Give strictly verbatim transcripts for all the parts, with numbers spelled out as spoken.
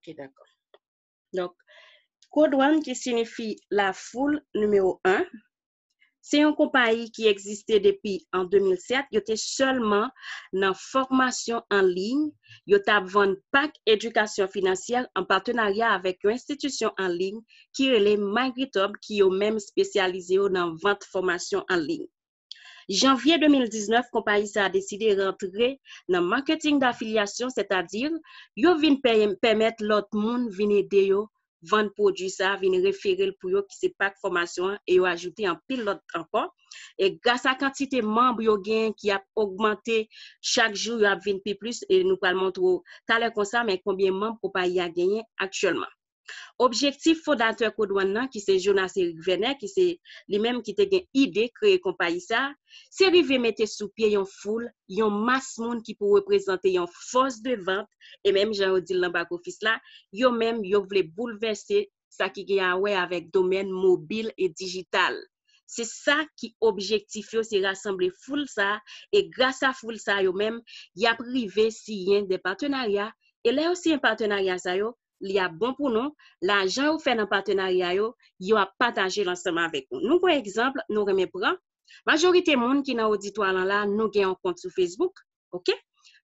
Ok, dakò. Donk, Code One ki sinifi la foul nimewo en, se yon konpayi ki egziste depi an de mil sèt, yo te sèlman nan fòmasyon an liy, yo t ap vann pak edikasyon finansyè an patenarya avèk yon enstitisyon an liy ki rele MyGitHub, ki yo menm espesyalize yo nan vant fòmasyon an liy. Janvye de mil diznèf, konpayi sa a deside rantre nan maketing d'affiliation, sètadi yo vin pèmèt lòt moun vin ede yo vann pwodui sa a, vin refere l pou yo, ki se pak fòmasyon an, e yo ajoute anpil lòt ankò. E gras a kantite manm yo gen ki ap ogmante chak jou, yo ap vin pi plis, e nou pral montre w talè konsa, men konbyen manm konpayi a genyen aktyèlman. Objektif fondatè Code One nan, ki se Jonas Eric Vernet, ki se li menm ki te gen ide kreye konpayi sa, se rive mete sou pye yon foul, yon mas moun ki pou reprezante yon fòs de vant, e menm jan yo di l nan bak ofis la, yo menm yo vle boulvèse sa ki gen a wè avèk domèn mobil e dijital. Se sa ki objektif yo, se rasanble foul sa, e gras a foul sa yo menm, y ap rive siyen de patenarya, e lè yo siyen patenarya sa yo, li ap bon pou nou, lajan yo fè nan patenarya yo, yo ap pataje l ansanm avèk nou. Nou pran egzanp, nou renmen pran, majorite moun ki nan oditwa lan la, nou gen yon kont sou Facebook, ok?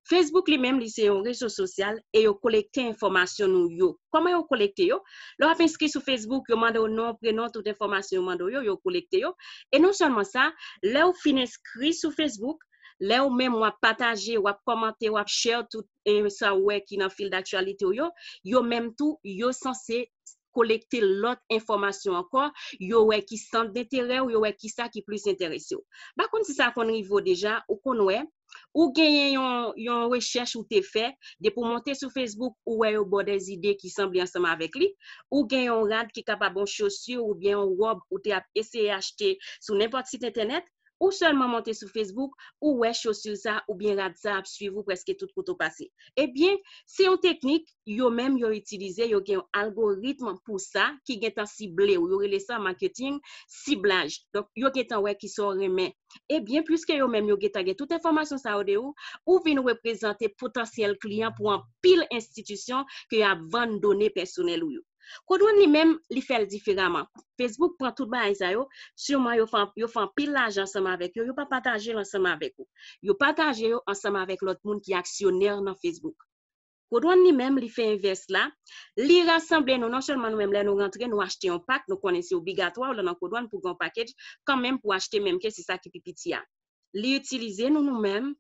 Facebook li menm, li se yon rezo sosyal e yo kolekte enfòmasyon nou yo. Kòman yo kolekte yo? Lè w ap enskri sou Facebook, yo mande w non, prenon, tout enfòmasyon yo mande w yo, yo kolekte yo. E non sèlman sa, lè w fin enskri sou Facebook, lè w menm w ap pataje, w ap kòmante, w ap share tout e, sa w wè ki nan fil daktyalite w yo, yo menm tou, yo sanse kolekte lòt enfòmasyon ankò, yo wè ki sant denterè w, yo wè ki sa ki plis enterese w. M pa konn si sa konn rive w deja, ou konn wè, ou genyen yon, yon rechèch ou te fè, depi w monte sou Facebook, ou wè yo ba w de zide ki sanble ansanm avèk li, ou gen yon rad ki kapab yon chosi oubyen yon wòb ou te ap eseye achte sou nenpòt sit entènèt, ou sèlman monte sou Facebook, ou wè chosi sa oubyen rad sa ap swiv ou prèske tout kote w pase. Ebyen, se yon teknik yo menm yo itilize, yo gen yon algoritm pou sa ki gentan sible w. Yo rele sa marketing siblaj. Donk, yo gentan wè kisa w renmen. Ebyen, piske yo menm yo gentan gen tout enfòmasyon sa yo de ou, ou vin reprezante potansyèl kliyan pou anpil enstitisyon ke y ap vann done pèsonèl ou yo. Code One li menm, li fè l diferaman. Facebook pran tout bagay sa yo, siman yo fè, yo fè anpil lajan ansanm avèk yo, yo pa pataje l ansanm avèk ou. Yo pataje yo ansanm avèk lòt moun ki aksyonè nan Facebook. Code One li menm, li fè envès la, li rasanble nou, non sèlman nou menm lè nou rantre, nou achte yon pak, nou konnen se obligatwa lè w nan Code One pou gen yon package kanmenm pou achte menm ke se sa ki pi piti a. Li itilize nou nou menm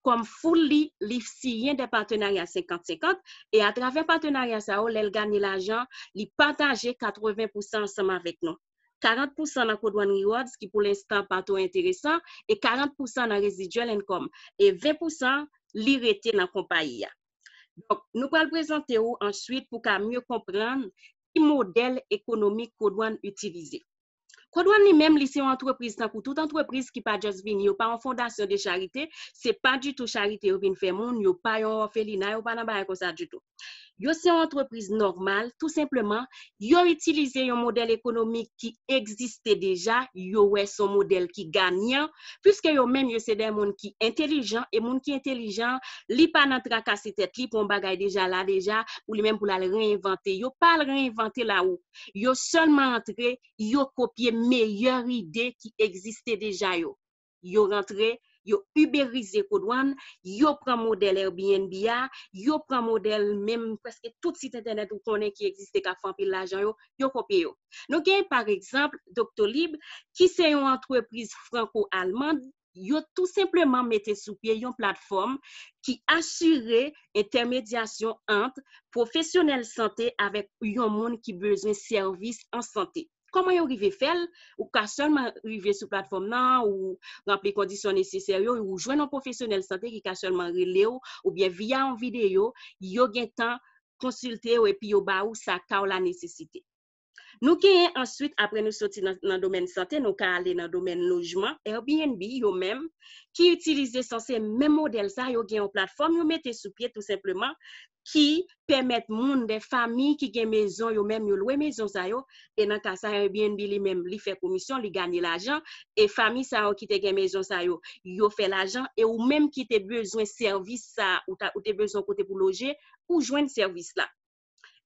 kòm foul li, li siyen de patenarya senkant senkant, e atravè patenarya sa yo, lè l ganye lajan, li pataje katreven pousan ansanm avèk nou. Karant pousan nan Code One Rewards ki pou lenstan pa twò enteresan, e karant pousan nan residual income, e ven pousan li rete nan konpayi a. Donk, nou pral prezante w answit pou ka mye konprann ki modèl ekonomik Code One itilize. Code One li menm, li se yon antrepriz tankou tout antrepriz ki pa just vini, yo pa yon fondasyon de charite, se pa ditou charite yo vin fè moun, yo pa yon òfelina, yo pa nan bagay konsa ditou. Yo se yon antrepriz nòmal, tou senpleman, yo itilize yon modèl ekonomik ki egziste deja, yo wè se yon modèl ki ganyan, piske yo menm yo se de moun ki entelijan, e moun ki entelijan, li pa nan trakase tèt li pou yon bagay deja la deja, pou li menm pou l al reenvante. Yo pa al reenvante lawou. Yo sèlman antre, yo kopye meyè ide ki egziste deja yo. Yo rantre, yo iberize Code One, yo pran modèl Airbnb a, yo pran modèl menm prèske tout sit entènèt ou konnen ki egziste k ap fè anpil lajan yo, yo kopye yo. Nou gen, pa egzanp, Doctolib, ki se yon antrepriz franko-alman, yo tou senpleman mete sou pye yon platfòm ki asire entèmedyasyon ant pwofesyonèl sante avèk yon moun ki bezwen sèvis an sante. Kòman yo rive fè l? Ou ka sèlman rive sou platfòm nan, ou ranpli kondisyon nesesè yo, ou jwenn yon pwofesyonèl sante ki ka sèlman rele w, oubyen via yon videyo, yo gentan konsilte w epi yo ba ou sa ka w la nesesite. Nou genyen answit, apre nou soti nan, nan domèn sante, nou ka ale nan domèn lojman, Airbnb yo menm, ki itilize sanse menm modèl sa, yo gen yon platfòm yo mete sou pye tou senpleman, ki pèmèt moun, de fanmi ki gen mezon, yo menm yo lwe mezon sa yo, e nan ka sa, Airbnb li menm, li fè komisyon, li ganye lajan, e fanmi sa yo ki te gen mezon sa yo, yo fè lajan, e ou menm ki te bezwen sèvis sa, ou ta, ou te bezwen kote pou loje, ou jwenn sèvis la.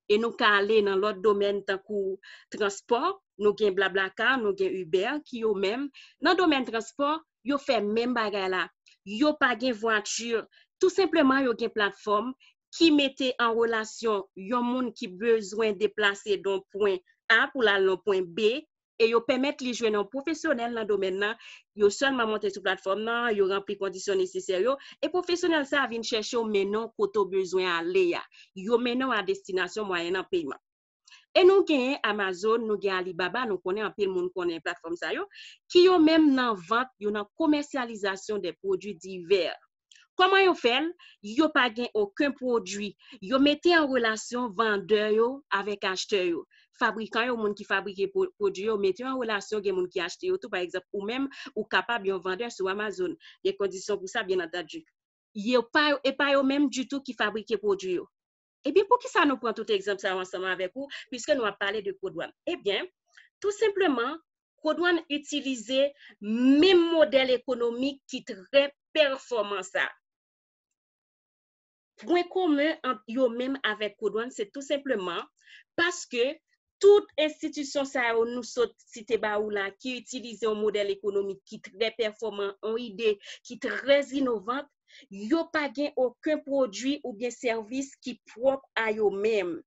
E nou ka ale nan lòt domèn tankou transpò, nou gen BlaBlaCar, nou gen Uber, ki yo menm, nan domèn transpò, yo fè menm bagay la. Yo pa gen vwati. Tou senpleman, yo gen platfòm ki mete an relasyon yon moun ki bezwen deplase de yon pwen A pou l al nan pwen B, e yo pèmèt li jwenn yon pwofesyonèl nan domèn nan. Yo sèlman monte sou platfòm nan, yo ranpli kondisyon nesesè yo, e pwofesyonèl sa a vin chèche w, mennen w kote w bezwen ale a. Yo mennen w a destinasyon mwayennan peman. E nou genyen Amazon, nou gen Alibaba, nou konnen anpil moun konnen platfòm sa yo, ki yo menm nan vant, yo nan komèsyalizasyon de pwodui divè. Kòman yo fè l? Yo pa gen okenn pwodui. Yo mete an relasyon vandè yo avèk achtè yo. Fabrikan yo, moun ki fabrike pwo- pwodui yo, mete yo an relasyon, gen moun ki achte yo tou. Pa egzanp, ou menm, ou kapab yon vandè sou Amazon. Gen kondisyon pou sa, byen antandi. Yo pa, e pa yo menm ditou ki fabrike pwodui yo. Ebyen, poukisa nou pran tout egzanp sa yo ansanm avèk ou, piske nou ap pale de kodwàn? Ebyen, tou senpleman, kodwàn itilize menm modèl ekonomik ki trè pèfòman sa. Pwen komen ant yo menm avèk kodwàn, se tou senpleman paske tout enstitisyon sa yo nou sot site ba ou la, ki itilize yon modèl ekonomik ki trè pèfòman, yon ide ki trè inovant, yo pa gen okenn pwodui oubyen sèvis ki pwòp a yo menm.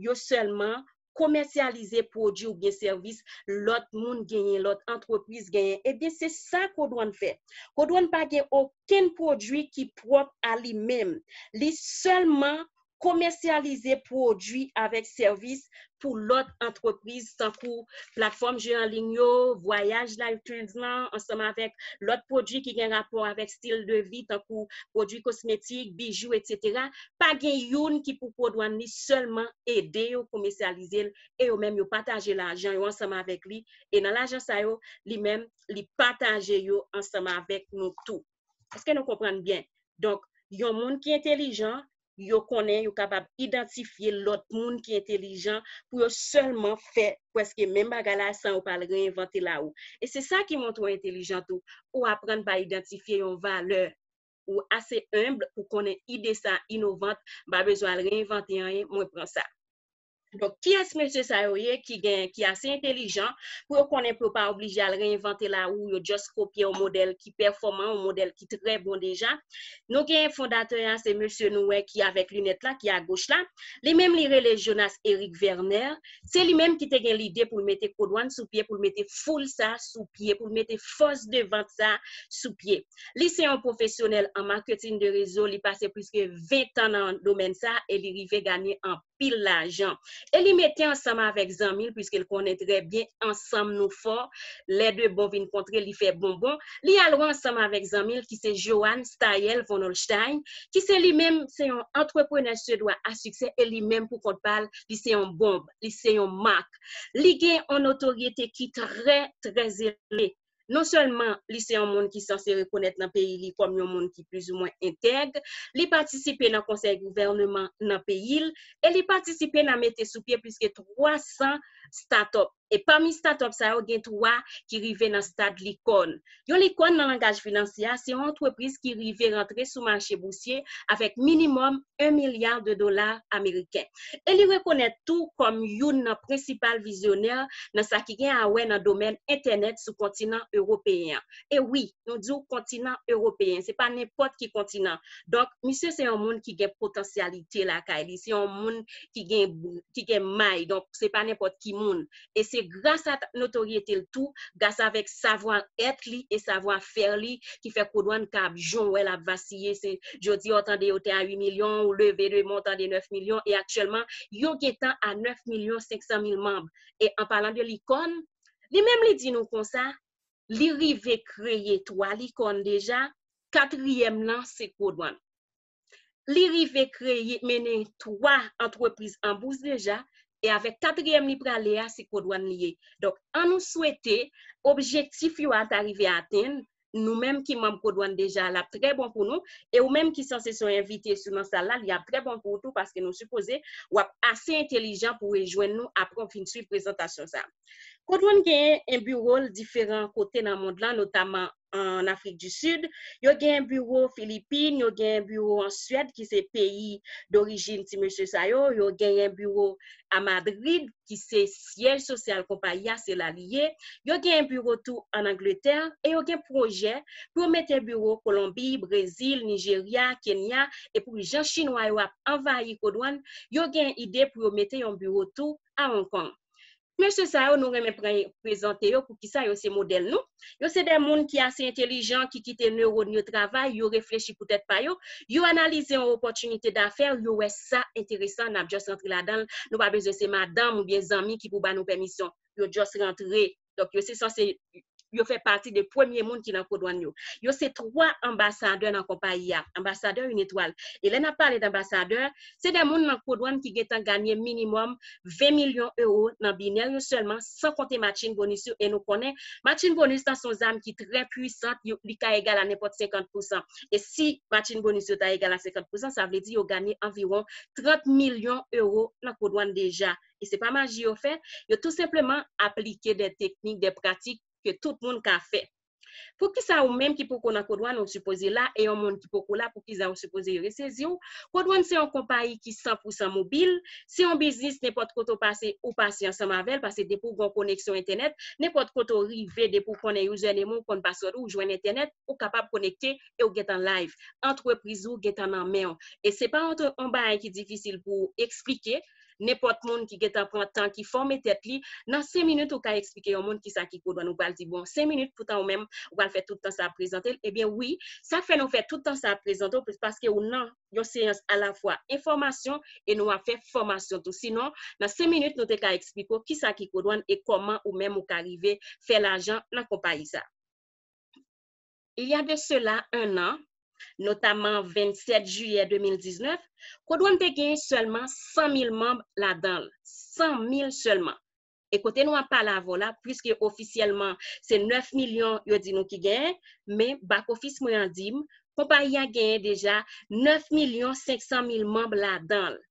Yo sèlman komèsyalize pwodui oubyen sèvis lòt moun genyen, lòt antrepriz genyen. Ebyen, se sa Kodwàn fè. Kodwàn pa gen okenn pwodui ki pwòp a li menm. Li sèlman komèsyalize pwodui avèk sèvis pou lòt antrepriz, tankou platfòm je an liy yo, vwayaj Life Trends lan, ansanm avèk lòt pwodui ki gen rapò avèk stil de vi, tankou pwodui kosmetik, bijou, etsetera. Pa gen youn ki pou Kodwàn, li sèlman ede yo komèsyalize l, e yo menm yo pataje lajan yo ansanm avèk li, e nan lajan sa yo, li menm, li pataje yo ansanm avèk nou tou. Èske nou konprann byen? Donk, yon moun ki entelijan, yo konnen yo kapab idantifye lòt moun ki entelijan pou yo sèlman fè prèske menm bagay la san yo pa al reyinvante lawou. E se sa ki montre w entelijan tou. Ou aprann pa idantifye yon valè. Ou ase enb pou konnen ide sa inovant, m pa bezwen al reyinvante anyen, mwen pran sa. Donk, kiyès mesye sa yo ye ki gen, ki ase entelijan pou yo konnen pou yo pa oblije al reyinvante lawou, yo just kopye yon modèl ki pèfòman, yon modèl ki trè bon deja? Nou gen fondatè a, se mesye nou wè ki avèk linèt la, ki agoch la. Li menm li rele Jonas Eric Verner. Se li menm ki te gen lide pou l mete Kodwàn sou pye, pou l mete foul sa sou pye, pou l mete fòs de vant sa sou pye. Li se yon pwofesyonèl an marketing de réseau, li pase plis ke ven tan nan domèn sa e li rive genyen anpil lajan. E li mete ansanm avèk zanmi l, piske l konnen trè byen ansanm nou fò, lè de bon vin kontre, li fè bonbon. Li al wè ansanm avèk zanmi l ki se Johann Stahel von Holstein, ki se li menm, se yon antreprenè swedwa a siksè e li menm pou kont pa l, li se yon bonb, li se yon mak. Li gen yon notoryete ki trè, trè elve. Non sèlman li se yon moun ki sanse rekonèt nan peyi li kòm yon moun ki plizoumwen entèg, li patisipe nan konsèy gouvèneman nan peyi l, e li patisipe nan mete sou pye plis ke twa san start-up. E pami start-up sa yo, gen twa ki rive nan stad likòn. Yon likòn nan langaj finansye a, se yon antrepriz ki rive rantre sou mache bousye avèk minimòm yon milya de dola ameriken. E li rekonèt tou kòm youn nan prensipal vizyonè nan sa ki gen a wè nan domèn entènèt sou kontinan ewopeyen an. E wi, nou di w kontinan ewopeyen, se pa nenpòt ki kontinan. Donk, misye se yon moun ki gen potansyalite lakay li, se yon moun ki gen, ki gen may, donk se pa nenpòt ki moun. E se gras a notoryete l tou, gras avèk savwa èt li e savwa fè li, ki fè Kodwàn ka ap jan w wè l ap vasiye. Se jodi a w tande yo te a uit milyon, ou leve demen w tande nèf milyon, e aktyèlman, yo gentan a nèf milyon senk san mil manm. E an palan de likòn, li menm li di nou konsa, li rive kreye twa likòn deja, katriyèm nan se Kodwàn. Li rive kreye, mennen twa antrepriz an bous deja, e avèk katriyèm li prale a, se Kodwàn li ye. Donk, an nou swete objektif yo a ta rive atenn, nou menm ki manm Kodwàn deja, l ap trè bon pou nou, e ou menm ki sanse se yon envite sou nan sal la, li ap trè bon pou ou tou, paske nou sipoze w ap ase entelijan pou rejwenn nou apre w fin swiv prezantasyon sa a. Code One genyen yon biwo l diferan kote nan mond lan, notaman an Afrik di Sid. Yo genyen biwo Filipin, yo genyen biwo an Swèd, ki se peyi dorijin ti mesye sa yo. Yo genyen biwo a Madrid, ki se syèj sosyal konpayi a, se la li ye. Yo genyen biwo tou an Angletè, e yo gen pwojè pou yo mete biwo Kolonbi, Brezil, Nijerya, Kenya, e pou jan chinwa yo ap anvayi Code One, yo gen ide pou yo mete yon biwo tou a Hong Kong. Mesye sa yo, nou renmen pre- prezante yo pou kisa yo se modèl nou. Yo se de moun ki ase entelijan, ki kite newòn yo travay, yo reflechi pou tèt pa yo, yo analize yon opòtinite dafè, yo wè sa enteresan, n ap just rantre ladan l. Nou pa bezwen se madanm oubyen zanmi ki pou ba nou pèmisyon. Yo just rantre. Donk, yo se sanse yo fè pati de premye moun ki nan Code One yo. Yo se twa anbasadè nan konpayi a. Anbasadè yon etwal. E lè n ap pale d anbasadè, se de moun nan Code One ki gentan ganye minimòm ven milyon ewo nan binè yo sèlman, san konte matching bonus yo. E nou konnen, matching bonus lan se yon zam ki trè pwisan, yo- li ka egal a nenpòt senkant pousan. E si matching bonus yo ta egal a senkant pousan, sa vle di yo ganye anviwon trant milyon ewo nan Code One deja. E se pa maji yo fè, yo tou senpleman aplike de teknik, de pratik ke tout moun ka fè. Poukisa ou menm ki poko nan Code One ou sipoze la, e yon moun ki poko la, poukisa ou sipoze resezi w? Code One se yon konpayi ki san pousan mobil, se yon biznis, nenpòt kote w pase, ou pase ansanm avè l, paske depi w gen yon koneksyon entènèt, nenpòt kote w rive, depi w konnen username ou, w konn password ou, w jwenn entènèt, ou kapab konekte e w gentan live. Antrepriz ou gentan nan men w. E se pa yon, yon bagay ki difisil pou w eksplike, nenpòt moun ki gentan pran tan, ki fòme tèt li, nan senk minit ou ka eksplike yon moun kisa ki Code One. Ou pral di, bon, senk minit, poutan ou menm, ou pral fè tout tan sa ap prezante l. Ebyen, wi, sa fè nou fè tout tan sa ap prezante w, paske ou nan yon seyans alafwa enfòmasyon e nou ap fè fòmasyon tou. Sinon, nan senk minit, nou te ka eksplike w kisa ki Code One e kòman ou menm ou ka rive fè lajan nan konpayi sa. Il y a de cela un an, notamman vennsèt jiyè de mil diznèf, Code One te gen sèlman san mil manm ladan l. San mil sèlman. E kote nou ap pale avè w la, piske ofisyèlman se nèf milyon yo di nou ki genyen, men back office mwen an di m, konpayi a genyen deja nèf milyon senk san mil manm ladan l.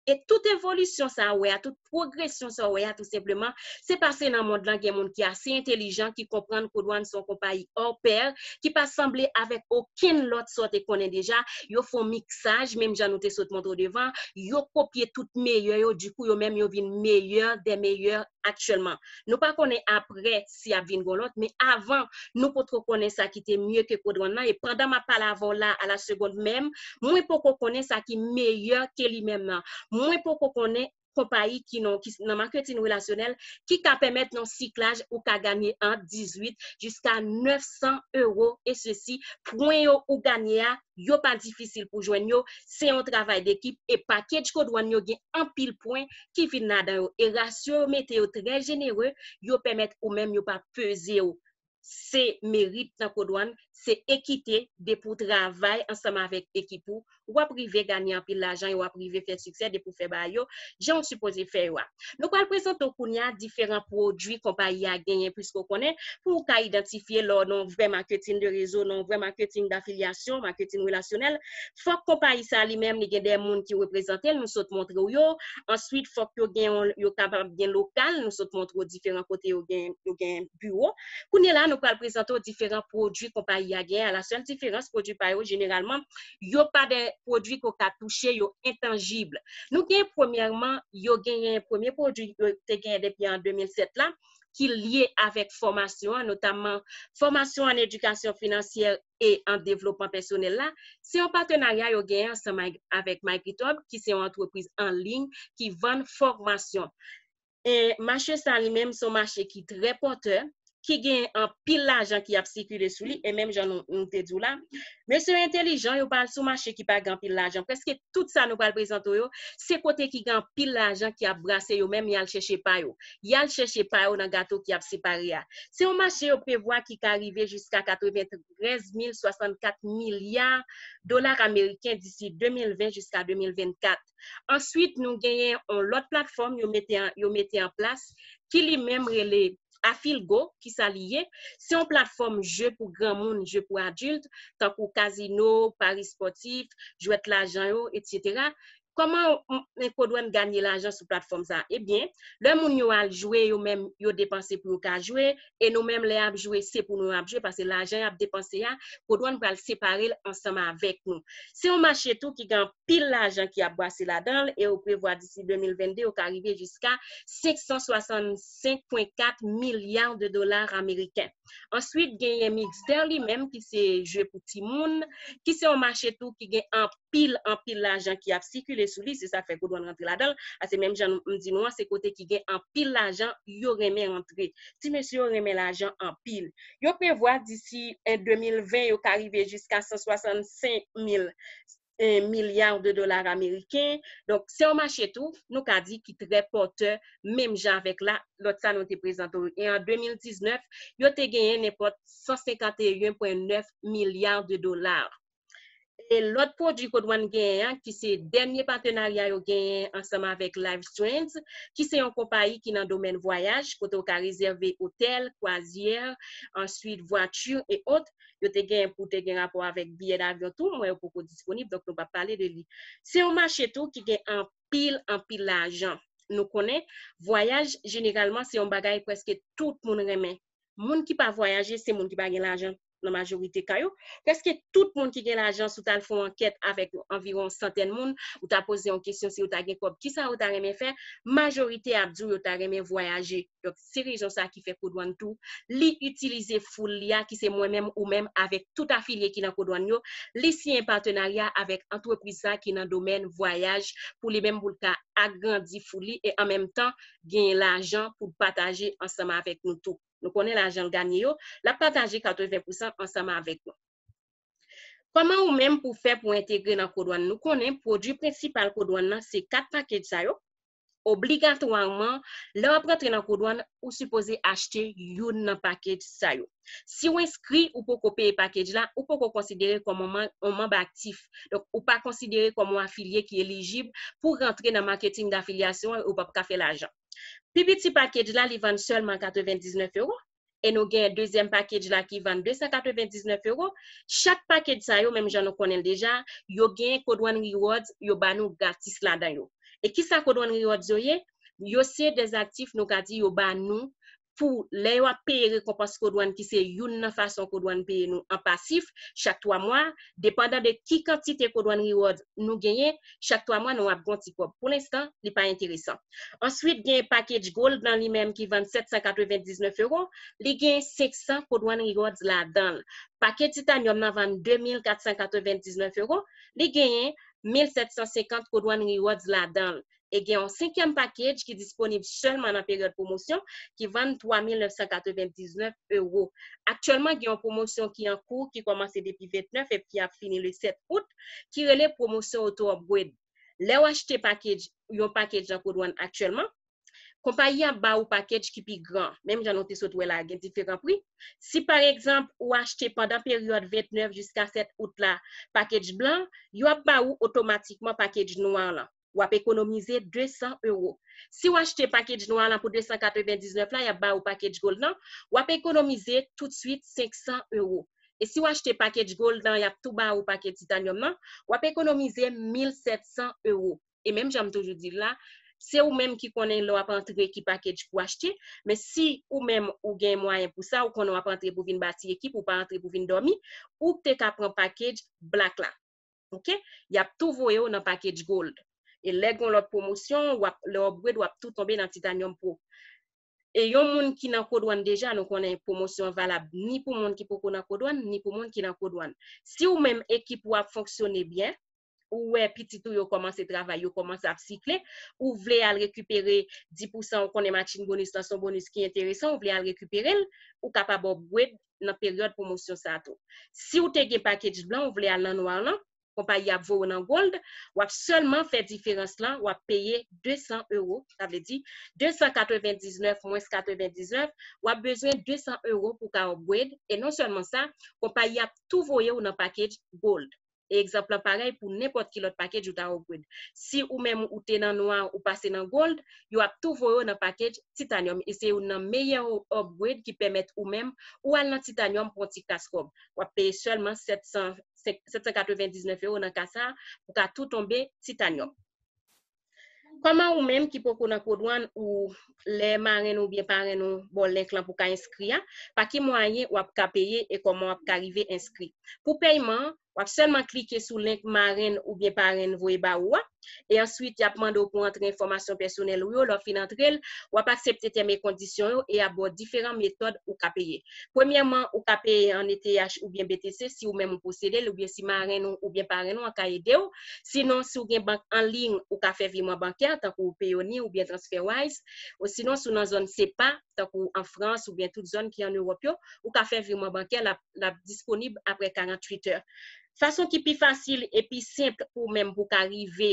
E tout evolisyon sa w wè a, tout pwogresyon sa w wè a, tou senpleman, se paske nan mond lan gen moun ki ase entelijan, ki konprann Code One se yon konpayi hors pair, ki pa sanble avèk okenn lòt sa w te konnen deja. Yo fè yon miksaj, menm jan nou te sot montre w devan, yo kopye tout meyè yo, dikou yo menm yo vin meyè dè meyè aktyèlman. Nou pa konnen apre si ap vin gon lòt, men avan, nou potko konnen sa ki te mye ke Code One nan, e pandan m ap pale avè w la, a la segond menm, mwen poko konnen sa ki meyè ke li menm nan. Mwen poko konnen konpayi ki nan, ki nan maketin relasyonèl ki ka pèmèt nan siklaj ou ka ganye ant dizuit jiska nèf san ewo, e sesi, pwen yo ou ganye a, yo pa difisil pou jwenn yo, se yon travay dekip, e package Code One yo gen anpil pwen ki vin ladan yo, e rasyo yo mete yo trè jenere, yo pèmèt ou menm yo pa peze w. Se merit nan Code One, se ekite, depi w travay ansanm avèk ekip ou, w ap rive ganye anpil lajan e w ap rive fè siksè depi w fè bagay yo jan w sipoze fè yo a. Nou pral prezante w kounye a diferan pwodui konpayi a genyen, piske w konnen, pou w ka idantifye lè w nan yon vrè maketin de rezo, nan yon vrè maketin dafilyasyon, maketin relasyonèl, fòk konpayi sa li menm li gen de moun ki reprezante l, nou sot montre w yo. Answit, fòk yo gen yon, yo kapab gen lokal, nou sot montre w diferan kote yo gen, yo gen biwo. Kounye a la, nou pral prezante w diferan pwodui konpayi a genyen. A la sèl diferans, pwodui pa yo, jeneralman, yo pa de pwodui ke w ka touche, yo entanjib. Nou gen premyèman, yo genyen premye pwodui yo te genyen depi an de mil sèt la, ki lye avèk fòmasyon an, notamman fòmasyon an edikasyon finansyè e an devlopman pèsonèl la. Se yon patenarya yo genyen ansanm ak, avèk Microsoft, ki se yon antrepriz an liy ki vann fòmasyon. E mache sa li menm se yon mache ki trè pòtè, ki gen anpil lajan ki ap sikile sou li, e menm jan nou, nou te di w la, mesye yo entelijan, yo pa al sou mache ki pa gen anpil lajan. Prèske tout sa nou pral prezante w yo, se kote ki gen anpil lajan ki ap brase, yo menm y al chèche pa yo. Y al chèche pa yo nan gato ki ap separe a. Se yon mache yo prevwa ki ka rive jiska katreventrèz mil swasannkat milya dola ameriken disi de mil ven jiska de mil vennkat. Answit, nou genyen yon lòt platfòm yo mete an, yo mete an plas, ki li menm rele Afilgo, ki sa li ye? Se yon platfòm je pou granmoun, je pou adilt, tankou kazino, pari spòtif, jwèt lajan yo, etsetera. Kòman Code One ganye lajan sou platfòm sa? Ebyen, lè moun yo al jwe, yo menm yo depanse pou yo ka jwe, e nou menm lè y ap jwe, se pou nou y ap jwe, paske lajan y ap depanse a, Code One pral separe l ansanm avèk nou. Se yon mache tou ki gen anpil lajan ki ap brase ladan l, e yo prevwa disi de mil vennde, yo ka rive jiska senk san swasannsenk pwen kat milya de dola ameriken. Answit, genyen Mixder li menm, ki se jwe pou timoun, ki se yon mache tou ki gen anpil, anpil lajan ki ap sikile sou li, se sa k fè Code One rantre ladan l. A se menm jan m di nou an, se kote ki gen anpil lajan yo renmen rantre. Ti mesye yo renmen lajan anpil. Yo prevwa disi en de mil ven, yo ka rive jiska san swasannsenk mil milya de dola ameriken. Donk, se yon mache tou, nou ka di ki trè pòtè, menm jan avèk la, lòt sa nou te prezante w. E an de mil diznèf, yo te genyen nenpòt san senkanteyen pwen nèf milya de dola. E lòt pwodui Code One genyen an, ki se dènye patenarya yo genyen ansanm avèk Live Trends, ki se yon konpayi ki nan domèn vwayaj, kote w ka rezève otèl, kwazyè, answit vwati e ot. Yo te gen pou te gen rapò avèk biyè davyon tou, m wè yo poko disponib, donk nou p ap pale de li. Se yon mache tou ki gen anpil, anpil lajan. Nou konnen, vwayaj, jeneralman, se yon bagay prèske tout moun renmen. Moun ki pa vwayaje, se moun ki pa gen lajan nan majorite ka yo. Prèske tout moun ki gen lajan, si w t al fè yon ankèt avèk anviwon yon santèn moun, ou ta poze yon kesyon si yo ta gen kòb, kisa yo ta renmen fè, majorite ap di w yo ta renmen vwayaje. Donk, se rezon sa ki fè Code One tou, li itilize foul li a, ki se mwen menm, ou menm, avèk tout afilye ki nan Code One yo, li siyen patenarya avèk antrepriz sa ki nan domèn vwayaj, pou li menm pou l ka agrandi foul li e an menm tan genyen lajan pou l pataje ansanm avèk nou tou. Nou konnen lajan l ganye yo, l ap pataje katreven pousan ansanm avèk nou. Kòman ou menm pou fè pou entegre nan Code One? Nou konnen pwodui prensipal Code One nan se kat package sa yo. Obligatwaman, lè w ap rantre nan Code One, ou sipoze achte youn nan package sa yo. Si w enskri, ou poko peye package la, ou poko konsidere kòm yon man- yon manm aktif. Donk, ou pa konsidere kòm yon afilye ki elijib pou rantre nan marketing d'affiliation an e ou p ap ka fè lajan. Pi piti package la, li vann sèlman katrevendiznèf ewo. E nou gen dezyèm package la ki vann de san katrevendiznèf ewo. Chak package sa yo, menm jan nou konnen l deja, yo gen Code One Rewards, yo ba nou gratis ladan yo. E kisa Code One Rewards yo ye? Yo se de aktif, nou ka di, yo ba nou pou lè yo ap peye rekonpans Code One, ki se youn nan fason Code One peye nou an pasif, chak twa mwa, depandan de ki kantite Code One Rewards nou genyen, chak twa mwa nou ap gen yon ti kòb. Pou lenstan, li pa enteresan. Answit, gen package Gold nan li menm ki vann sèt san katrevendiznèf ewo, li gen senk san Code One Rewards ladan l. Package Titanium nan vann de mil kat san katrevendiznèf ewo, li genyen mil sèt san senkant Code One Rewards ladan l. E gen yon senkyèm package ki disponib sèlman nan peryòd pwomosyon, ki vann twa mil nèf san katrevendiznèf ewo. Aktyèlman, gen yon pwomosyon ki an kou, ki kòmanse depi ventnèf epi ki ap fini le sèt out, ki rele pwomosyon Auto Upgrade. Lè w achte package, yon package nan Code One aktyèlman, konpayi a ap ba ou package ki pi gran. Menm jan nou te sot wè la, gen diferan pri. Si, pa egzanp, ou achte pandan peryòd ventnèf jiska sèt out la, package blan, yo ap ba ou otomatikman package nwa lan. W ap ekonomize de san ewo. Si w achte package nwa lan pou de san katrevendiznèf la, y ap ba ou package gold lan, w ap ekonomize toutswit senk san ewo. E si w achte package gold lan, y ap tou ba ou package titanium lan, w ap ekonomize mil sèt san ewo. E menm jan m toujou di l la, se ou menm ki konnen lè w ap antre ki package pou achte, men si ou menm ou gen mwayen pou sa, ou konnen w ap antre pou vin bati ekip, ou pa antre pou vin dòmi, ou te ka pran package black la. Oke? Y ap tou voye w nan package gold. E lè gen lòt pwomosyon, w ap, lè w upgrade, w ap tou tonbe nan titanium pro. E yon moun ki nan Code One deja, nou konnen pwomosyon an valab ni pou moun ki poko nan Code One, ni pou moun ki nan Code One. Si ou menm ekip ou ap fonksyone byen, ou wè pitit ou yo kòmanse travay, yo kòmanse ap sikle, ou vle al rekipere dis pousan, ou konnen matching bonus lan se yon bonus ki enteresan, ou vle al rekipere l, ou kapab upgrade nan peryòd pwomosyon sa a tou. Si w te gen package blan, ou vle al nan nwa lan, konpayi ap voye w nan gold, w ap sèlman fè diferans lan, w ap peye de san ewo, sa vle di de san katrevendiznèf mwens katrevendiznèf, w ap bezwen de san ewo pou w ka upgrade, e non sèlman sa, konpayi ap tou voye w nan package gold. E egzanp lan parèy pou nenpòt ki lòt package ou ta upgrade. Si ou menm ou te nan nwa, ou pase nan gold, yo ap tou voye w nan package titanium. E se youn nan meyè upgrade ki pèmèt ou menm ou al nan titanium pou yon ti kras kòb. W ap peye sèlman sèt san, sèt san katrevendiznèf ewo nan ka sa a pou ka tou tonbe titanium. Kòman ou menm ki poko nan kodwann ou lè marenn oubyen parenn ou ba w link lan pou ka enskri a, pa ki mwayen w ap ka peye e kòman w ap ka rive enskri? Pou pèyman, w ap sèlman klike sou link marenn oubyen parenn voye ba ou a, e answit y ap mande w pou antre enfòmasyon pèsonèl ou yo. Lè w fin antre l, w ap aksepte tèm e kondisyon yo e y ap ba w diferan metòd ou ka peye. Premyèman, ou ka peye an E T H oubyen B T C si ou menm ou posede l, oubyen si marenn ou oubyen parenn ou an ka ede w. Sinon, si w gen bank an liy, ou ka fè vireman bankè, tankou Payoneer oubyen TransferWise. Osinon, si w nan zòn sepa, tankou an Frans oubyen tout zòn ki an Ewòp yo, ou ka fè vireman bankè, l ap, l ap disponib apre karanntuit è. Fason ki pi fasil e pi senp pou ou menm pou w ka rive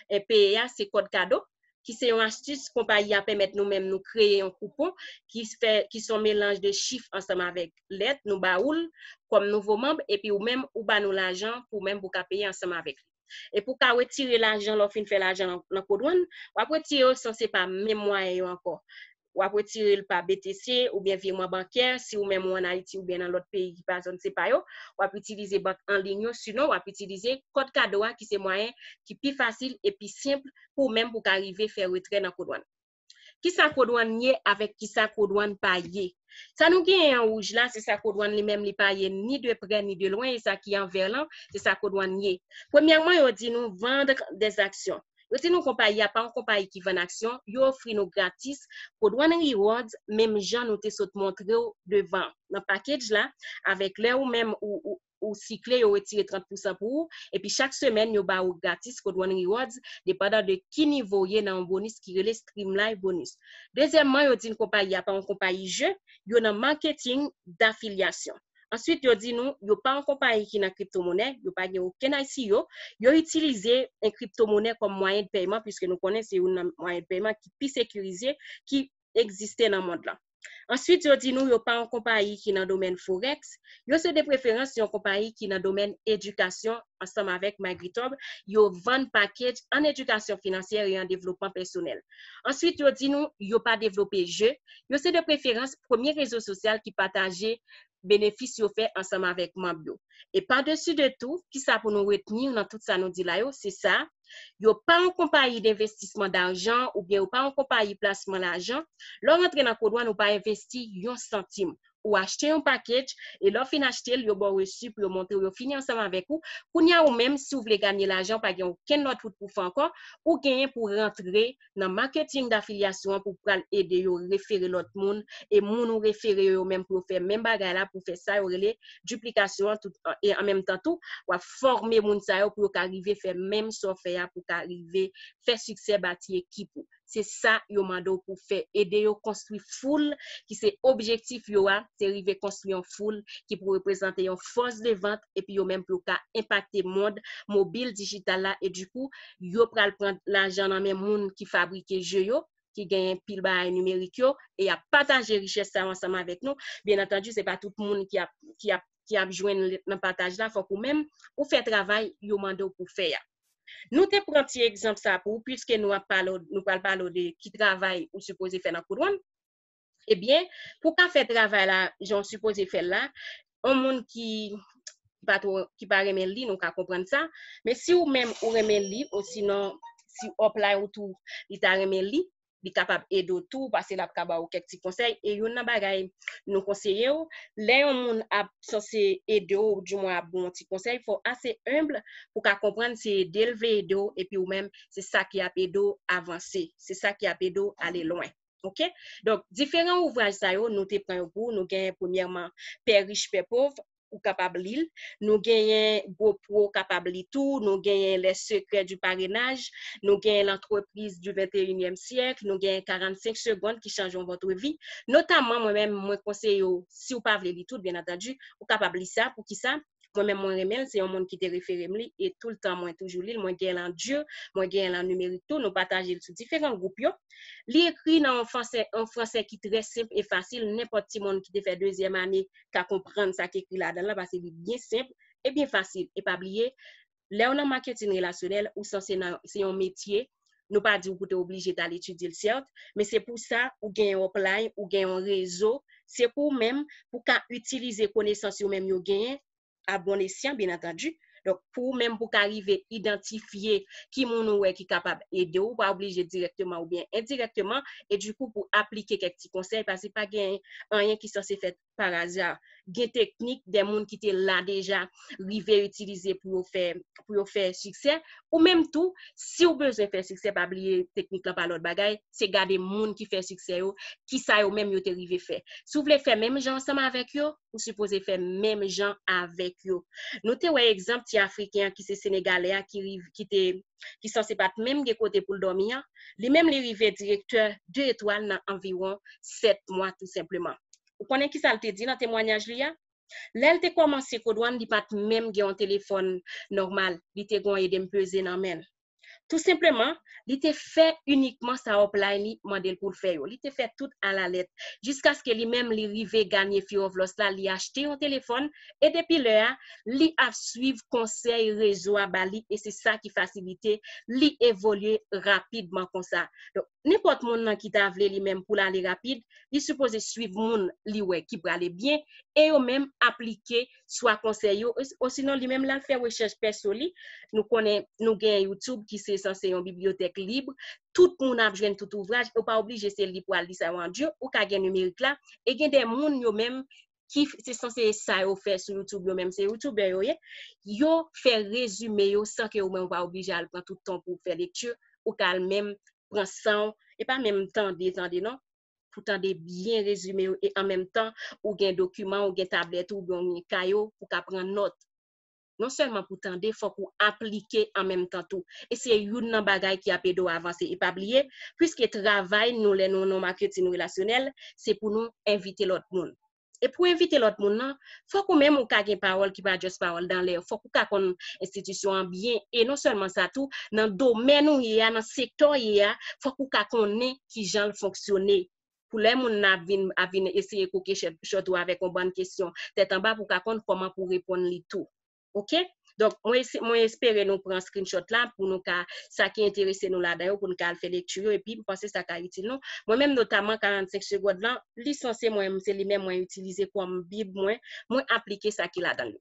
e peye a, se kòd kado, ki se yon astis konpayi a pèmèt nou menm nou kreye yon koupon ki fè, ki se yon melanj de chif ansanm avèk lèt, nou ba ou l kòm nouvo manm, epi ou menm ou ba nou lajan pou ou menm pou w ka peye ansanm avèk li. E pou w ka retire lajan lè w fin fè lajan nan, nan kodwann, w ap retire yo san se pa menm mwayen yo ankò. W ap retire l pa B T C oubyen vireman bankè, si ou menm ou ann Ayiti oubyen nan lòt peyi ki pa zòn sepa yo, w ap itilize bank an liy yo, sinon w ap itilize kòd kado a ki se mwayen ki pi fasil e pi senp pou ou menm pou w ka rive fè retrè nan kodwann. Kisa kodwann ye avèk kisa kodwann pa ye? Sa nou genyen an wouj la, se sa kodwann li menm li pa ye ni de prè ni de lwen, e sa ki an vè lan, se sa kodwann ye. Premyèman, yo di nou vendre des actions. Yo di nou konpayi a pa yon konpayi ki vann aksyon, yo ofri nou gratis kodwann rewards, menm jan nou te sot montre w devan nan package la, avèk lè ou menm ou, ou, ou sikle, yo retire trant pousan pou ou, epi chak semèn yo ba ou gratis kodwann rewards, depandan de ki nivo w ye nan yon bonis ki rele Stream Live Bonus. Dezyèmman, yo di n konpayi a pa yon konpayi je, yo nan marketing d'affiliation. Answit, yo di nou, yo pa yon konpayi ki nan kriptomonè, yo pa gen okenn I C O, yo itilize en kriptomonè kòm mwayen de pèyman, piske nou konnen se youn nan mwayen de pèyman ki pi sekirize, ki egziste nan mond lan. Answit, yo di nou yo pa yon konpayi ki nan domèn forex, yo se de preferans yon konpayi ki nan domèn edikasyon ansanm avèk Magritob, yo vann package an edikasyon finansyè e an devlopman pèsonèl. Answit, yo di nou yo pa devlope je, yo se de preferans premye rezo sosyal ki pataje benefis yo fè ansanm avèk manm yo. E padesi de tou, kisa pou nou retni nan tout sa nou di la yo, se sa, yo pa yon konpayi denvestisman dajan oubyen yo pa yon konpayi plasman lajan. Lè w rantre nan kodwann, ou pa envesti yon santim. Ou achte yon package, e lè w fin achte l, yo ba w resi pou yo montre w yo fini ansanm avèk ou. Kounye a, ou menm, si w vle ganye lajan, pa gen okenn lòt wout pou w fè ankò, ou genyen pou rantre nan marketing d'affiliation an pou w pral ede yo refere lòt moun, e moun ou refere yo, yo menm pou yo fè menm bagay la, pou fè sa yo rele diplikasyon an, tout, e an menm tan tou, w ap fòme moun sa yo pou yo ka rive fè menm sa w fè a, pou ka rive fè siksè bati ekip ou. Se sa yo mande w pou fè, ede yo konstwi foul ki se objektif yo a, se rive konstwi yon foul ki pou reprezante yon fòs de vant, epi yo menm pou yo ka enpakte mond mobil dijital la, e dikou, yo pral pran lajan nan men moun ki fabrike je yo, ki genyen pil bagay nimerik yo, e y ap pataje richès sa yo ansanm avèk nou. Byen antandi, se pa tout moun ki ap, ki ap, ki ap jwenn nan pataj la, fòk ou menm, ou fè travay yo mande w pou fè a. Nou te pran ti egzanp sa pou ou, piske nou ap pale, nou pral pale w de ki travay ou sipoze fè nan kodwann. Ebyen, pou w ka fè travay la, jan w sipoze fè l la, yon moun ki, ki pa twò, ki pa renmen li, nou ka konprann sa. Men si ou menm ou renmen li, osinon, si Upline ou tou, li ta renmen li, li kapab ede w tou, paske l ap ka ba w kèk ti konsèy. E youn nan bagay nou konseye w, lè yon moun ap sanse ede w, oudimwen ap ba w yon ti konsèy, fò w ase enb pou w ka konprann se ede l vle ede w, epi ou menm, se sa ki ap ede w avanse, se sa ki ap ede w ale lwen. Oke? Donk, diferan ouvraj sa yo, nou te pran yo pou ou. Nou genyen premyèman Père riche, père pauvre, ou kapab li l. Nou genyen Gwo Pwo, ou kapab li tou. Nou genyen Les secrets du parrainage. Nou genyen L'entreprise du vingt et unième siècle. Nou genyen quarante-cinq secondes qui changeront votre vie. Notamman, mwen menm, mwen konseye w, si w pa vle li tout, byen antandi, ou kapab li sa. Poukisa? Mwen menm, mwen renmen l, se yon moun ki te refere m li, e toultan mwen toujou li l. Mwen genyen l an Dieu, mwen genyen l an nimerik tou, nou pataje l sou diferan gwoup yo. Li ekri nan yon fransè, yon fransè ki trè senp e fasil, nenpòt timoun ki te fè dezyèm ane ka konprann sa ki ekri ladan l lan, paske li byen senp e byen fasil. E pa bliye, lè w nan maketin relasyonèl, ou sanse nan, se yon metye, nou pa di w pou te oblije t al etidye l, sèt, men se pou sa ou gen yon Upline, ou gen yon rezo, se pou ou menm, pou ka itilize konesans yo menm yo genyen, a bon esyan, byen antandi, Donk, pou ou menm pou ka rive idantifye ki moun ou wè ki kapab ede w, pa oblije dirèkteman oubyen endirèkteman, e dikou pou aplike kèk ti konsèy, paske pa gen anyen ki sanse fèt pa aza. Gen teknik de moun ki te la deja rive itilize pou yo fè, pou yo fè siksè. Ou menm tou, si w bezwen fè siksè, pa bliye teknik lan pa lòt bagay, se gade moun ki fè siksè yo, ki sa yo menm yo te rive fè. Si w vle fè menm jan ansanm avèk yo, ou sipoze fè menm jan avèk yo. Nou te wè egzanp ti Afriken an ki se Senegalè a ki rive, ki te, ki sanse pa t menm gen kote pou l dòmi an. Li menm li rive direktè de etwal nan anviwon sèt mwa tou senpleman. Ou konnen ki sa l te di nan temwanyaj li a? Lè l te kòmanse Kodwann, li pa t menm gen yon telefòn nòmal, li te gen yon ede m peze nan men l. Tou senpleman, li te fè inikman sa upline li mande l pou l fè yo. Li te fè tout alalèt, jiskaske li menm li rive ganye Fear of Loss la, li achte yon telefòn, e depi lè a, li ap swiv konsèy rezo a ba li, e se sa ki fasilite li evolye rapidman konsa. Donk, nenpòt moun nan ki ta vle li menm pou l ale rapid, li sipoze swiv moun li wè ki prale byen, e yo menm aplike swa konsèy yo, osinon li menm l al fè rechèch pèso li. Nou konnen nou gen YouTube ki se sanse yon bibliyotèk lib. Tout moun ap jwenn tout ouvraj, ou pa oblije se li pou al li sa yo an dye, ou ka gen nimerik la, e gen de moun yo menm ki se sanse sa yo fè sou YouTube, yo menm se youtubè yo ye, yo fè rezime yo san ke ou menm ou pa oblije al pran tout tan pou w fè lekti, ou ka al menm pran san w, e pa menm tande, tande non, pou tande byen rezime yo, e an menm tan, ou gen dokiman, ou gen tablèt ou, oubyen ou gen kay ou, pou ka pran nòt. Non sèlman pou tande, fòk ou aplike an menm tan tou. E se youn nan bagay ki ap ede w avanse. E pa bliye, piske travay nou lè nou nan maketin relasyonèl, se pou nou envite lòt moun. E pou envite lòt moun nan, fòk ou menm ou ka gen pawòl ki pa just pawòl dan lè. Fòk ou ka konn enstitisyon an byen. E non sèlman sa tou, nan domèn ou ye a, nan sektè w ye a, fòk ou ka konnen kijan l fonksyone. Pou lè moun nan ap vin, ap vin eseye koke chòt, chòt ou avèk yon bann kesyon tèt anba pou w ka konn kòman pou w reponn li tou. Oke? Donk, mwen, mwen espere nou pran screenshot la pou nou ka, sa ki enterese nou ladan yo, pou nou ka al fè lekti yo, epi m panse sa ka itil nou. Mwen menm, notaman, karannsenk segond lan, li sanse mwen, se li menm mwen itilize kòm bib mwen, mwen aplike sa ki ladan li.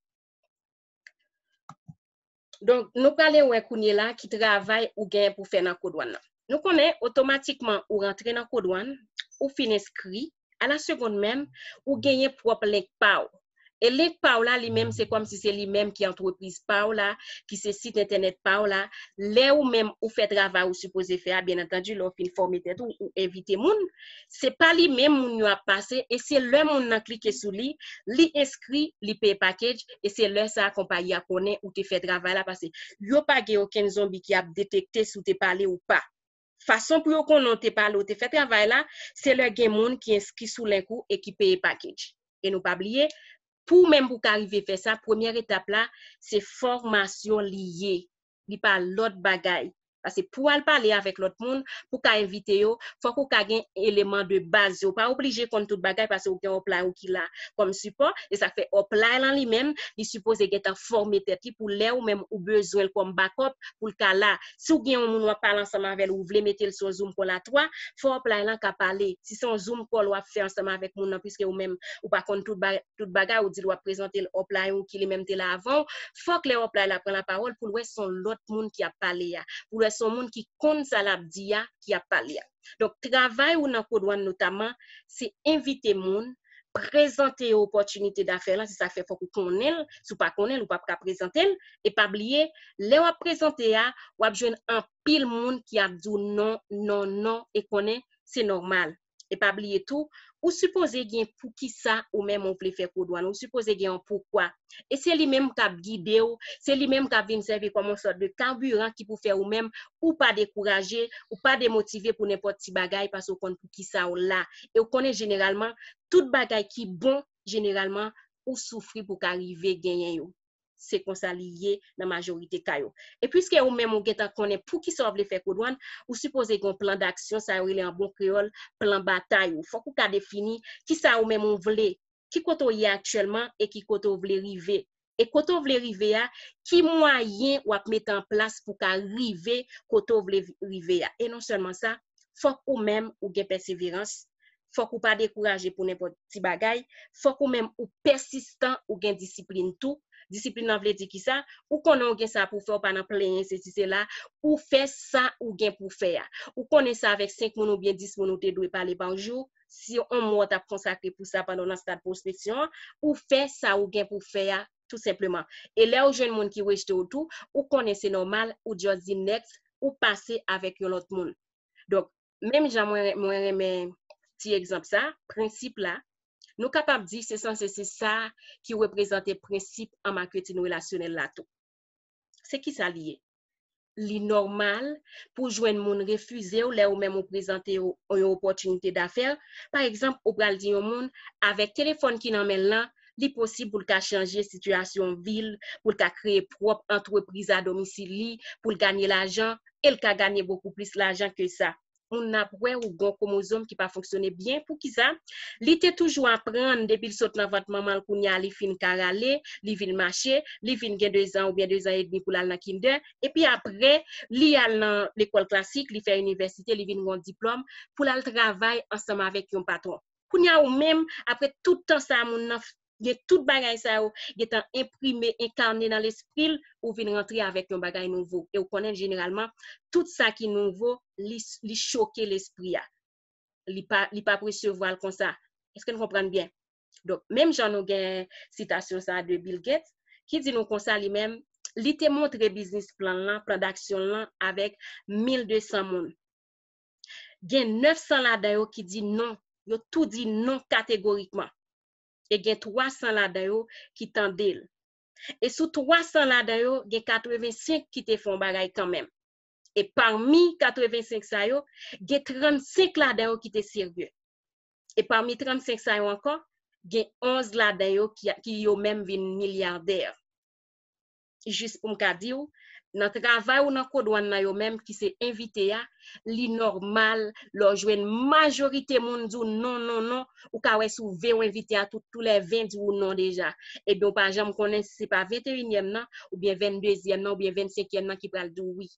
Donk, nou prale wè kounye la ki travay ou gen pou fè nan Kodwann nan. Nou konnen, otomatikman, ou rantre nan Kodwann, ou fin enskri, a la segonn menm, ou genyen pwòp link pa w. E link pa w la, li menm, se kòmsi se li menm ki antrepriz pa w la, ki se sit entènèt pa w la. Lè ou menm, ou fè travay ou sipoze fè a, byen antandi, lè w fin fòme tèt ou, ou envite moun, se pa li menm moun yo ap pase, e se lè moun nan klike sou li, li enskri, li peye package, e se lè sa a konpayi a konnen ou te fè travay la, paske yo pa gen okenn zonbi ki ap detekte si w te pale ou pa. Fason pou yo konnen w te pale, w te fè travay la, se lè gen moun ki enskri sou link ou e ki peye package. E nou pa bliye, pou ou menm pou w ka rive fè sa, premyè etap la, se fòmasyon li ye. Li pa lòt bagay. Paske pou w al pale avèk lòt moun, pou w ka envite yo, fòk ou ka gen eleman de baz yo. Ou pa oblije konn tout bagay paske ou gen upline ou ki la kòm sipò. E sa k fè upline lan li menm, li sipoze gentan fòme tèt li pou lè ou menm ou bezwen l kòm backup pou l ka la. Si w gen yon moun w ap pale ansanm avè l, ou vle mete l sou yon Zoom call a twa, fò upline lan ka pale. Si se yon Zoom call w ap fè ansanm avèk moun nan, piske ou menm ou pa konn tout ba-, tout bagay, ou di l w ap prezante l upline ou ki li menm te la avan w, fòk lè upline la pran lapawòl pou l wè se yon lòt moun ki ap pale a, pou l wè se yon moun ki konn sa l ap di a ki ap pale a. Donk, travay ou nan Kodwann notaman, se envite moun, prezante yo opòtinite dafè lan, se sa k fè fòk ou konnen l, si w pa konnen l, ou p ap ka prezante l, e pa bliye, lè w ap prezante a, w ap jwenn anpil moun ki ap di w non, non, non, e konnen se nòmal. E pa bliye tou, ou sipoze gen poukisa ou menm ou vle fè Kodwann, ou sipoze gen yon poukwa. E se li menm k ap gide w, se li menm k ap vin sèvi kòm yon sòt de kabiran ki pou fè ou menm, ou pa dekouraje, ou pa demotive pou nenpòt ti bagay, paske ou konn poukisa w la. E ou konnen jeneralman, tout bagay ki bon, jeneralman, ou soufri pou ka rive genyen yo. Se konsa li ye nan majorite ka yo. E piske ou menm ou gentan konnen poukisa w vle fè Kodwann, ou sipoze gen yon plan d'action, sa yo rele an bon kreyòl, plan batay ou. Fòk ou ka defini kisa ou menm ou vle, ki kote w ye aktyèlman e ki kote w vle rive. E kote w vle rive a, ki mwayen w ap mete an plas pou ka rive kote w vle rive a. E non sèlman sa, fòk ou menm ou gen pèseverans, fòk ou pa dekouraje pou nenpòt ti bagay, fòk ou menm ou pèsistan, ou gen disiplin tou. Disiplin nan vle di kisa? Ou konnen ou gen sa pou fè, ou pa nan plenyen, sesi, sela. Ou fè sa ou gen pou fè a. Ou konnen se avèk senk moun oubyen dis moun ou te dwe pale pa jou. Si yon mwa w t ap konsakre pou sa pandan w nan stad pwospeksyon an, ou fè sa ou gen pou fè a, tou senpleman. E lè ou jwenn moun ki rejte w tou, ou konnen se nòmal, ou just di next, ou pase avèk yon lòt moun. Donk, menm jan mwen, mwen renmen ti egzanp sa, prensip la, nou kapab di se sanse se sa ki reprezante prensip an maketin relasyonèl la tou. Se kisa li ye? Li nòmal pou jwenn moun refize w lè ou menm ou prezante yo yon opòtinite dafè. Pa egzanp, ou pral di yon moun, avèk telefòn ki nan men l lan, li posib pou l ka chanje sitiyasyon vi l, pou l ka kreye pwòp antrepriz a domisil li, pou l ganye lajan, e l ka ganye bokou plis lajan ke sa. Moun nan ap wè ou gon kwomozòm ki pa fonksyone byen. Poukisa? Li te toujou aprann depi l sot nan vant manman l, kounye a li fin ka rale, li vin mache, li vin gen dezan oubyen dezan edmi pou l al nan kinder, epi apre, li al nan lekòl klasik, li fè inivèsite, li vin gon diplòm pou l al travay ansanm avèk yon patwon. Kounye a ou menm, apre tout tan sa a, moun nan gen tout bagay sa yo gentan enprime, enkane nan lespri l, ou vin rantre avèk yon bagay nouvo. E ou konnen jeneralman, tout sa ki nouvo, li, li choke lespri a. Li pa, li pa presevwa l konsa. Èske n konprann byen? Donk, menm jan nou gen sitasyon sa a de Bill Gates, ki di nou konsa li menm, li te montre biznis plan l lan, plan daksyon l lan avèk mil de san moun. Gen nèf san ladan yo ki di non, yo tou di non kategorikman. E gen twa san ladan yo ki tande l. E sou twa san ladan yo, gen katrevensenk ki te fè yon bagay kanmenm. E pami katrevensenk sa yo, gen trannsenk ladan yo ki te serye. E pami trannsenk sa yo ankò, gen onz ladan yo ki, ki yo menm vin milyadè. Jis pou m ka di w, nan travay ou nan kodwàn nan yo menm ki se envite a, li nòmal lè w jwenn majorite moun di w non, non, non, ou ka wè si w ven w envite a tout, tou lè ven di w non deja. Ebyen, ou pa janm konnen si se pa venteyinyèm nan, oubyen venndezyèm nan, oubyen vennsenkyèm nan ki pral di w wi.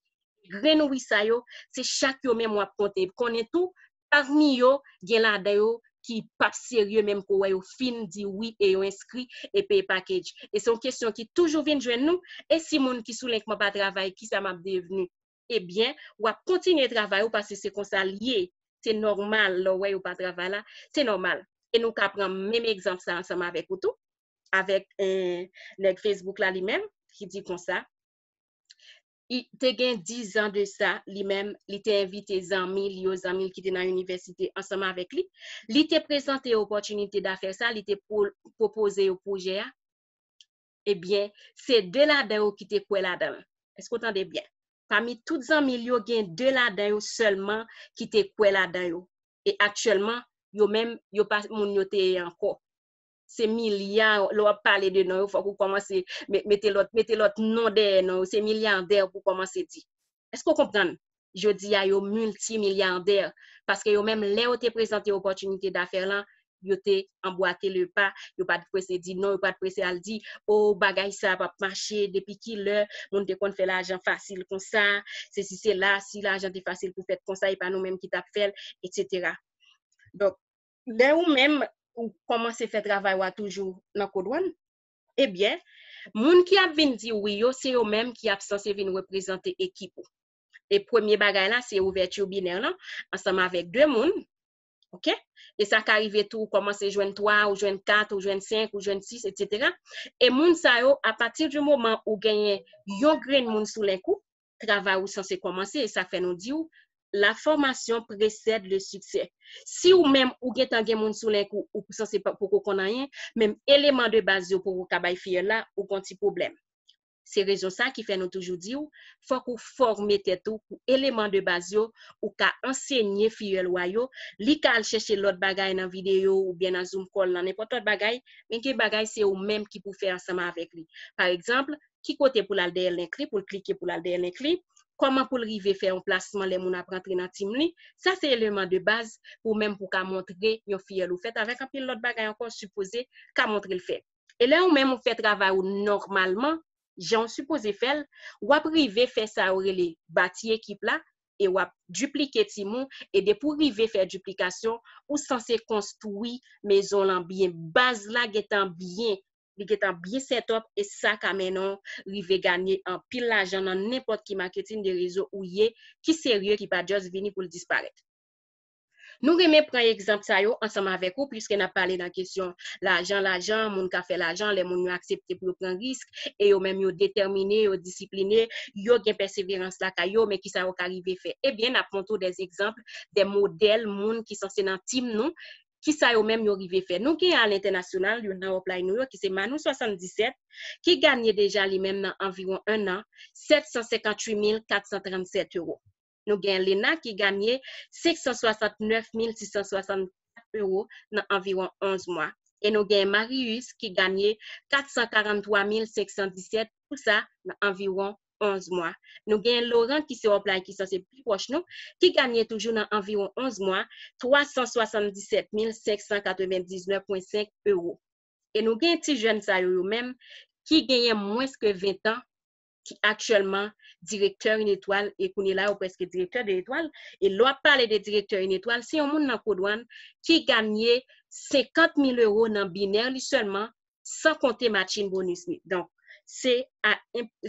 Grenn wi sa yo, se chak yo menm w ap konte. Konnen tou, pami yo, gen ladan yo ki p ap serye menm ke w wè yo fin di wi e yo enskri e peye package. E se yon kesyon ki toujou vin jwenn nou, e si moun ki sou link mwen pa travay, kisa m ap devni? Ebyen, w ap kontinye travay ou paske se konsa l ye. Se nòmal, lè w wè yo pa travay la, se nòmal. E nou ka pran menm egzanp sa ansanm avèk ou tou, avèk, eh, nèg Facebook la li menm, ki di konsa, li te gen diz an de sa, li menm, li te envite zanmi l yo, zanmi l ki te nan inivèsite ansanm avèk li. Li te prezante yo opòtinite dafè sa, li te pwo-, pwopoze yo pwojè a. Ebyen, se de ladan yo ki te kwè ladan l. Èske w tande byen? Pami tout zanmi l yo, gen de ladan yo sèlman ki te kwè ladan yo. E aktyèlman, yo menm, yo pa moun yo te ye ankò. Se milya, lè w ap pale de non yo, fòk ou kòmanse me-, mete lòt, mete lòt non dèyè non yo. Se milyadè pou w kòmanse di. Èske w konprann? Jodi a, yo miltimilyadè. Paske yo menm, lè yo te prezante opòtinite dafè lan, yo te anbwate le pa, yo pa t prese di non, yo pa t prese al di, o, bagay sa p ap mache, depi kilè moun te konn fè lajan fasil konsa, sesi sela, si lajan te fasil pou fèt konsa, e pa nou menm ki t ap fè l, etsetera. Donk, lè ou menm, ou kòmanse fè travay ou a toujou nan kodwàn, ebyen, moun ki ap vin di wi yo, se yo menm ki ap sanse vin reprezante ekip ou. E premye bagay la, se ouvèti binè lan, ansanm avèk de moun, oke? E sa ka rive tou, ou kòmanse jwenn twa, ou jwenn kat, ou jwenn senk, ou jwenn sis, etsetera. E moun sa yo, apati di moman ou genyen yon grenn moun sou link ou, travay ou sanse kòmanse, e sa k fè nou di w, la formation précède le succès. Si ou menm ou gentan gen moun sou link ou, ou sanse pa, poko konn anyen, menm eleman de baz yo poko ka bay fiyèl la, ou gon ti pwoblèm. Se rezon sa ki fè nou toujou di w, fòk ou fòme tèt ou pou eleman de baz yo, ou ka ansenye fiyèl ou a yo, li ka al chèche lòt bagay nan videyo oubyen nan Zoom call, nan nenpòt lòt bagay, men gen bagay se ou menm ki pou fè ansanm avèk li. Pa egzanp, ki kote pou l al dèyè link li, pou l klike pou l al dèyè link li, kòman pou l rive fè yon plasman lè moun ap rantre nan team li. Sa se eleman de baz pou menm pou ka montre yon fiyèl ou fèt avèk anpil lòt bagay ankò sipoze ka montre l fè. E lè ou menm ou fè travay ou nòmalman, jan ou sipoze fè l, w ap rive fè sa yo rele bati ekip la, e w ap diplike team ou, e depi w rive fè diplikasyon, ou sanse konstwi mezon lan byen. Baz la gentan byen. li gentan byen set up, e sa ka mennen w rive ganye anpil lajan nan nenpòt ki maketin de rezo ou ye, ki serye, ki pa just vini pou l disparèt. Nou renmen pran egzanp sa yo ansanm avèk ou, piske n ap pale nan kesyon lajan, lajan, moun ka fè lajan, lè moun yo aksepte pou yo pran risk, e yo menm yo detèmine, yo disipline, yo gen pèseverans lakay yo, men kisa yo ka rive fè? Ebyen, n ap montre w de egzanp, de modèl moun ki sanse nan team nou, kisa yo menm yo rive fè. Nou gen a lentènasyonal, youn nan upline nou yo, ki se Manou swasanndisèt, ki ganye deja li menm nan anviwon en an, sèt san senkanntuit mil kat san trannsèt euro. Nou gen Lena ki ganye senk san swasannnèf mil sis san swasannkat euro nan anviwon onz mwa. E nou gen Marius ki ganye kat san karanntwa mil senk san disèt, tou sa nan anviwon onz mwa. Nou gen Laurent ki se upline ki sanse pi pwòch nou, ki ganye toujou nan anviwon onz mwa, twa san swasanndisèt mil senk san katrevendiznèf pwen senk euro. E nou gen ti jèn sa yo, yo menm, ki genyen mwens ke ven tan, ki aktyèlman direktè Une Étoile, e kounye la, yo prèske direktè de Étoile. E lè w ap pale de direktè Une Étoile, se yon moun nan Kodwann ki ganye senkant mil euro nan binè li sèlman, san konte matching bonus li. Donk, se a,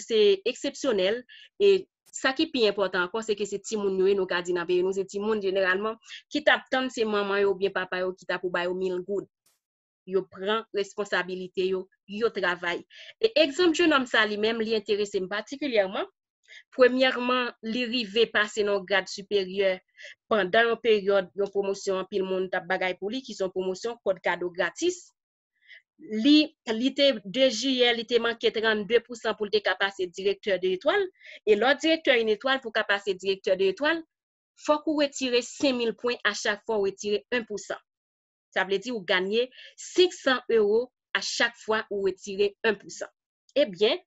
se eksepsyonèl, e sa ki pi enpòtan ankò, se ke se timoun yo ye, nou ka di nan peyi nou, se timoun jeneralman ki t ap tann se manman yo oubyen papa yo ki ta pou ba yo mil goud. Yo pran responsabilite yo, yo travay. E egzanp jenòm sa li menm, li enterese m patikilyèman. Premyèman, li rive pase nan yon grad siperyè pandan yon peryòd, yon pwomosyon anpil moun t ap bagay pou li, ki se yon pwomosyon kòd kado gratis. Li, li te, de jiyè, li te manke trannde pousan pou l te ka pase direktè de Étoile. E lè w direktè Une Étoile, pou w ka pase direktè de Étoile, fòk ou retire senk mil pwen a chak fwa w retire en pousan. Sa vle di ou ganye senk san euro a chak fwa ou retire en pousan. Ebyen,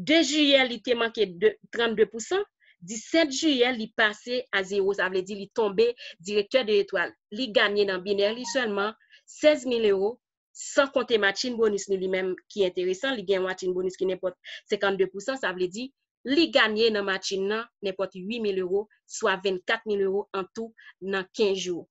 de jiyè, li te manke de, trannde pousan, disèt jiyè, li pase a zewo, sa vle di li tonbe direktè de Étoile. Li ganye nan binè li sèlman sèz mil euro, san konte matching bonus li, li menm ki enteresan, li gen yon matching bonus ki nenpòt senkannde pousan, sa vle di li ganye nan matching nan nenpòt uit mil euro, swa vennkat mil euro an tou nan kenz jou.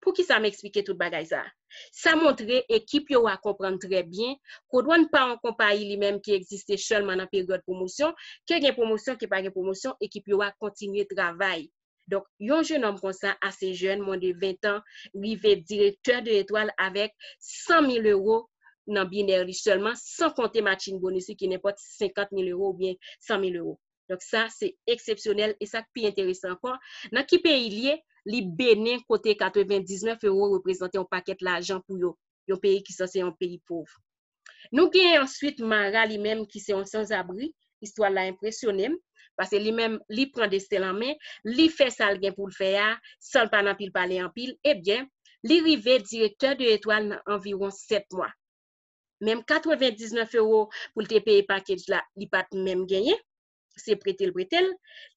Poukisa m eksplike tout bagay sa a? Sa montre ekip yo a konprann trè byen, Kodwann pa yon konpayi li menm ki egziste sèlman nan peryòd pwomosyon, ke gen pwomosyon, ke pa gen pwomosyon, ekip yo a kontinye travay. Donk, yon jenòm konsa, ase jèn, mwen de ven tan, rive direktè de Étoile avèk san mil euro nan binè li sèlman, san konte matching bonus li ki nenpòt senkant mil euro oubyen san mil euro. Donk, sa, se eksepsyonèl e sa k pi enteresan ankò, nan ki peyi l ye? Li Benen, kote katrevendiznèf euro reprezante yon pakèt lajan pou yo, yon peyi ki sanse yon peyi pòv. Nou gen answit Mara li menm ki se yon sanzabri. Istwa l la enpresyone m, paske li menm, li pran desten l an men, li fè sa l gen pou l fè a, san l pa nan pil pale anpil. Ebyen, li rive direktè de Étoile nan anviwon sèt mwa. Menm katrevendiznèf euro pou l te peye package la, li pa t menm genyen. Se prete l prete l.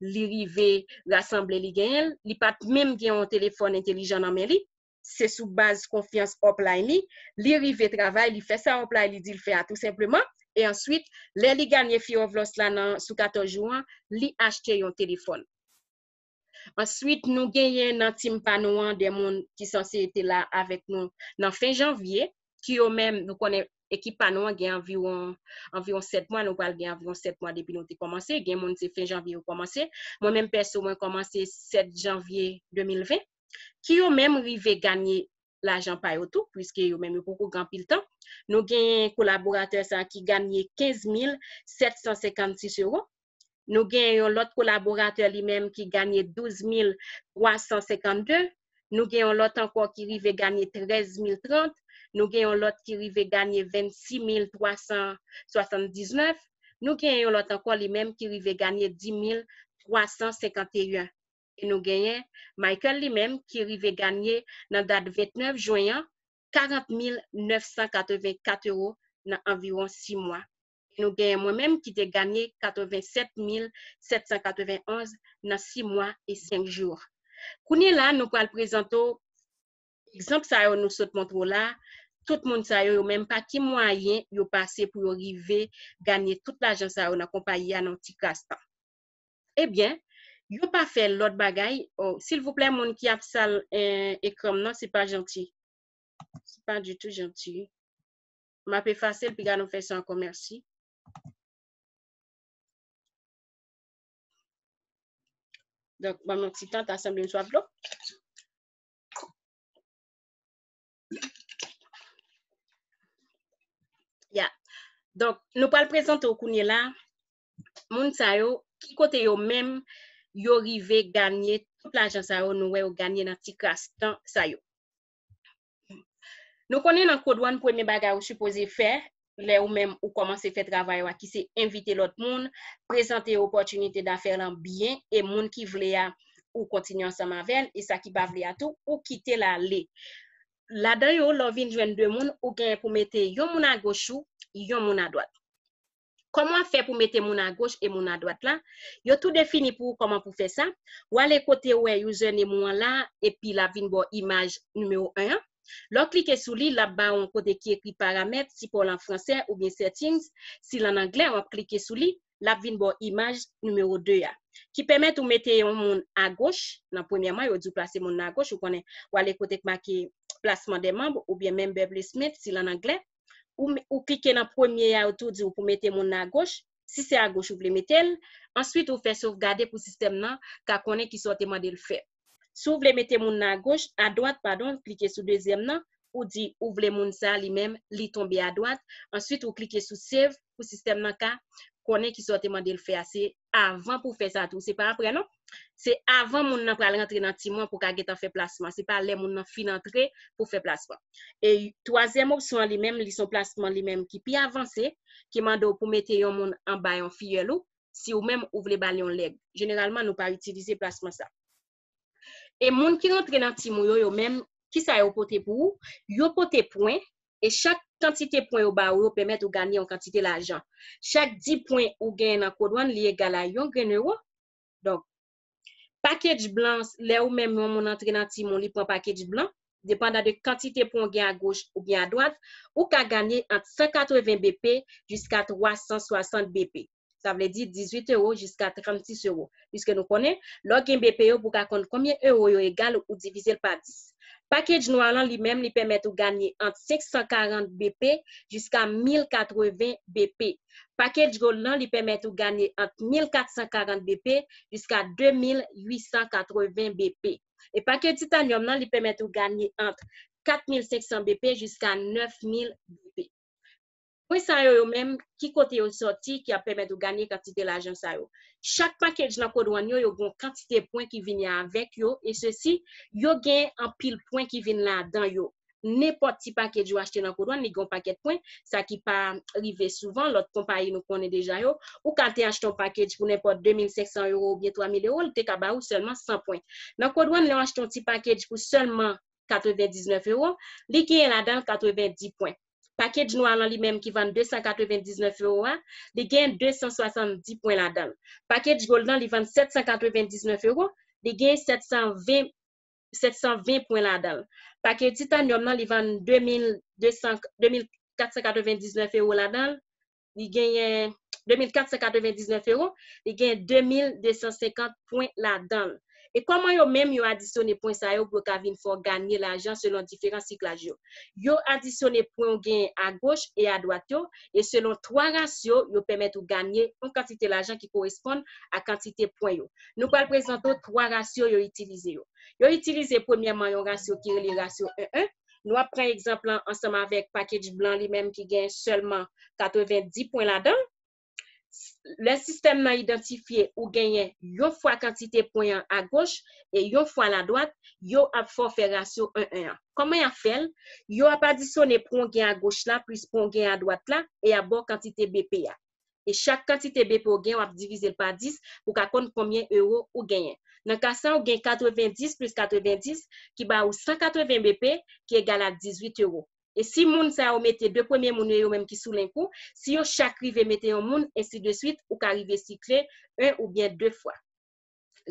Li rive rasanble li genyen l. Li pa t menm gen yon telefòn entelijan nan men li. Se sou baz konfyans upline li. Li rive travay, li fè sa upline li di l fè a tou senpleman. E answit, lè li ganye Fear of Loss la nan, sou katòz jou an, li achte yon telefòn. Answit, nou genyen nan team pa nou an de moun ki sanse te la avèk nou nan fen janvye, ki yo menm, nou konnen ekip pa nou an gen anviwon, anviwon sèt mwa, nou pral gen anviwon sèt mwa depi nou te kòmanse. Gen moun se fen janvye yo kòmanse. Mwen menm pèso, mwen kòmanse sèt janvye de mil ven. Ki yo menm rive ganye lajan pa yo tou, piske yo menm yo poko gen anpil tan. Nou gen kolaboratè sa ki ganye kenz mil sèt san senkannsis euro. Nou gen yon lòt kolaboratè li menm ki ganye douz mil twa san senkannde. Nou gen yon lòt ankò ki rive ganye trèz mil trant. Nou gen yon lòt ki rive ganye vennsis mil twa san swasanndiznèf. Nou gen yon lòt ankò li menm ki rive ganye dis mil twa san senkanteyen. E nou genyen Michael li menm ki rive ganye nan dat ventnèf jen an karant mil nèf san katrevenkat euro nan anviwon sis mwa. E nou genyen mwen menm ki te ganye katrevensèt mil sèt san katrevenonz nan sis mwa e senk jou. Kounye la, nou pral prezante w egzanp sa yo nou sot montre w la. Tout moun sa yo, yo menm pa ki mwayen yo pase pou yo rive ganye tout lajan sa yo nan konpayi a nan yon ti kras tan. Ebyen, yo pa fè lòt bagay. Oh, silvouplè, moun ki ap sal, eh, ekran m nan, se pa janti. Se pa ditou janti. M ap efase l, piga nou fè sa ankò, mèsi. Donk, ban m yon ti tan, ta sanble m swav dlo. Ya. Donk, nou pral prezante w kounye la, moun sa yo, ki kote yo menm, yo rive ganye tout lajan sa yo, nou wè yo ganye nan ti kras tan sa yo. Nou konnen nan kodwàn, premye bagay ou sipoze fè, lè ou menm ou kòmanse fè travay ou a, ki se envite lòt moun, prezante opòtinite dafè lan byen, e moun ki vle a, ou kontinye ansanm avè l, e sa ki pa vle a tou, ou kite l ale. Ladan yo, lè w vin jwenn de moun, ou genyen pou mete yon moun agoch ou, yon moun adwat. Kòman w ap fè pou mete moun agoch e moun adwat la? Yo tou defini pou ou kòman pou fè sa. W ale kote w wè username ou an la, epi l ap vin ba w imaj nimewo en an. Lè w klike sou li, l ap ba w yon kote ki ekri paramèt, si pa w lan fransè, oubyen settings, si l an anglè, w ap klike sou li, l ap vin ba w imaj nimewo de a, ki pèmèt ou mete yon moun agoch, nan premyèman, yo di w plase moun nan agoch, ou konnen, w ale kote k make plasman dè manm, oubyen member placement, si l an anglè, ou, ou klike nan premye a, yo tou di w pou mete moun nan agoch, si se agoch ou vle mete l, answit ou fè sovgade pou sistèm nan ka konnen kisa w te mande l fè. Si w vle mete moun nan agoch, adwat, padon, klike sou dezyèm nan, ou di ou vle moun sa li menm, li tonbe adwat, answit ou klike sou save pou sistèm nan ka konnen kisa w te mande l fè a. Se avan pou w fè sa tou, se pa apre non. Se avan moun nan pral rantre nan tim ou an pou w ka gentan fè plasman. Se pa lè moun nan fin antre pou w fè plasman. E twazyèm opsyon an li menm, li se yon plasman li menm ki pi avanse, ki mande w pou mete yon moun anba yon fiyèl ou, si ou menm ou vle ba l yon lèg. Jeneralman, nou pa itilize plasman sa. E moun ki rantre nan tim ou yo, yo menm, kisa yo pote pou ou? Yo pote pwen, e chak kantite pwen yo ba ou yo pèmèt ou ganye yon kantite lajan. Chak dis pwen ou genyen nan kodwàn, li egal a yon grenn ewo. Donk, pakej blan, lè ou menm yon moun antre nan tim ou, li pran pakej blan, depandan de kantite pwen w gen agoch oubyen adwat, ou ka ganye ant san katreven B P jiska twa san swasant B P. Sa vle di dizuit ewo jiska trannsis ewo. Piske nou konnen, lè w gen B P yo, pou w ka konn konbyen ewo yo egal, ou divize l pa dis. Pakej nwa lan, li menm, li pèmèt ou ganye ant senk san karant B P jiska mil katreven B P. Pakej gold lan, li pèmèt ou ganye ant mil kat san karant B P jiska de mil uit san katreven B P. E pakej titanyòm nan, li pèmèt ou ganye ant kat mil senk san B P jiska nèf mil B P. Pwen sa yo, yo menm, ki kote yo sòti ki ap pèmèt ou ganye kantite lajan sa yo? Chak pakej nan kodwàn yo, yo gen yon kantite pwen ki vini avèk yo, e sesi, yo gen anpil pwen ki vin ladan yo. Nenpòt ti pakej ou achte nan kodwàn, li gen yon pakèt pwen, sa ki pa rive souvan, lòt konpayi nou konnen deja yo. Ou ka te achte yon pakej pou nenpòt de mil senk san ewo oubyen twa mil ewo, li te ka ba ou sèlman san pwen. Nan kodwàn, lè w achte yon ti pakej pou sèlman katrevendiznèf ewo, li genyen ladan l katrevendis pwen. Pakej nwa lan li menm ki vann de san katrevendiznèf ewo a, li genyen de san swasanndis pwen ladan l. Pakej gold lan, li vann sèt san katrevendiznèf ewo, li genyen sèt san ven, sèt san ven pwen ladan l. Pakej titanyòm nan, li vann de mil de san, de mil kat san katrevendiznèf ewo ladan l, li genyen de mil kat san katrevendiznèf ewo, li genyen de mil de san senkant pwen ladan l. E kòman yo menm yo adisyone pwen sa yo pou yo ka vin fè w ganye lajan selon diferan siklaj yo? Yo adisyone pwen w genyen agoch e adwat yo, e selon twa rasyo, yo pèmèt ou ganye yon kantite lajan ki koresponn a kantite pwen yo. Nou pral prezante w twa rasyo yo itilize yo. Yo itilize premyèman yon rasyo ki rele rasyo en en. Nou ap pran egzanp lan ansanm avèk pakej blan li menm ki gen sèlman katrevendis pwen ladan l. Lè sistèm nan idantifye ou genyen yon fwa kantite pwen an agoch e yon fwa l adwat, yo ap fè w fè rasyo en en an. Kòman y ap fè l? Yo ap adisyone pwen w gen agoch la plis pwen w gen adwat la e y ap ba w kantite B P a. E chak kantite B P w gen, w ap divize l pa dis pou w ka konn konbyen ewo ou genyen. Nan ka sa, ou gen katrevendis plis katrevendis ki ba ou san katreven B P ki egal a dizuit ewo. E si moun sa yo mete de premye moun yo, yo menm ki sou link ou, si yo chak rive mete yon moun, ensi de swit, ou ka rive sikle en oubyen de fwa.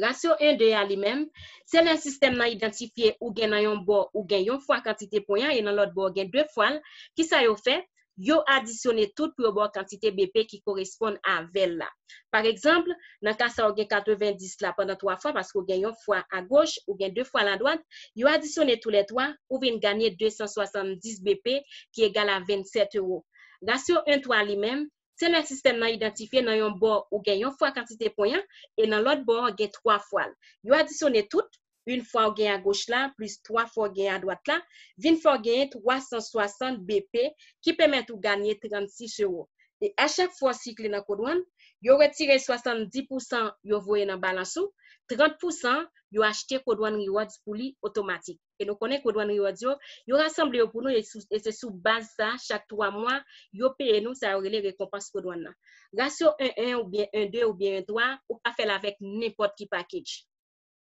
Rasyo en de a li menm, se lè sistèm nan idantifye ou gen nan yon bò ou gen yon fwa kantite pwen an e nan lòt bò ou gen de fwa l, kisa yo fè? Yo adisyone tout pou yo ba w kantite B P ki koresponn avè l la. Pa egzanp, nan ka sa ou gen katrevendis la pandan twa fwa paske ou gen yon fwa agoch, ou gen de fwa ladwat, yo adisyone toulètwa, ou vin ganye de san swasanndis B P ki egal a vennsèt ewo. Rasyo en twa li menm, se lè sistèm nan idantifye nan yon bò ou gen yon fwa kantite pwen an, e nan lòt bò an gen twa fwa l. Yo adisyone tout, yon fwa ou gen agoch la, plis twa fwa ou gen adwat la, vin fè w genyen twa san swasant B P, ki pèmèt ou ganye trannsis ewo. E a chak fwa w sikle nan kodwann, yo retire swasanndis pousan yo voye nan balans ou, trant pousan yo achte kodwann rewards pou li otomatik. E nou konnen kodwann rewards yo, yo rasanble yo pou nou, e sou- e se sou baz sa, chak twa mwa, yo peye nou sa yo rele rekonpans kodwann nan. Rasyo en en oubyen en de oubyen en twa, ou ka fè l avèk nenpòt ki package.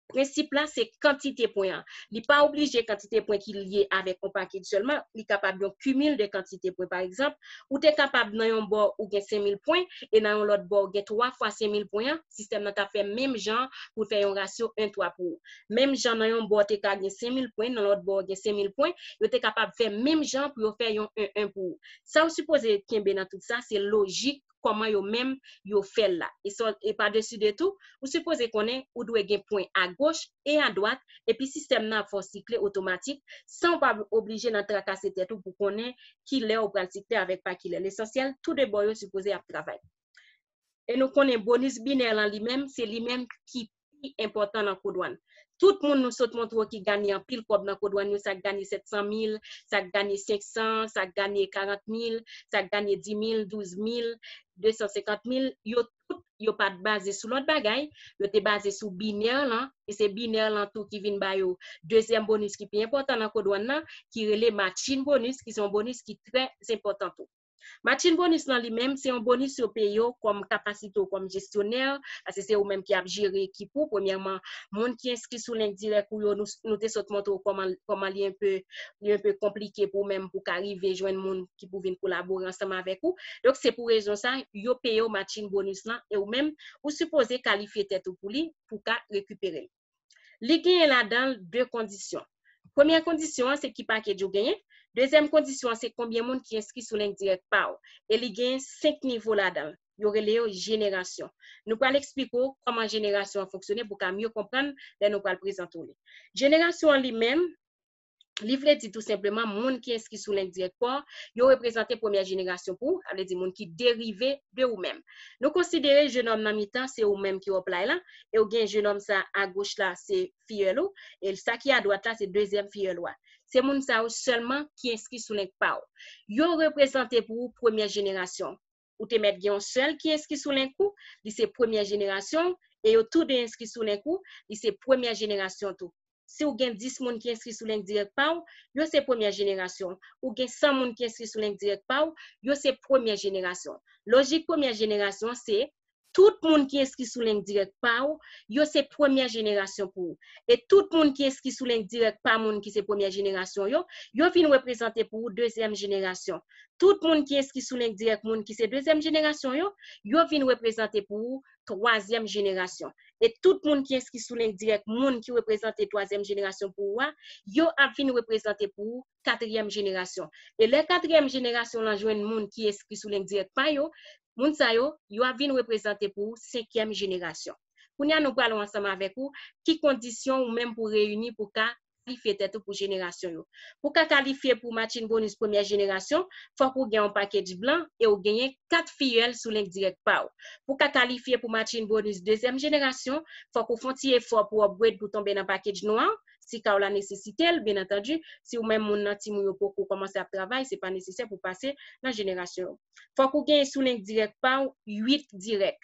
Prensip la, se kantite pwen an. Li pa oblije kantite pwen ki lye avèk yon package sèlman, li kapab yon kimil de kantite pwen. Pa egzanp, ou te kapab nan yon bò ou gen senk mil pwen, e nan yon lòt bò ou gen twa fwa senk mil pwen an, sistèm nan t ap fè menm jan pou l fè yon rasyo en twa pou ou. Menm jan nan yon bò te ka gen senk mil pwen, nan lòt bò gen senk mil pwen, yo te kapab fè menm jan pou yo fè yon en en pou ou. Sa ou sipoze kenbe nan tout sa, se lojik kòman yo menm yo fè l la. E, sa- e pa desi de tou, ou sipoze konnen ou dwe gen pwen agoch e adwat, epi sistèm nan ap fè w sikle otomatik, san w pa oblije nan trakase tèt ou pou konnen kilè ou pral sikle avèk pa kilè. Lesansyèl, tou de bò yo sipoze ap travay. E nou konnen bonis binè lan li menm, se li menm ki pi enpòtan nan kodwann. Tout moun nou sot montre w ki ganye anpil kòb nan kodwann yo, sa k ganye sèt san mil, sa k ganye senk san, sa k ganye karant mil, sa k ganye dis mil, douz mil, de san senkant mil, yo tout, yo pa t baze sou lòt bagay, yo te baze sou binè lan, e se binè lan tou ki vin ba yo dezyèm bonis ki pi enpòtan nan kodwann nan, ki rele matching bonis, ki se yon bonis ki trè enpòtan tou. Matching bonis lan li menm, se yon bonis yo peye w kòm kapasite w kòm jesyonè, paske se ou menm ki ap jere ekip ou. Premyèman, moun ki enskri sou link dirèk ou yo, nou, nou te sot montre w kòman, kòman li enpe, li enpe konplike pou ou menm pou ka rive jwenn moun ki pou vin kolabore ansanm avèk ou. Donk, se pou rezon sa, yo peye w matching bonis lan, e ou menm, ou sipoze kalifye tèt ou pou li, pou ka rekipere l. Li genyen ladan l de kondisyon. Premyè kondisyon an, se ki package ou genyen. Dezyèm kondisyon an, se konbyen moun ki enskri sou link dirèk pa w. E li genyen senk nivo ladan l. Yo rele yo jenerasyon. Nou pral eksplike w kòman jenerasyon an fonksyone pou w ka mye konprann lè nou pral prezante w li. Jenerasyon an li menm, li vle di tou senpleman moun ki enskri sou link dirèk pa w, yo reprezante premyè jenerasyon pou ou, sa vle di moun ki derive de ou menm. Nou konsidere jenòm nan mitan, se ou menm ki w ap lay la, e w gen jenòm sa agoch la, se fiyèl ou, e sa ki adwat la, se dezyèm fiyèl ou a. Se moun sa yo sèlman ki enskri sou link pa w. Yo reprezante pou ou premyè jenerasyon. Ou te mèt gen yon sèl ki enskri sou link ou, li se premyè jenerasyon, e yo tou de enskri sou link ou, li se premyè jenerasyon tou. Si w gen dis moun ki enskri sou link dirèk pa w, yo se premyè jenerasyon. Ou gen san moun ki enskri sou link dirèk pa w, yo se premyè jenerasyon. Lojik premyè jenerasyon se tout moun ki enskri sou link dirèk pa w, yo se premyè jenerasyon pou ou. E tout moun ki enskri sou link dirèk pa moun ki se premyè jenerasyon yo, yo vin reprezante pou ou dezyèm jenerasyon. Tout moun ki enskri sou link dirèk moun ki se dezyèm jenerasyon yo, yo vin reprezante pou ou twazyèm jenerasyon. E tout moun ki enskri sou link dirèk moun ki reprezante twazyèm jenerasyon pou ou a, yo ap vin reprezante pou ou katriyèm jenerasyon. E lè katriyèm jenerasyon lan jwenn moun ki enskri sou link dirèk pa yo, moun sa yo, yo ap vin reprezante pou ou senkyèm jenerasyon. Kounye a, nou pral wè ansanm avèk ou ki kondisyon ou menm pou reyini pou ka kalifye tèt ou pou jenerasyon yo. Pou ka kalifye pou matching bonis premyè jenerasyon, fòk ou gen yon package blan e ou genyen kat fiyèl sou link dirèk pa w. Pou ka kalifye pou matching bonis dezyèm jenerasyon, fòk ou fè yon ti efò pou w upgrade pou tonbe nan package nwa, si ka w la nesesite l, byen antandi, si ou menm moun nan timoun yo poko kòmanse ap travay, se pa nesesè pou pase nan jenerasyon yo. Fòk ou genyen sou link dirèk pa w uit dirèk.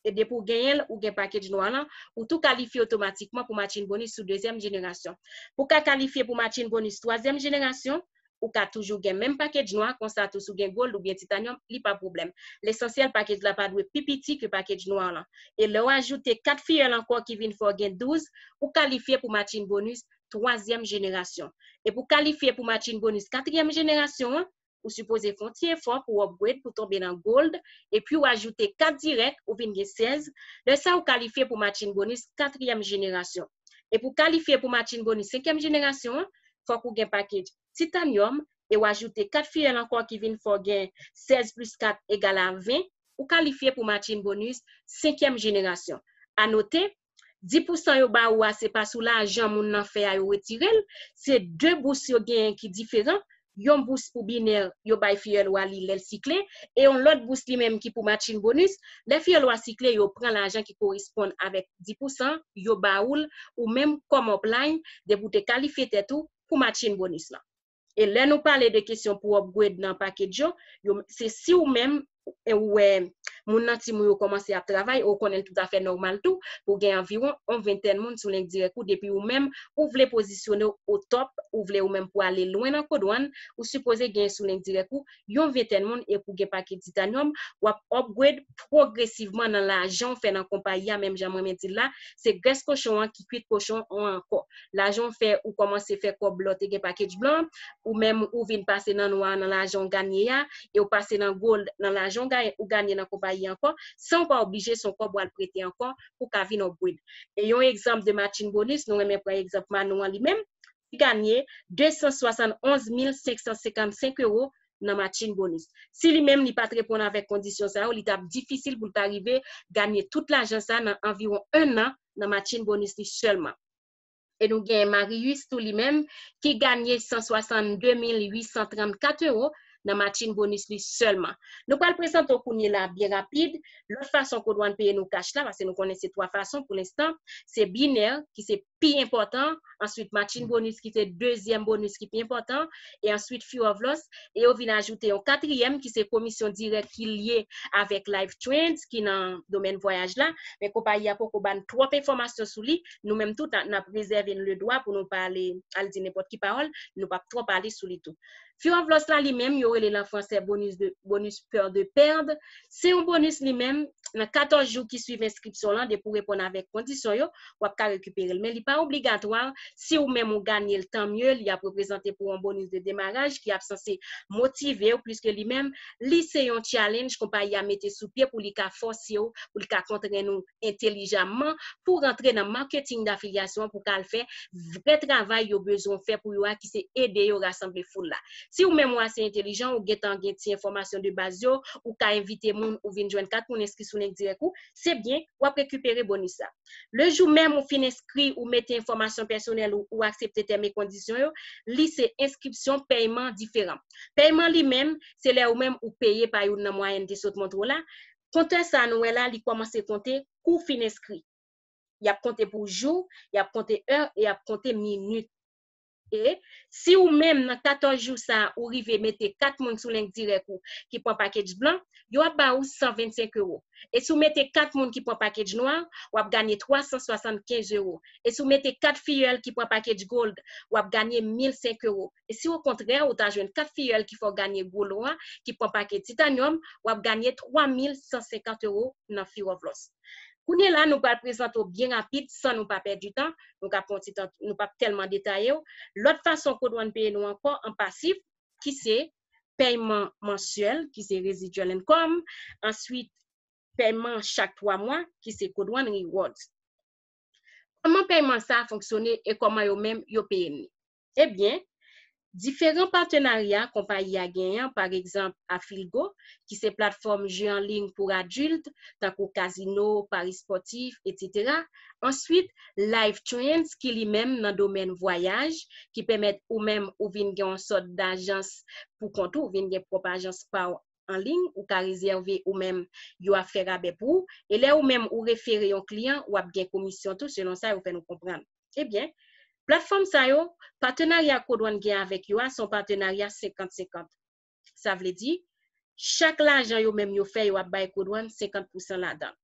E depi w genyen l, ou gen package nwa lan, ou tou kalifye otomatikman pou matching bonis sou dezyèm jenerasyon. Pou ka kalifye pou matching bonis twazyèm jenerasyon, ou ka toujou gen menm package nwa, konsa tou si w gen gold oubyen titanyòm, li pa pwoblèm. Lesansyèl, package la pa dwe pi piti ke package nwa lan. E lè w ajoute kat fiyèl ankò ki vin fè w gen douz, ou kalifye pou matching bonis twazyèm jenerasyon. E pou kalifye pou matching bonis katriyèm jenerasyon an, ou sipoze fè yon ti efò pou w upgrade pou tonbe nan gold, epi w ajoute kat dirèk, ou vin gen sèz. Lè sa, ou kalifye pou matching bonis katriyèm jenerasyon. E pou kalifye pou matching bonis senkyèm jenerasyon an, fòk ou gen package titanyòm e w ajoute kat fiyèl ankò ki vin fè w gen sèz plis kat egal a ven, ou kalifye pou matching bonis senkyèm jenerasyon. A note, dis pousan yo ba ou a, se pa sou lajan moun nan fè a yo retire l, se de bous yo genyen ki diferan, yon bous pou binè, yo bay fiyèl ou a li lè l sikle, e yon lòt bous li menm ki pou matching bonus. Lè fiyèl ou a sikle, yo pran lajan ki koresponn avèk dis pousan, yo ba ou l, ou menm kòm upline, depi w te kalifye tèt ou pou matching bonus lan. E lè nou pale de kesyon pou upgrade nan package yo, yo, se si ou menm, e ou wè moun nan tim ou yo kòmanse ap travay, ou konnen l toutafè nòmal tou, pou gen anviwon yon ventèn moun sou link dirèk ou, depi ou menm, ou vle pozisyone w o top, ou vle ou menm pou ale lwen nan kodwann, ou sipoze gen sou link dirèk ou, yon ventèn moun e pou gen package titanium, w ap upgrade pwogresivman nan lajan w fè nan konpayi a, menm jan mwen men di l la, se grès kochon an ki kwit kochon an ankò. Lajan w fè, ou kòmanse fè kòb lè w te gen package blan, ou menm ou vin pase nan nwa nan lajan w ganye a, e w pase nan gold nan lajan w ganye, ou ganye nan konpayi ankò, san w pa oblije se yon kòb w al prete ankò pou w ka vin upgrade. E yon egzanp de matching bonus, nou renmen pran egzanp Manou an li menm, li ganye de san swasann onz mil senk san senkannsenk ewo nan matching bonus. Si li menm li pa t reponn avèk kondisyon sa yo, li t ap difisil pou l ta rive ganye tout lajan sa nan anviwon en an nan matching bonus li sèlman. E nou gen Marius tou li menm ki ganye san swasann de mil uit san trannkat ewo nan matching bonus li sèlman. Nou pral prezante w kounye la byen rapid lòt fason kodwann peye nou kach la, paske nou konnen se twa fason pou lenstan. Se binè ki se pi enpòtan, answit matching bonus ki se dezyèm bonus ki pi enpòtan, e answit Fear of Loss, e yo vin ajoute yon katriyèm ki se komisyon dirèk ki lye avèk Life Trends ki nan domèn vwayaj la, men konpayi a poko ba n twòp enfòmasyon sou li, nou menm tou n ap rezève n ledwa pou nou pa ale al di nenpòt ki pawòl, nou p ap twòp ale sou li tou. Fear of Loss la li menm, yo rele l an fransè bonus de, bonus peur de perdre. Se yon bonus li menm, nan katòz jou ki swiv enskripsyon lan, depi w reponn avèk kondisyon yo, w ap ka rekipere l. Men li pa obligatwa, si ou menm ou ganye l, tan mye, li ap reprezante pou yon bonus de demaraj ki ap sanse motive w, pliske li menm, li se yon challenge konpayi a mete sou pye pou li ka fòse w, pou li ka kontrenn ou entelijamman pou rantre nan marketing d'affiliation pou ka al fè vrè travay yo bezwen fè pou yo a, ki se ede yo rasanble foul la. Si ou menm ou ase entelijan, ou gentan gen ti enfòmasyon de baz yo, ou ka envite moun, ou vin jwenn kat moun enskri sou link dirèk ou, se byen, w ap rekipere bonis sa. Le jou menm ou fin enskri, ou mete enfòmasyon pèsonèl ou, ou aksepte tèm e kondisyon yo, li se enskripsyon pèyman diferan. Pèyman li menm, se lè ou menm ou peye pa youn nan mwayen m te sot montre w la. Kontè sa nou wè la, li kòmanse konte kou w fin enskri. Y ap konte pou jou, y ap konte è, e y ap konte minit. E si ou menm nan katòz jou sa a, ou rive mete kat moun sou link dirèk ou ki pran package blan, yo ap ba ou san vennsenk ewo. E si w mete kat moun ki pran package nwa, w ap ganye twa san swasannkenz ewo. E si w mete kat fiyèl ki pran package gold, w ap ganye mil senk ewo. E si okontrè, ou ta jwenn kat fiyèl ki fè w ganye gwo lo a, ki pran package titanium, w ap ganye twa mil san senkant ewo nan Fear of Loss. Kounye la, nou pral prezante w byen rapid, san nou pa pèdi tan, nou ka pran ti tan, nou p ap tèlman detaye w. Lòt fason kodwann peye nou ankò an pasif, ki se pèyman mansyèl, ki se residual income, answit pèyman chak twa mwa, ki se kodwann rewards. Kòman pèyman sa a fonksyone e kòman yo menm yo peye n li? Ebyen, diferan patenarya konpayi a genyen, pa egzanp, Afilgo, ki se platfòm je an liy pou adilt, tankou kazino, pari spòtif, etsetera. Answit, Life Trends, ki li menm nan domèn vwayaj, ki pèmèt ou menm ou vin gen yon sòt dajans pou kont ou, ou vin gen pwòp ajans pa w an liy, ou ka rezève ou menm, yo ap fè rabè pou ou. E lè ou menm ou refere yon kliyan, w ap gen komisyon tou, selon sa yo fè nou konprann. Ebyen, platfòm sa yo, patenarya kodwann gen avèk yo a, se yon patenarya senkant senkant. Sa vle di, chak lajan yo menm yo fè, yo ap bay kodwann senkant pousan ladan l.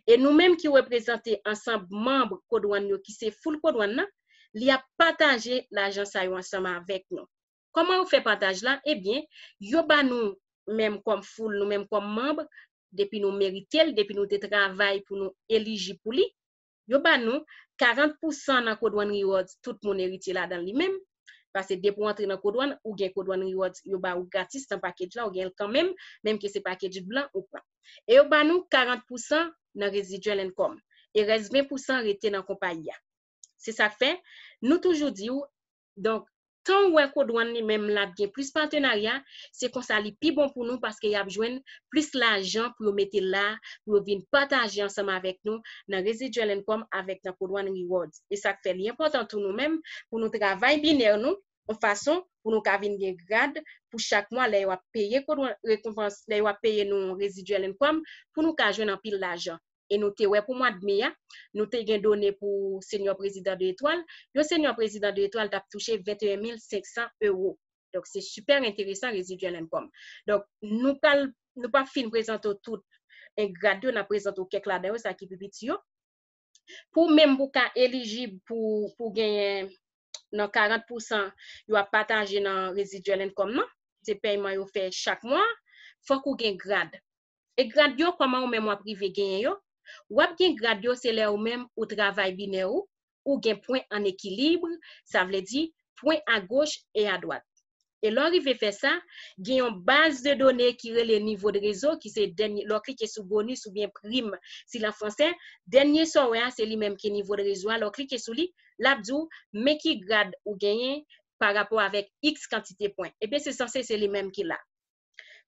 E nou menm ki reprezante ansanm manm kodwann yo, ki se foul kodwann nan, li ap pataje lajan sa yo ansanm avèk nou. Kòman yo fè pataj la? Ebyen, yo ba nou menm kòm foul, nou menm kòm manm, depi nou merite l, depi nou te travay pou nou elijib pou li, yo ba nou karant pousan nan kodwann rewards, tout moun eritye ladan li menm. Paske depi w antre nan kodwann, ou gen kodwann rewards, yo ba ou gratis nan package la, ou gen l kanmenm, menm ke se package blan ou pran. E yo ba nou karant pousan nan residual income. E rès ven pousan rete nan konpayi a. Se sa k fè, nou toujou di w, donk, tan w wè kodwann li menm l ap gen plis patenarya, se konsa li pi bon pou nou paske y ap jwenn plis lajan pou yo mete la, pou yo vin pataje ansanm avèk nou nan residual income avèk nan kodwann rewards. E sa k fè li enpòtan tou nou menm pou nou travay binè nou, yon fason pou nou ka vin gen grad pou chak mwa lè yo ap peye rekonpans, lè yo ap peye nou residual income, pou nou ka jwenn anpil lajan. E nou te wè pou mwa de me a, nou te gen done pou senior president de etwal. Yon senior president de etwal t ap touche venteyen mil senk san euro. Donk, se super enteresan residual income. Donk, nou pral, nou pa fin prezante w tout en grad yo, n ap prezante w kèk ladan yo, sa ki pi piti yo. Pou menm pou ka elijib pou, pou genyen nan karant pousan yo ap pataje nan residual income nan, se pèyman yo fè chak mwa, fòk ou gen grad. E grad yo, kòman ou menm w ap rive genyen yo? W ap gen grad yo, se lè ou menm ou travay binè ou, ou gen pwen an ekilib, sa vle di pwen agoch e adwat. E lè w rive fè sa, gen yon baz de done ki rele nivo de rezo, ki se dènye, lè w klike sou bonis oubyen prim, si l an fransè, dènye sa w wè a, se li menm ki nivo de rezo a, lè w klike sou li, l ap di w men ki grad ou genyen pa rapò avèk iks kantite pwen. Ebyen, se sanse se li menm ki la.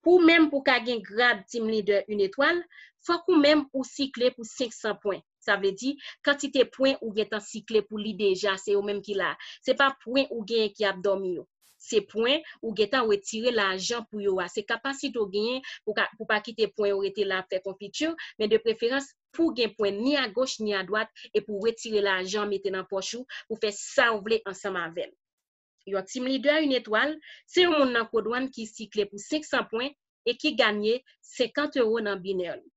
Pou ou menm pou ka gen grad team leader une étoile, fòk ou menm ou sikle pou senk san pwen. Sa vle di, kantite pwen ou gentan sikle pou li deja, se yo menm ki la. Se pa pwen ou genyen ki ap dòmi yo. Se pwen ou gentan retire lajan pou yo a. Se kapasite ou genyen pou ka, pou pa kite pwen yo rete la ap fè konfiti, men de preferans pou gen pwen ni agoch ni adwat e pou retire lajan mete nan pòch ou pou fè sa ou vle ansanm avè l. Yon team leader une étoile, se yon moun nan kodwann ki sikle pou senk san pwen e ki ganye senkant euro nan binè li.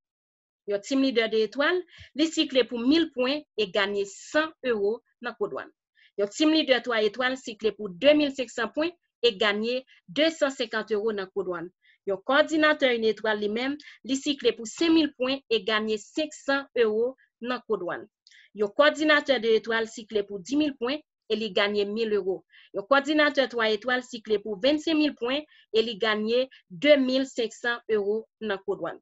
Yon team leader de etwal, li sikle pou mil pwen e ganye san euro nan kodwann. Yon team leader twa etwal sikle pou de mil senk san pwen e ganye de san senkant euro nan kodwann. Yon kòdinatè une étoile li menm, li sikle pou senk mil pwen e ganye senk san euro nan kodwann. Yon kòdinatè de etwal sikle pou di mil pwen e li ganye mil euro. Yon kòdinatè twa etwal sikle pou vennsenk mil pwen e li ganye de mil senk san euro nan kodwann.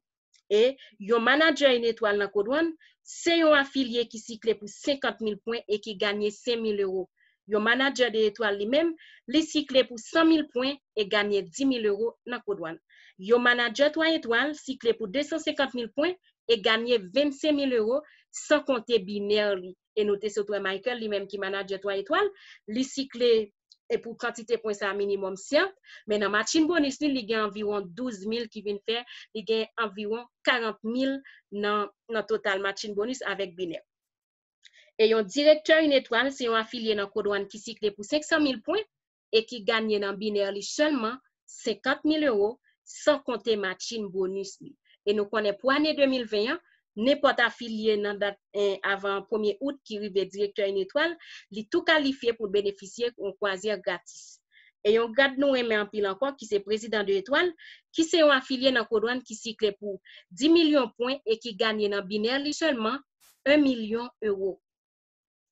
E yon manadjè une étoile nan kodwann, se yon afilye ki sikle pou senkant mil pwen e ki ganye senk mil euro. Yon manadjè de etwal li menm, li sikle pou san mil pwen e ganye di mil euro nan kodwann. Yon manadjè twa etwal sikle pou de san senkant mil pwen e ganye vennsenk mil euro, san konte binè li. E nou te sot wè Michael, li menm ki manadjè twa etwal, li sikle e pou kantite pwen sa minimòm, sèt, men nan matching bonus li, li gen anviwon douz mil ki vin fè, li gen anviwon karant mil nan, nan total matching bonus avèk binè. E yon direktè une étoile, se yon afilye nan kodwann ki sikle pou senk san mil pwen e ki ganye nan binè li sèlman senkant mil euro, san konte matching bonus li. E nou konnen pou ane de mil ven an, nenpòt afilye nan dat, eh, avan premye out ki rive direktè une étoile, li tou kalifye pou benefisye yon kwazyè gratis. E yon grad nou renmen anpil ankò, ki se prezidan de etwal, ki se yon afilye nan kodwann ki sikle pou di milyon pwen e ki ganye nan binè li sèlman en milyon euro.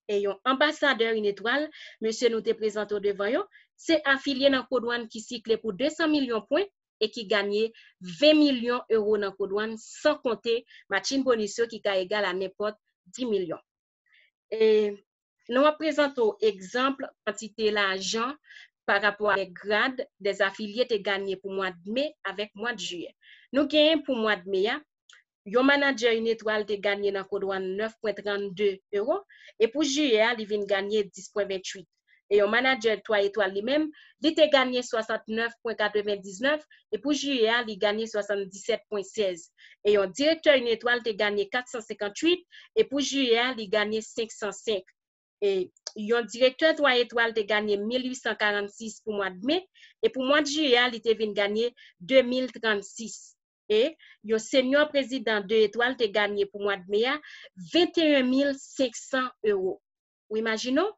E yon anbasadè une étoile, mesye nou te prezante w devan yo, se afilye nan kodwann ki sikle pou de san milyon pwen e ki ganye ven milyon euro nan kodwann, san konte matching bonus yo ki ka egal a nenpòt di milyon. E nou ap prezante w egzanp kantite lajan pa rapò avèk grad dè afilye te ganye pou mwa de me avèk mwa de jiyè. Nou genyen pou mwa de me a, yon manadjè une étoile te ganye nan kodwann nèf pwen trannde euro, e pou jiyè a, li vin ganye dis pwen venntuit. E yon manadjè twa etwal li menm, li te ganye swasantnèf pwen katrevendiznèf, e pou jiyè a, li ganye swasanndisèt pwen sèz. E yon direktè une étoile te ganye kat san senkantuit, e pou jiyè a, li ganye senk san senk. E yon direktè twa etwal te ganye mil uit san karannsis pou mwa de me, e pou mwa de jiyè a, li te vin ganye de mil trannsis. E yon senior prezidan de etwal te ganye pou mwa de me a venteyen mil senk san euro. Ou imajine w,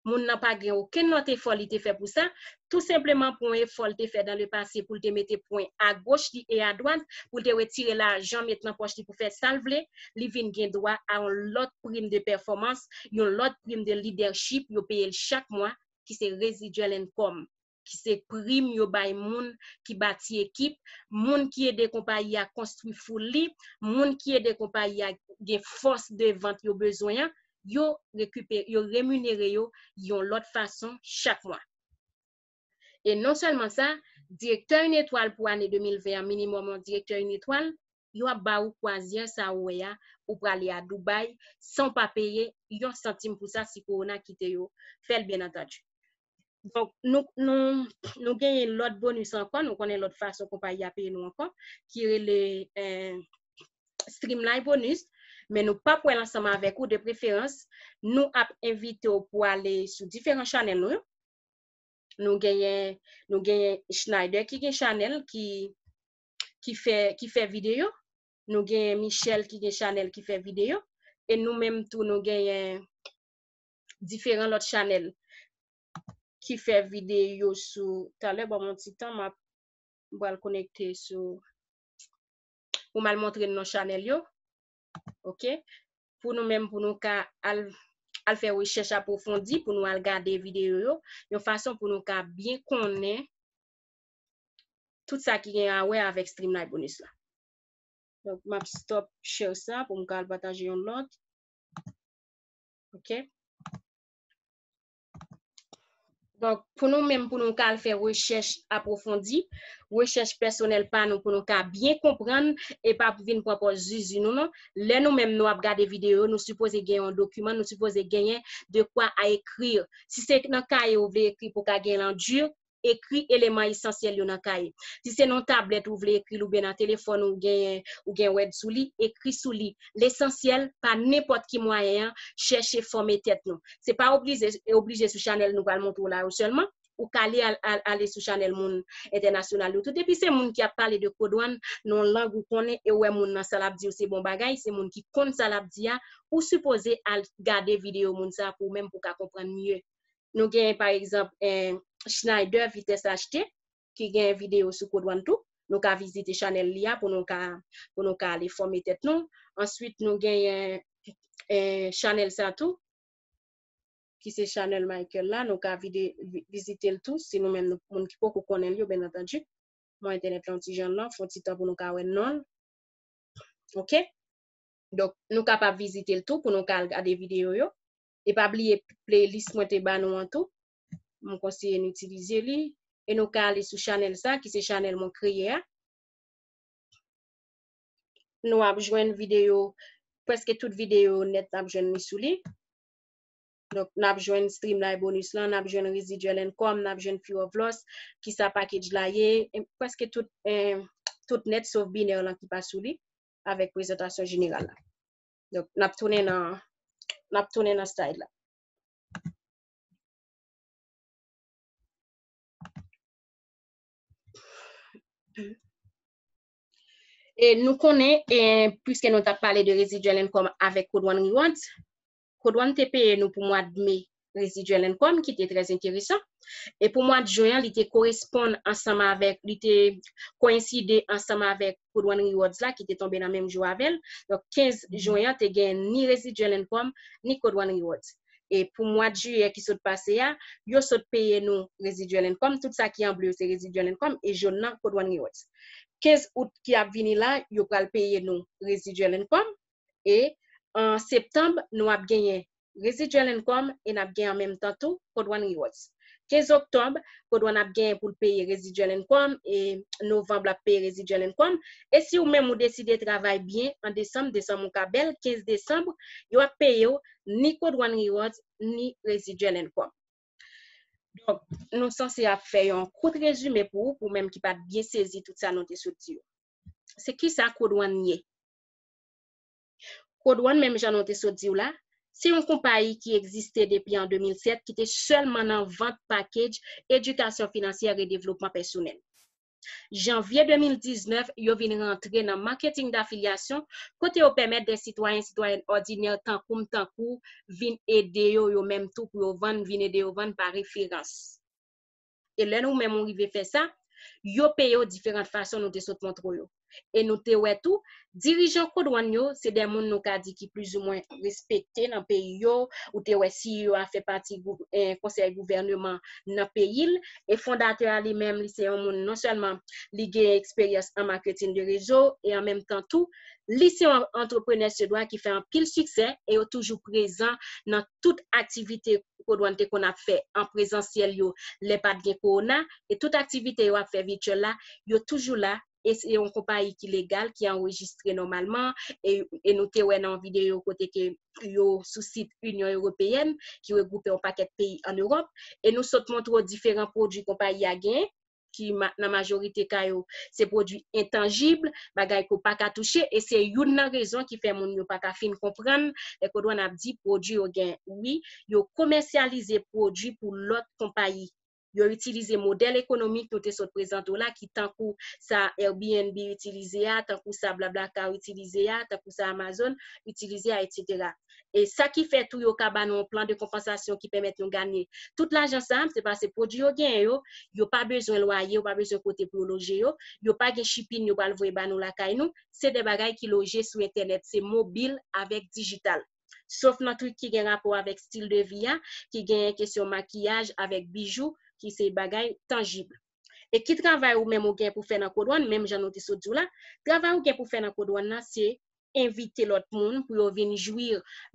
moun nan pa gen okenn lòt efò li te fè pou sa, tou senpleman pou yon efò li te fè dans le passé pou l te mete pwen agoch li e adwat, pou l te retire lajan met nan pòch li pou fè sa l vle, li vin gen dwa a yon lòt prim de pèfòmans, yon lòt prim de leadership yo peye l chak mwa, ki se residual income, ki se prim yo bay moun ki bati ekip, moun ki ede konpayi a konstwi foul li, moun ki ede konpayi a gen fòs de vant yo bezwen an, yo rekipe-, yo reminere yo yon lòt fason chak mwa. E non sèlman sa, direktè une étoile pou ane de mil ven an, minimòm yon direktè une étoile, yo ap ba ou kwazyè sa ou wè a, ou prale a Dubai, san w pa peye yon santim pou sa si kowona kite yo fè l, byen antandi. Donk, nou, nou, nou genyen lòt bonis ankò, nou konnen lòt fason konpayi a peye nou ankò, ki rele eh, Streamline Bonus, men nou p ap wè l ansanm avèk ou de preferans. Nou ap envite w pou ale sou diferan chanèl nou yo. Nou genyen, nou genyen Schneider ki gen chanèl ki, ki fè, ki fè videyo. Nou genyen Michel ki gen chanèl ki fè videyo. E nou menm tou, nou genyen diferan lòt chanèl ki fè videyo sou, talè, ban m yon ti tan, m ap, m pral konekte sou, pou m al montre n non chanèl yo. Ok? Pou nou menm, pou nou ka al, al fè rechèch apwofondi, pou nou al gade videyo yo, yon fason pou nou ka byen konnen tout sa ki gen a wè avèk Streamline Bonus la. Donk, m ap stop share sa pou m ka al pataje yon lòt. Ok? Donk, pou nou menm, pou nou ka al fè rechèch apwofondi, rechèch pèsonèl pa nou, pou nou ka byen konprann e pa vin pran pòz zuzu nou, non. Lè nou menm nou ap gade videyo, nou sipoze gen yon dokiman, nou sipoze genyen de kwa a ekri. Si se nan kaye ou vle ekri pou w ka gen l an di, ekri eleman esansyèl yo nan kaye. Si se nan tablèt ou vle ekri l oubyen nan telefòn ou genyen, ou gen Word sou li, ekri sou li. Lesansyèl, pa nenpòt ki mwayen an, chèche fòme tèt nou. Se pa oblije, oblije sou chanèl nou pral montre w la yo sèlman, ou ka ale, al, al, ale sou chanèl moun entènasyonal yo tou. Depi se moun ki ap pale de kodwann nan yon lang ou konnen e w wè moun nan sa l ap di yo se bon bagay, se moun ki konn sa l ap di a, ou sipoze al gade videyo moun sa a pou ou menm pou w ka konprann mye. Nou gen, pa egzanp, eh, Schneider Vitesse H T, ki gen videyo sou kodwann tou. Nou ka vizite chanèl li a pou nou ka, pou nou ka ale fòme tèt nou. Answit, nou genyen, eh, chanèl sa tou, ki se chanèl Michael la. Nou ka vide, vi-, vizite l tou, si nou menm nou, moun ki poko konnen l yo, byen antandi. Bon, entènèt la yon ti jan lan, fè yon ti tan pou nou ka wè non l. Ok? Donk, nou kapab vizite l tou pou nou ka al gade videyo yo. E pa bliye playlist mwen te ba nou an tou. Mwen konseye n itilize li. E nou ka ale sou chanèl sa, ki se chanèl mwen kreye a. Nou ap jwenn videyo, prèske tout videyo nèt n ap jwenn li sou li. Donk, n ap jwenn Streamline Bonus lan, n ap jwenn Residual Income, n ap jwenn Fear of Loss, ki sa package la ye, e prèske tout, eh, tout nèt sof binè lan ki pa sou li, avèk prezantasyon jeneral la. Donk, n ap tounen nan, n ap tounen nan slide la. E nou konnen, e, piske nou t ap pale de residual income avèk Code One Rewards, Code One te peye nou pou mwa de me residual income, ki te trè enteresan. E pou mwa de jen an, li te koresponn ansanm avèk, li te koyenside ansanm avèk Code One Rewards la, ki te tonbe nan menm jou avè l. Donk, kenz jen an te gen ni residual income, ni Code One Rewards. E pou mwa de jiyè ki sot pase a, yo sot peye nou residual income. Tout sa ki an ble yo se residual income e jòn nan Code One Rewards. Kenz out ki ap vini la, yo pral peye nou residual income. E an septanm, nou ap genyen residual income e n ap gen an menm tan tou Code One Rewards. Kenz oktòb, Code One ap genyen pou l peye residual income e novanm l ap peye residual income. E si ou menm ou deside travay byen an desanm, desanm ou ka bèl, kenz desanm, yo ap peye w ni Code One Rewards, ni residual income. Donk, nou sanse ap fè yon kout rezime pou ou, pou menm ki pa t byen sezi tout sa nou te sot di yo. Se kisa Code One ye? Code One, menm jan nou te sot di w la, se yon konpayi ki egziste depi an de mil sèt, ki te sèlman nan vant package edikasyon finansyè e devlopman pèsonèl. Janvye de mil diznèf, yo vin rantre nan maketing dafilyasyon, kote yo pèmèt de sitwayen, sitwayèn òdinè tankou m, tankou, vin ede yo, yo menm tou pou yo vann, vin ede yo vann pa referans. E lè nou menm ou rive fè sa, yo peye w diferan fason nou te sot montre w yo. E nou te wè tou, dirijan Code One yo, se de moun nou ka di ki plizoumwen respekte nan peyi yo. Ou te wè C E O a fè pati gou-, eh, konsèy gouvèneman nan peyi l. E fondatè a li menm, li se yon moun non sèlman li gen eksperyans an maketing de rezo, e an menm tan tou, li se yon antreprenè svedwa ki fè anpil siksè, e yo toujou prezan nan tout aktivite Code One te konn ap fè an prezansyèl yo lè pa t gen kowona, e tout aktivite yo ap fè vityèl la, yo toujou la e se yon konpayi ki legal, ki anrejistre nòmalman, e, e nou te wè nan yon videyo kote ke yo sou sit Inyon Ewopeyèn, ki regwoupe yon pakèt peyi ann Ewòp, e nou sot montre w diferan pwodui konpayi a genyen, ki ma- nan majorite ka yo, se pwodui entanjib, bagay ke w pa ka touche, e se youn nan rezon ki fè moun yo pa ka fin konprann lè Kodwann ap di pwodui yo gen. Wi, yo komèsyalize pwodui pou lòt konpayi. Yo itilize modèl ekonomik nou te sot prezante w la, ki tankou sa Airbnb itilize a, tankou sa BlaBlaCar itilize a, tankou sa Amazon itilize a, etsetera. E sa ki fè tou yo ka ba nou yon plan de konpansasyon ki pèmèt nou ganye tout lajan sa a, se paske pwodui yo genyen yo, yo pa bezwen lwaye, yo pa bezwen kote pou yo loje yo, yo pa gen shipping yo pral voye ba nou lakay nou, se de bagay ki loje sou entènèt, se mobil avèk dijital. Sof nan tout ki gen rapò avèk stil de vi a, ki gen kesyon makiyaj avèk bijou, ki se bagay tanjib. E ki travay ou menm ou gen pou fè nan Kodwann, menm jan nou te sot di w la, travay ou gen pou fè nan Kodwann nan, se envite lòt moun pou yo vin jwi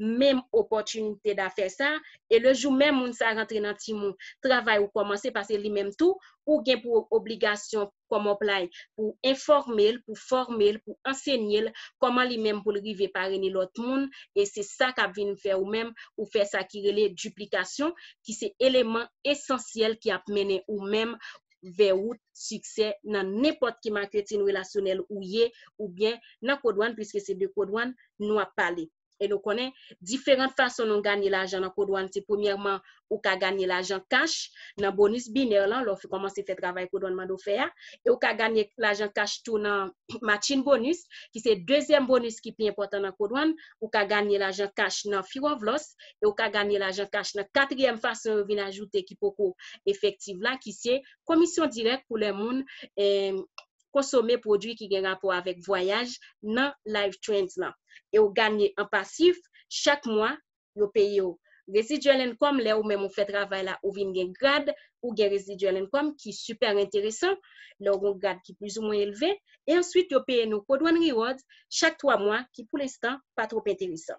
menm opòtinite dafè sa, e le jou menm moun sa rantre nan timoun, travay ou kòmanse, paske li menm tou, ou gen pou obligasyon kòm oplay pou enfòme l, pou fòme l, pou ansenye l, kòman li menm pou l rive parene lòt moun, e se sa k ap vin fè ou menm, ou fè sa ki rele diplikasyon, ki se eleman esansyèl ki ap mennen ou menm vè wout siksè nan nenpòt ki maketin relasyonèl ou ye, oubyen nan Kodwann, piske se de Kodwann nou ap pale. E nou konnen diferan fason nou ganye lajan nan Kodwann, se premyèman, ou ka ganye lajan kach nan bonis binè lan, lè w fin kòmanse fè travay Kodwann mande w fè a, e ou ka ganye lajan kach tou nan matching bonus, ki se dezyèm bonis ki pi enpòtan nan Kodwann, ou ka ganye lajan kach nan Fiwovlos, e ou ka ganye lajan kach nan katriyèm fason yo vin ajoute ki poko efektiv la, ki se komisyon dirèk pou lè moun, eh, konsome pwodui ki gen rapò avèk vwayaj nan Life Trends lan. E ou ganye an pasif, chak mwa, yo peye w. Residual income, lè ou menm ou fè travay la, ou vin gen grad, ou gen residual income ki sipè enteresan, lè ou gen grad ki plizoumwen elve, e answit yo peye nou Kodwann Rewards chak twa mwa, ki pou lenstan pa twòp enteresan.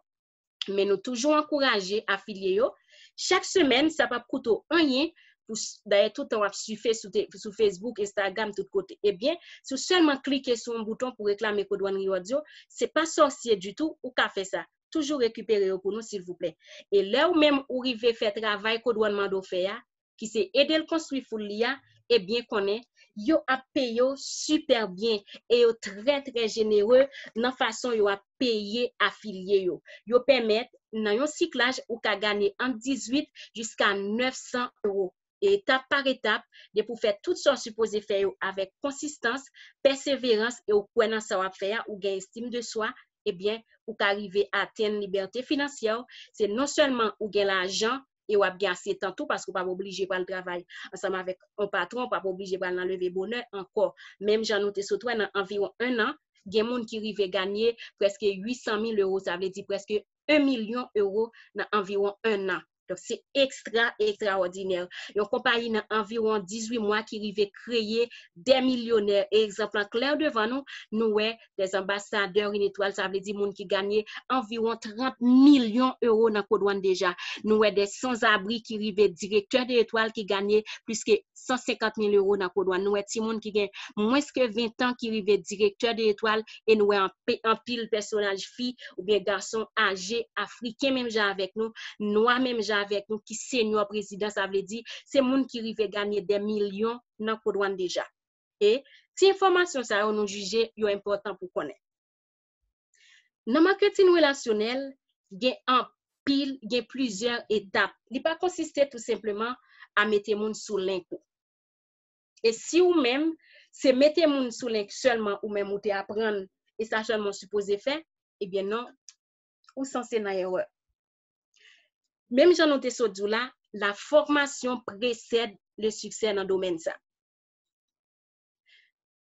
Men nou toujou ankouraje afilye yo. Chak semèn, sa p ap koute w anyen. Pou s- dayè, tout tan w ap sife sou, te- sou Facebook, Instagram, tout kote. Ebyen, si w sèlman klike sou yon bouton pou reklame Kodwann Rewards yo, se pa sòsye ditou, ou ka fè sa. Toujou rekipere yo pou nou, silvouplè. E lè ou menm ou rive fè travay Kodwann mande w fè a, ki se ede l konstwi foul li a, ebyen konnen yo ap peye w sipè byen e yo trè, trè jenere nan fason yo ap peye afilye yo. Yo pèmèt, nan yon siklaj, ou ka ganye ant dizuit jiska nèf san ewo. E etap pa etap, depi w fè tout sa w sipoze fè yo avèk konsistans, pèseverans e w kwè nan sa w ap fè a, ou gen estim de swa, ebyen, ou ka rive atenn libète finansyè w. Se non sèlman ou gen lajan, e w ap gen ase tan tou, paske w p ap oblije pral travay ansanm avèk yon patwon, w p ap oblije pral nan leve bonè ankò. Menm jan nou te sot wè, nan anviwon en an, gen moun ki rive ganye prèske uit san mil ewo, sa vle di prèske en milyon ewo nan anviwon en an. Donk, se ekstra, ekstraòdinè. Yon konpayi nan anviwon dizuit mwa ki rive kreye de milyonè. E egzanp lan klè devan nou, nou wè de anbasadè Une Étoile, sa vle di moun ki ganye anviwon trant milyon ewo nan Kodwann deja. Nou wè de sanzabri ki rive direktè de Etwal ki ganye plis ke san senkant mil ewo nan Kodwann. Nou wè timoun ki gen mwens ke ven tan ki rive direktè de Etwal, e nou wè anpe- anpil pèsonaj fi oubyen gason aje, afriken menm jan avèk nou, nwa menm jan avèk nou, ki senyò prezidan, sa vle di, se moun ki rive ganye de milyon nan Kodwann deja. E ti enfòmasyon sa yo, nou jije yo enpòtan pou konnen. Nan maketin relasyonèl, gen anpil, gen plizyè etap. Li pa konsiste tou senpleman a mete moun sou lenk ou. E si ou menm, se mete moun sou lenk sèlman ou menm ou te aprann, e sa sèlman w sipoze fè, ebyen non, ou sanse nan erè. Menm jan nou te sot di w la, la formation précède le succès nan domèn sa.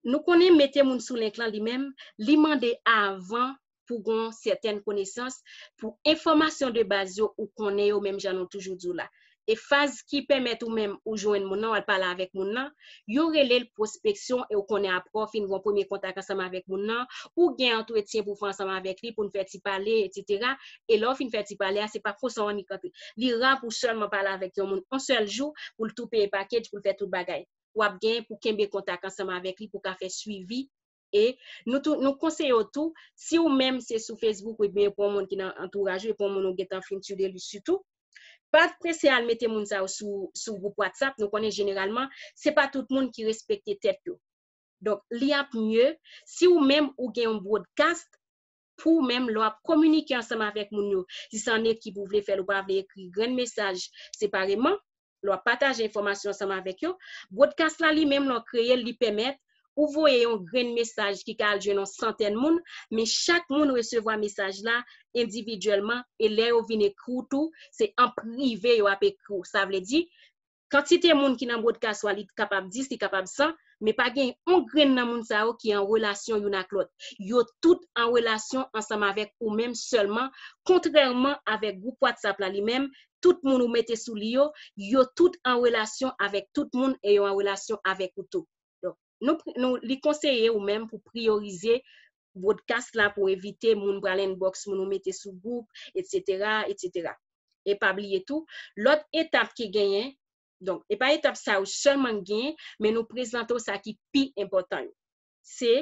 Nou konnen mete moun sou lenk lan li menm, li mande avan pou gon sètèn konesans, pou enfòmasyon de baz yo ou konnen yo menm jan nou toujou di w la. E faz ki pèmèt ou menm ou jwenn moun nan, w al pale avèk moun nan, yo rele l pwospeksyon e ou konnen apre w fin gon premye kontak ansanm avèk moun nan, ou gen antretyen pou fè ansanm avèk li pou n fè ti pale, etsetera. E lè w fin fè ti pale a, se pa konsa w annik antre. Li ra pou w sèlman pale avèk yon moun yon sèl jou, pou l tou peye package, pou l fè tout bagay. W ap gen pou kenbe kontak ansanm avèk li, pou w ka fè swivi E nou tou, nou konseye w tou, si ou menm se sou Facebook ou ebyen pou yon moun ki nan antouraj ou, e pou yon moun ou gentan fin tire li sitou, pa prese al mete moun sa yo sou, sou gwoup WhatsApp. Nou konnen jeneralman, se pa tout moun ki respekte tèt yo. Donk, li ap mye si ou menm ou gen yon broadcast pou ou menm lè w ap kominike ansanm avèk moun yo. Si se an ekip ou vle fè l, ou pa vle ekri grenn mesaj separeman, lè w ap pataje enfòmasyon ansanm avèk yo. Broadcast la li menm, lè w kreye l, li pèmèt ou voye yon grenn mesaj ki ka al jwenn yon santèn moun, men chak moun resevwa mesaj la endividyèlman, e lè yo vin ekri w tou, se an prive yo ap ekri w. Sa vle di, kantite moun ki nan broadcast ou a, li kapab dis, li kapab san, men pa gen yon grenn nan moun sa yo ki an relasyon youn ak lòt. Yo tout an relasyon ansanm avèk ou menm sèlman, kontrèman avèk gwoup WhatsApp la li menm, tout moun ou mete sou li yo, yo tout an relasyon avèk tout moun e yo an relasyon avèk ou tou. Donk, nou, nou, li konseye ou menm pou priyorize broadcast la pou evite moun pral inbox moun ou mete sou gwoup, etsetera, etsetera. E pa bliye tou, lòt etap ki genyen, donk, e pa etap sa yo sèlman k genyen, men nou prezante w sa ki pi enpòtan yo. Se,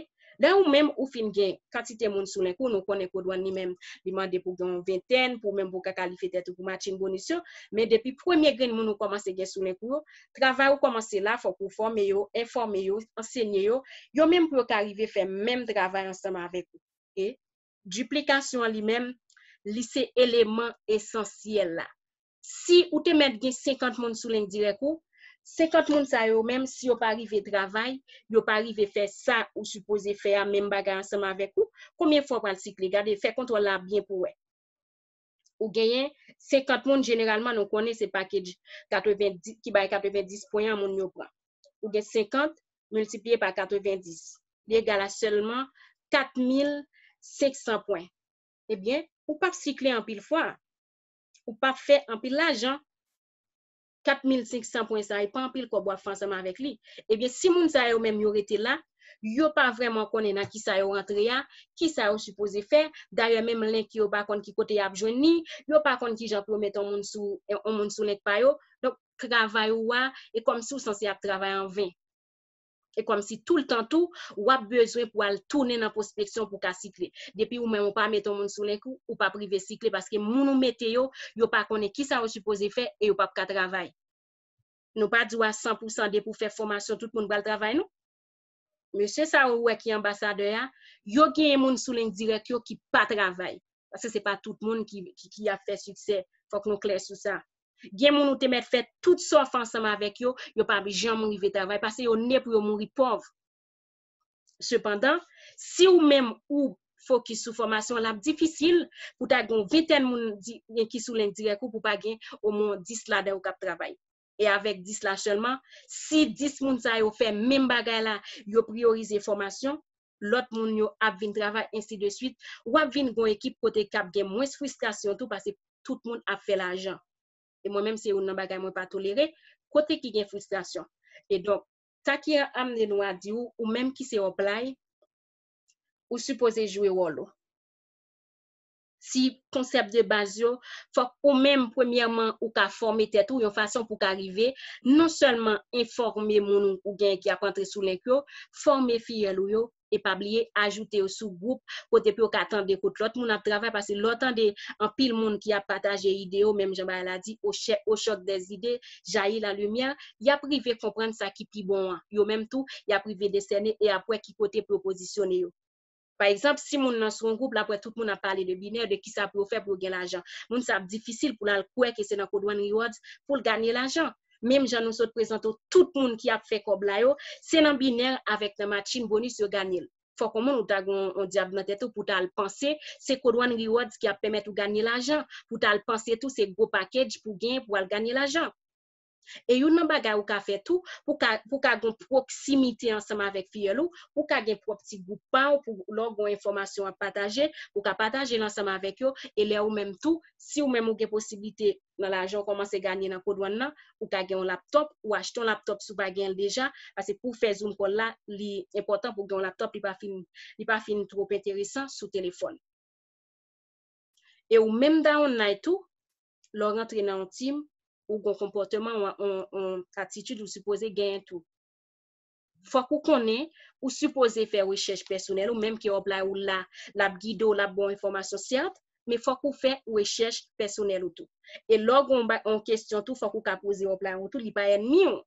lè ou menm ou fin gen kantite moun sou link ou, nou konnen Code One li menm, li mande pou gen yon ventèn, pou menm pou w ka kalifye tèt ou pou matching bonus yo, men depi premye grenn moun ou kòmanse gen sou link ou yo, travay ou kòmanse la, fòk ou fòme yo, enfòme yo, ansenye yo, yo menm pou yo ka rive fè menm travay ansanm avèk ou. E diplikasyon an li menm, li se eleman esansyèl la. Si ou te mèt gen senkant moun sou link dirèk ou, senkant moun sa yo menm, si yo pa rive travay, yo pa rive fè sa ou sipoze fè a, menm bagay ansanm avèk ou, konbyen fwa w pral sikle? Gade, fè kontwòl la byen pou w wè. Ou genyen senkant moun, jeneralman, nou konnen se package katrevendis, ki bay katrevendis pwen an moun yo pran. Ou gen senkant miltipliye pa katrevendis, li egal a sèlman kat mil senk san pwen. Ebyen, ou p ap sikle anpil fwa. Ou p ap fè anpil lajan. Kat mil senk san pwen sa, e pa anpil kòb w ap fè ansanm avèk li. Ebyen, si moun sa yo menm yo rete la, yo pa vrèman konnen nan kisa yo rantre a, kisa yo sipoze fè. Dayè, menm link yo pa konn ki kote y ap jwenn li, yo pa konn kijan pou yo mete yon moun sou, yon moun sou link pa yo. Donk, travay ou a, e kòmsi w sanse ap travay an ven. E kòmsi toultan tou, w ap bezwen pou al tounen nan pwospeksyon pou w ka sikle. Depi ou menm ou pa mete yon moun sou link ou, ou p ap rive sikle, paske moun ou mete yo, yo pa konnen kisa yo sipoze fè e yo p ap ka travay. Nou pa di w a san pou san depi w fè fòmasyon, tout moun pral travay, non. Mesye sa yo ou wè ki anbasadè a, yo genyen moun sou link dirèk yo ki pa travay. Paske se pa tout moun ki, ki, ki ap fè siksè. Fòk nou klè sou sa. Gen moun ou te mèt fè tout sa w fè ansanm avèk yo, yo p ap janm rive travay, paske yo ne pou yo mouri pòv. Sepandan, si ou menm ou fokis sou fòmasyon, l ap difisil pou ta gen yon ventèn moun di, ki sou link dirèk ou pou pa gen omwen dis ladan yo k ap travay. E avèk dis la sèlman, si dis moun sa yo fè menm bagay la, yo priyorize fòmasyon, lòt moun yo ap vin travay, ensi de swit, w ap vin gen yon ekip kote k ap gen mwens fristrasyon tou, paske tout moun ap fè lajan. E mwen menm, se youn nan bagay mwen pa tolere, kote ki gen fristrasyon. E donk, sa ki amne nou a di w, ou menm ki se upline, ou sipoze jwe wòl ou. Ti konsèp de baz yo, fòk ou menm, premyèman, ou ka fòme tèt ou yon fason pou w ka rive non sèlman enfòme moun ou, ou gen ki ap antre sou link yo, fòme fiyèl ou yo, e pa bliye ajoute yo sou gwoup kote pou yo ka tande kot lòt moun ap travay, paske lè w tande anpil moun ki ap pataje ide yo, menm jan bagay la di, au chè-, au choc des idées jaillit la lumière, y ap rive konprann sa ki pi bon an. Yo menm tou, y ap rive desène e ap wè ki kote pou yo pozisyone yo. Pa egzanp, si moun nan sou yon gwoup, l ap wè tout moun ap pale de binè, de kisa pou yo fè pou yo gen lajan. Moun sa ap difisil pou l al kwè ke se nan Code One Rewards pou l ganye lajan. Menm jan nou sot prezante w tout moun ki ap fè kòb la yo, se nan binè avèk nan matching bonus yo ganye l. Fòk yon moun ou ta gen yon, yon dyab nan tèt ou pou ta al panse se Code One Rewards ki ap pèmèt ou ganye lajan, pou ta al panse tou se gwo package pou genyen pou al ganye lajan. E youn nan bagay ou ka fè tou, pou ka, pou ka gen pwoksimite ansanm avèk fiyèl ou, pou ka gen pwòp ti gwoup pa w, pou lè w gen yon enfòmasyon w ap pataje, ou ka pataje l ansanm avèk yo, e lè ou menm tou, si ou menm ou gen posiblite nan lajan ou kòmanse ganye nan Code One nan, ou ka gen yon laptòp, ou achte yon laptòp si w pa gen l deja, paske pou w fè Zoom call la, li enpòtan pou w gen yon laptòp, li pa fin, li pa fin twòp enteresan sou telefòn. E ou menm down night tou, lè w rantre nan yon team, ou gen yon konpòteman, yon, yon, yon atitid ou sipoze genyen tou. Fòk ou konnen, ou sipoze fè rechèch pèsonèl ou, menm ke upline ou la, l ap gide w, l ap ba w enfòmasyon, sèt, men fòk ou fè rechèch pèsonèl ou tou. E lè w gen yon kesyon tou, fòk ou ka poze upline ou tou, li pa ènmi w.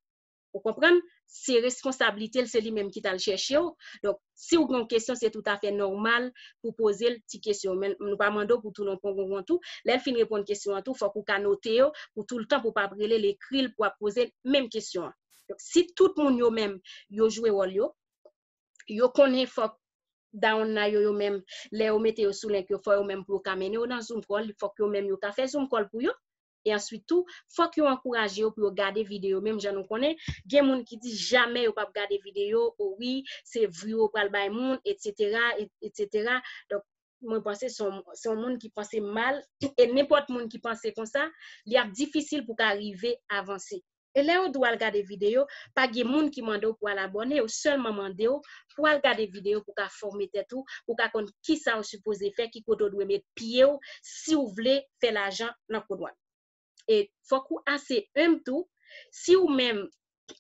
Ou konprann? Se responsablite l, se li menm ki t al chèche w. Donk, si w gen yon kesyon, se toutafè nòmal pou poze l ti kesyon. Men nou pa mande w pou tounen yon pongongon tou. Lè l fin reponn kesyon an tou, fòk ou ka note yo pou toultan, pou w pa ap rele l, ekri l, pou w ap poze l menm kesyon an. Donk, si tout moun yo menm, yo jwe wòl yo, yo konnen fòk down la yo, yo menm, lè yo mete yo sou link yo, fò yo menm pou yo ka mennen yo nan Zoom call, fòk yo menm yo ka fè Zoom call pou yo. E answit tou, fòk yo ankouraje yo pou yo gade videyo, menm jan nou konnen, gen moun ki di jamè yo p ap gade videyo, o wi, se view yo pral bay moun, etsetera, et-, etsetera. Donk, mwen panse se yon, se yon moun ki panse mal, e nenpòt moun ki panse konsa, li ap difisil pou ka rive avanse. E lè yo di w al gade videyo, pa gen moun ki mande w pou al abòne, yo sèlman mande w pou al gade videyo pou ka fòme tèt ou, pou ka konn kisa w sipoze fè, ki kote w dwe met pye w, si w vle fè lajan nan Code One. E fòk ou ase enb tou, si w menm,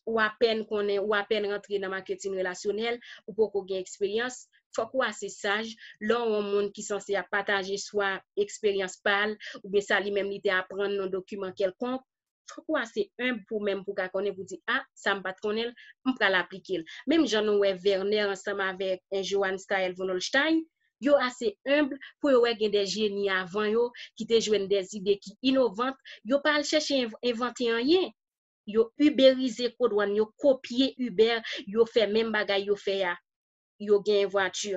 ou apèn konnen, ou apèn rantre nan maketin relasyonèl, ou poko gen eksperyans, fòk ou ase saj, lè w yon moun ki sanse ap pataje swa eksperyans pa l, oubyen sa li menm li te aprann nan dokiman kèlkonk, fòk ou ase enb pou menm pou ka konnen pou di, a, sa m pa t konnen l, m pral aplike l. Menm jan nou wè Werner ansanm avèk, eh, Johann Staël von Holstein, yo ase enb pou yo wè gen de jeni avan yo ki te jwenn de ide ki inovant, yo pa al chèche env-, envante anyen. Yo uberize Code One, yo kopye Uber, yo fè menm bagay yo fè a. Yo gen vwati.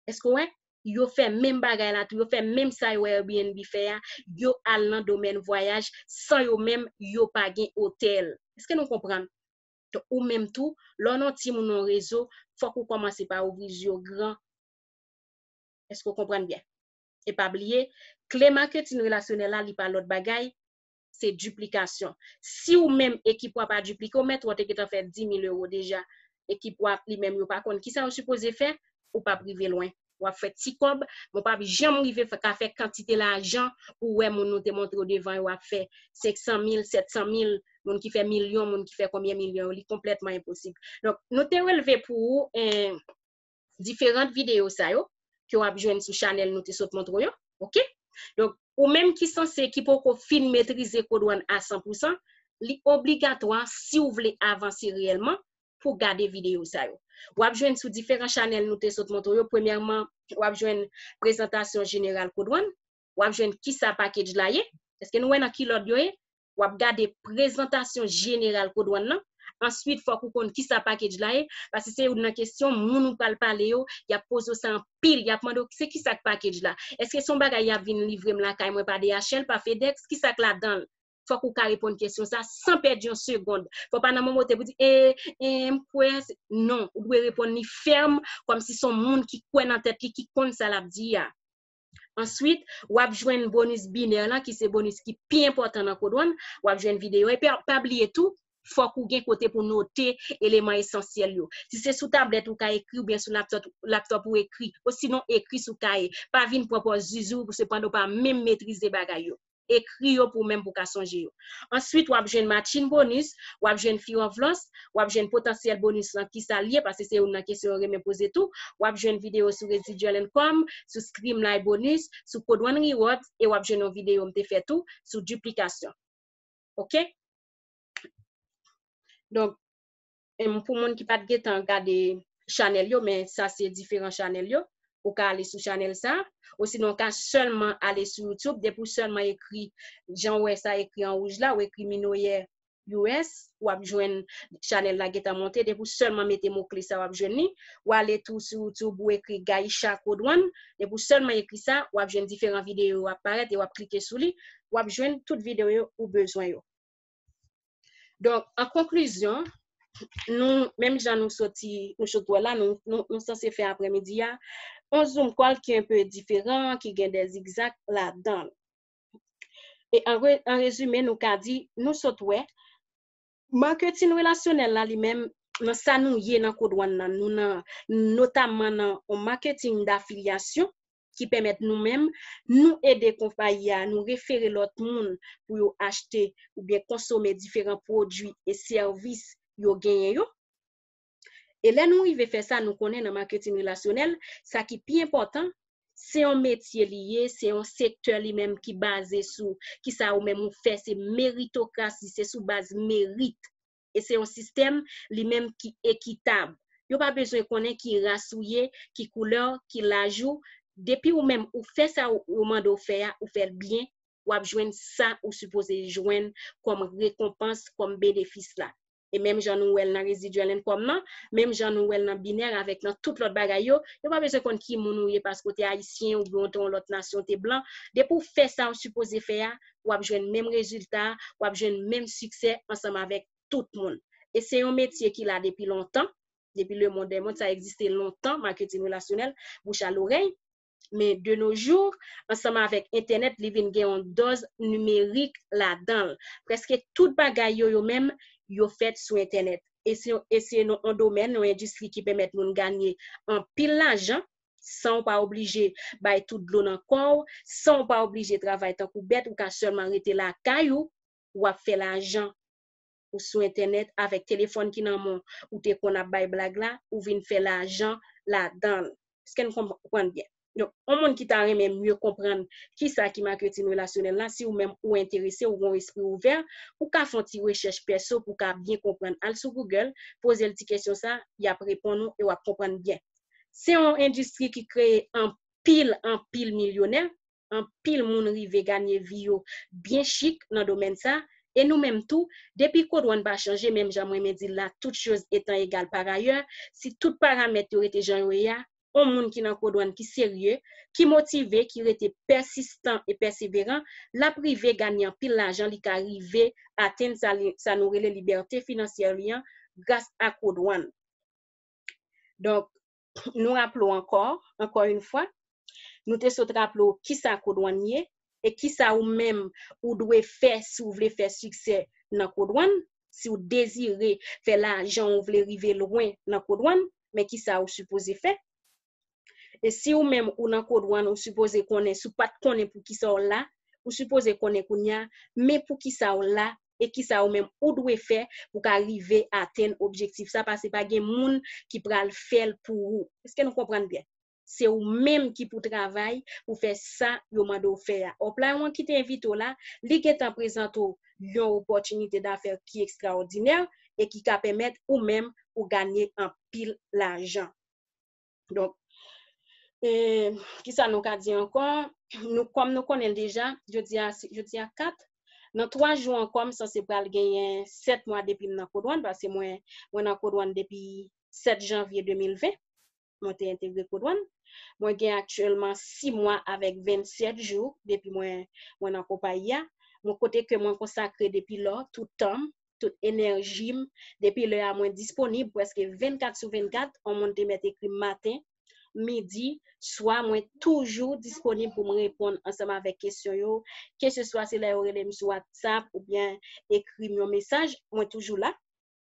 Èske w wè? Yo fè menm bagay la tou, yo fè menm sa yo wè Airbnb fè a, yo al nan domèn vwayaj, san yo menm, yo pa gen otèl. Èske nou konprann? Donk, ou menm tou, lè w nan timoun nan rezo, fòk ou kòmanse pa ouvri je w gran. Èske w konprann byen? E pa bliye, kle maketin relasyonèl la, li pa lòt bagay, se diplikasyon. Si ou menm ekip ou a pa diplike, ou mèt wè w te gentan fè di mil ewo deja. Ekip ou a li menm yo pa konn kisa yo sipoze fè, ou p ap rive lwen. W ap fè ti kòb, men w p ap janm rive fè, ka fè kantite lajan ou wè moun nou te montre w devan yo ap fè senk san mil, sèt san mil, moun ki fè milyon, moun ki fè konbyen milyon yo, li konplètman enposib. Donk, nou te relve pou ou, en, diferant videyo sa yo ke w ap jwenn sou chanèl nou te sot montre w yo, oke? Donk, ou menm ki sanse, ki poko fin metrize Code One a san pou san, li obligatwa si w vle avanse reyèlman pou gade videyo sa yo. W ap jwenn sou diferan chanèl nou te sot montre w yo. Premyèman, w ap jwenn prezantasyon jeneral Code One, w ap jwenn kisa package la ye. Èske nou wè nan ki lòd yo ye? W ap gade prezantasyon jeneral Code One nan. Answit, fòk ou konn kisa package la ye, paske se youn nan kesyon moun ou pral pale yo, y ap poze w sa anpil, y ap mande w, se kisa k package la? Èske se yon bagay y ap vin livre m lakay mwen pa D H L, pa FedEx? Kisa k ladan l? Fòk ou ka reponn kesyon sa san pèdi yon segonn. Fò pa nan moman w te pou di, e, e, m kwè, se, non, ou dwe reponn li fèm, kòmsi se yon moun ki kwè nan tèt li, ki konn sa l ap di a. Answit, w ap jwenn bonis binè lan, ki se bonis ki pi enpòtan nan Code One. W ap jwenn videyo. Epi, pa bliye tou, fòk ou gen kote pou note eleman esansyèl yo. Si se sou tablèt ou ka ekri, oubyen sou laptop, laptop ou ekri. Osinon, ekri sou kaye. Pa vin pran pòz zuzu, pou sepandan ou pa menm metrize bagay yo. Ekri yo pou menm pou ka sonje yo. Answit, w ap jwenn matching bonus, w ap jwenn fear of loss, w ap jwenn potansyèl bonis lan, kisa l ye, paske se youn nan kesyon yo renmen poze tou. W ap jwenn videyo sou residual income, sou streamline bonus, sou Code One rewards, e w ap jwenn yon videyo m te fè tou sou duplikasyon. Oke? Donk, em, pou moun ki pa t gentan gade chanèl yo, men sa se diferan chanèl yo, ou ka ale sou chanèl sa, osinon ou ka sèlman ale sou YouTube, depi w sèlman ekri, jan w wè sa ekri an wouj la, ou ekri Minoyè U S, w ap jwenn chanèl la gentan monte, depi w sèlman mete mo kle sa, w ap jwenn li. W ale tou sou YouTube, ou ekri Gaïcha Code One, depi w sèlman ekri sa, w ap jwenn diferan videyo yo ap parèt e w ap klike sou li, w ap jwenn tout videyo yo ou bezwen yo. Donk, an konklizyon, nou, menm jan nou soti, nou sot wè la, nou, nou, nou sanse fè aprèmidi a, yon Zoom call ki enpe diferan, ki gen de zigzag ladan l. E an re-, an rezime, nou ka di, nou sot wè, maketin relasyonèl la li menm, nan sa nou ye nan Code One nan, nou nan, notamman nan yon maketin dafilyasyon, ki pèmèt nou menm, nou ede konpayi a, nou refere lòt moun pou yo achte oubyen konsome diferan pwodui e sèvis yo genyen yo. E lè nou rive fè sa, nou konnen nan maketin relasyonèl, sa ki pi enpòtan, se yon metye li ye, se yon sektè li menm ki baze sou kisa ou menm ou fè, se meritokrasi, se sou baz merit. E se yon sistèm li menm ki ekitab. Yo pa bezwen konnen ki ras ou ye, ki koulè w, ki laj ou. Depi ou menm ou fè sa ou, ou mande w fè a, ou fè l byen, w ap jwenn sa ou sipoze jwenn kòm rekonpans, kòm benefis la. E menm jan nou wè l nan residual income nan, menm jan nou wè l nan binè avèk nan tout lòt bagay yo, yo pa bezwen konn ki moun ou ye paske w te ayisyen oubyen w te yon lòt nasyon, w te blan. Depi w fè sa w sipoze fè a, w ap jwenn menm rezilta a, w ap jwenn menm siksè ansanm avèk tout moun. E se yon metye ki la depi lontan, depi le monde des mondes, sa egziste lontan, maketin relasyonèl, bouche à l'oreille. Men de nos jours, ansanm avèk entènèt, li vin gen yon dòz nimerik ladan l. Prèske tout bagay yo, yo menm, yo fèt sou entènèt. E se, e se nan yon domèn, yon endistri ki pèmèt moun ganye anpil lajan, san w pa oblije bay tout dlo nan kò w, san w pa oblije travay tankou bèt, ou ka sèlman rete lakay ou, w ap fè lajan. Ou sou entènèt, avèk telefòn ki nan men w, ou te konn ap bay blag la, ou vin fè lajan ladan l. Èske n konprann byen? Donk, yon moun ki ta renmen mye konprann kisa ki maketin relasyonèl la, si ou menm ou enterese, ou gen yon espri ouvè, ou ka fè yon ti rechèch pèso pou w ka byen konprann. Al sou Google, poze l ti kesyon sa, y ap reponn ou e w ap konprann byen. Se yon endistri ki kreye anpil, anpil milyonè, anpil moun rive ganye vi yo byen chik nan domèn sa, e nou menm tou, depi kodwàn pa chanje, menm jan mwen renmen di l la, toutes choses étant égales par ailleurs, si tout paramèt yo rete jan yo ye a, yon moun ki nan kodwàn ki serye, ki motive, ki rete pèsistan e pèseveran, l ap rive ganye anpil lajan, li ka rive atenn sa, li, sa nou rele libète finansyè li an gras a kodwàn. Donk, nou raple w ankò, ankò yon fwa, nou te sot raple w kisa kodwàn ye, e kisa ou menm ou dwe fè si w vle fè siksè nan kodwàn, si w dezire fè lajan, ou vle rive lwen nan kodwàn, men kisa ou sipoze fè. E si ou menm ou nan kodwàn, ou sipoze konnen, si w pa t konnen poukisa w la, ou sipoze konnen kounye a, men poukisa w la, e kisa ou menm ou dwe fè pou ka rive atenn objektif sa, paske pa gen moun ki pral fè l pou ou. Èske nou konprann byen? Se ou menm ki pou travay pou fè sa yo mande w fè a. Oplay wan ki te envite w la, li gentan prezante w yon opòtinite dafè ki ekstraòdinè e ki ka pèmèt ou menm ou ganye anpil lajan. Donk, e, kisa nou ka di ankò? Nou, kòm nou konnen l deja, jodi a, jodi a kat, nan twa jou ankò, m sanse pral genyen sèt mwa depi m nan kodwàn, paske mwen, mwen nan kodwàn depi sèt janvye de mil ven. Mwen te entegre kodwàn. Mwen gen aktyèlman sis mwa avèk vennsèt jou depi mwen, mwen nan konpayi a. Mwen kote ke mwen konsakre depi lò, tout tan m, tout enèji m. Depi lè a, mwen disponib prèske vennkat sou vennkat. On moun te mèt ekri m maten, midi, swa, mwen toujou disponib pou m reponn ansanm avèk kesyon yo. Keseswa se lè yo rele m sou WhatsApp oubyen ekri m yon mesaj, mwen toujou la.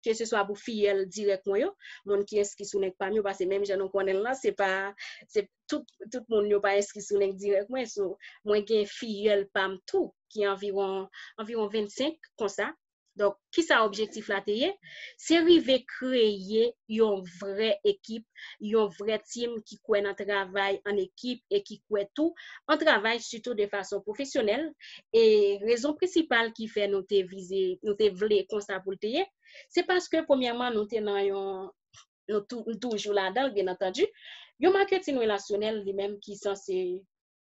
Keseswa pou fiyèl dirèk mwen yo, moun ki enskri sou link pa m yo, paske menm jan nou konnen l la, se pa, se tout, tout moun yo pa enskri sou link dirèk mwen. So, mwen gen fiyèl pa m tou, ki anviwon, anviwon vennsenk konsa. Donk, kisa objektif la te ye? Se rive kreye yon vrè ekip, yon vrè team ki kwè nan travay an ekip e ki kwè tou an travay, sitou de fason pwofesyonèl. E rezon prensipal ki fè nou te vize, nou te vle konsa pou l te ye, se paske, premyèman, nou te nan yon, nou tou, nou toujou ladan l, byen antandi, yon maketin relasyonèl li menm ki sanse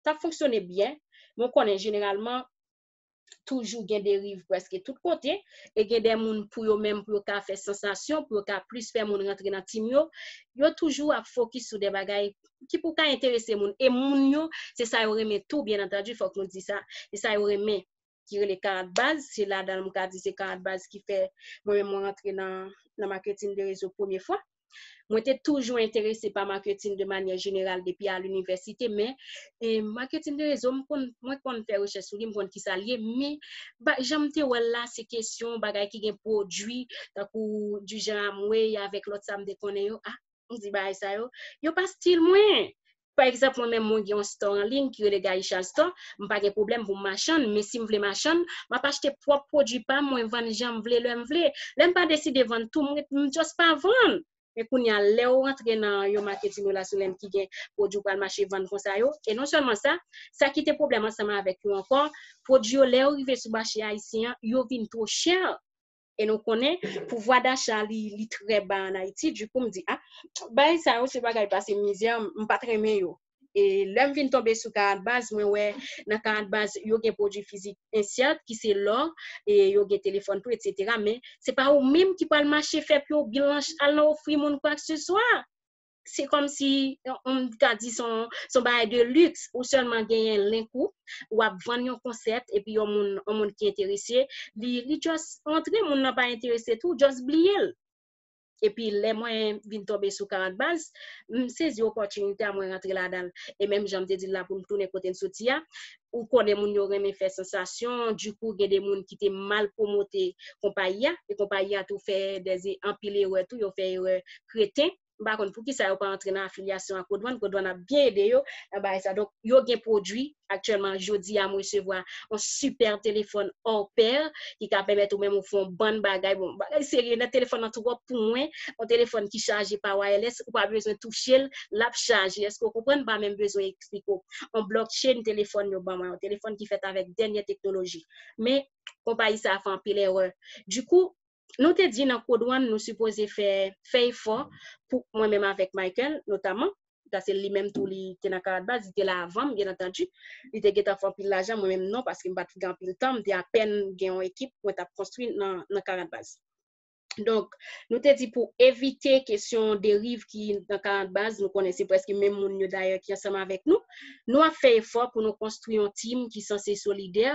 t ap fonksyone byen, men w konnen jeneralman, toujou gen deriv prèske tout kote, e gen de moun pou yo menm, pou yo ka fè sansasyon, pou yo ka plis fè moun rantre nan team yo, yo toujou ap fokis sou de bagay ki pou ka enterese moun. E moun yo, se sa yo renmen tou, byen antandi, fòk nou di sa, se sa yo renmen, ki rele karant baz, se ladan l m ka di se karant baz ki fè mwen menm mwen rantre nan, nan maketin de rezo premye fwa. Mwen te toujou enterese pa maketin de manyè jeneral depi a linivèsite, men, e, maketin de rezo, m konn, mwen konn fè rechèch sou li, m konn kisa l ye, men, ba, jan m te wè l la, se kesyon bagay ki gen pwodui, tankou du genre Amway avèk lòt sa m te konnen yo, a, m di bagay sa yo, yo pa stil mwen. Pa egzanp, mwen menm, mwen gen yon store an liy ki rele Gaïcha Store, m pa gen pwoblèm pou m machann, men si m vle machann, m ap achte pwòp pwodui pa m, mwen vann jan m vle, lè m vle. Lè m pa deside vann tou, m, m just pa vann. Men kounye a, lè w rantre nan yon maketin relasyonèl ki gen pwodui w pral mache vann konsa yo, e non sèlman sa, sa ki te pwoblèm ansanm avèk yo ankò, pwodui yo, lè yo rive sou mache ayisyen an, yo vin twò chè. E nou konnen, pouvwa dacha li, li trè ba ann Ayiti. Dikou, m di, a, bagay sa yo, se bagay pase mizè, m pa t renmen yo. E lè m vin tonbe sou Karant Baz, mwen wè nan Karant Baz, yo gen pwodui fizik ensèt, ki se lò, e yo gen telefòn tou, etsetera. Men se pa ou menm ki pral mache fè pye w blanch al nan ofri moun kwakseswa. Se kòmsi, m ka di, se yon bagay de liks, ou sèlman genyen link ou, w ap vann yon konsèp, epi yon moun, yon moun ki enterese, li, li just rantre, moun nan pa enterese tou, just bliye l. Epi lè mwen vin tonbe sou Karant Baz, m sezi opòtinite a, mwen rantre ladan l. E menm jan m te di l la, pou m tounen kote n soti a, ou konnen moun yo renmen fè sansasyon, dikou gen de moun ki te mal pwomote konpayi a, e konpayi a tou fè de anpil erè tou, yo fè erè kreten. M pa konn poukisa yo pa antre nan afilyasyon ak Kodwann. Kodwann ap byen ede yo nan bagay sa. Donk, yo gen pwodui. Aktyèlman, jodi a, m resevwa yon sipè telefòn Aupère ki ka pèmèt ou menm ou fè yon bann bagay. Bon, bagay serye, nan telefòn nan twòp pou mwen. Yon telefòn ki chaje pa wireless, ou pa bezwen touche l, l ap chaje. Èske w konprann? M pa menm bezwen eksplike w. Yon blockchain telefòn yo ban mwen, yon telefòn ki fèt avèk dènye teknoloji. Men, konpayi sa a fè anpil erè. Dikou, nou te di nan Kodwann, nou sipoze fè, fè efò pou mwen menm avèk Michael, notaman, paske li menm tou, li te nan Karant Baz, li te la avan m, byen antandi. Li te gentan fè anpil lajan, mwen menm non, paske m pa t gen anpil tan, m te apèn gen yon ekip mwen t ap konstwi nan, nan Karant Baz. Donk, nou te di pou evite kesyon deriv ki nan Karant Baz, nou konnen se prèske menm moun yo dayè ki ansanm avèk nou. Nou ap fè efò pou nou konstwi yon tim ki sanse solidè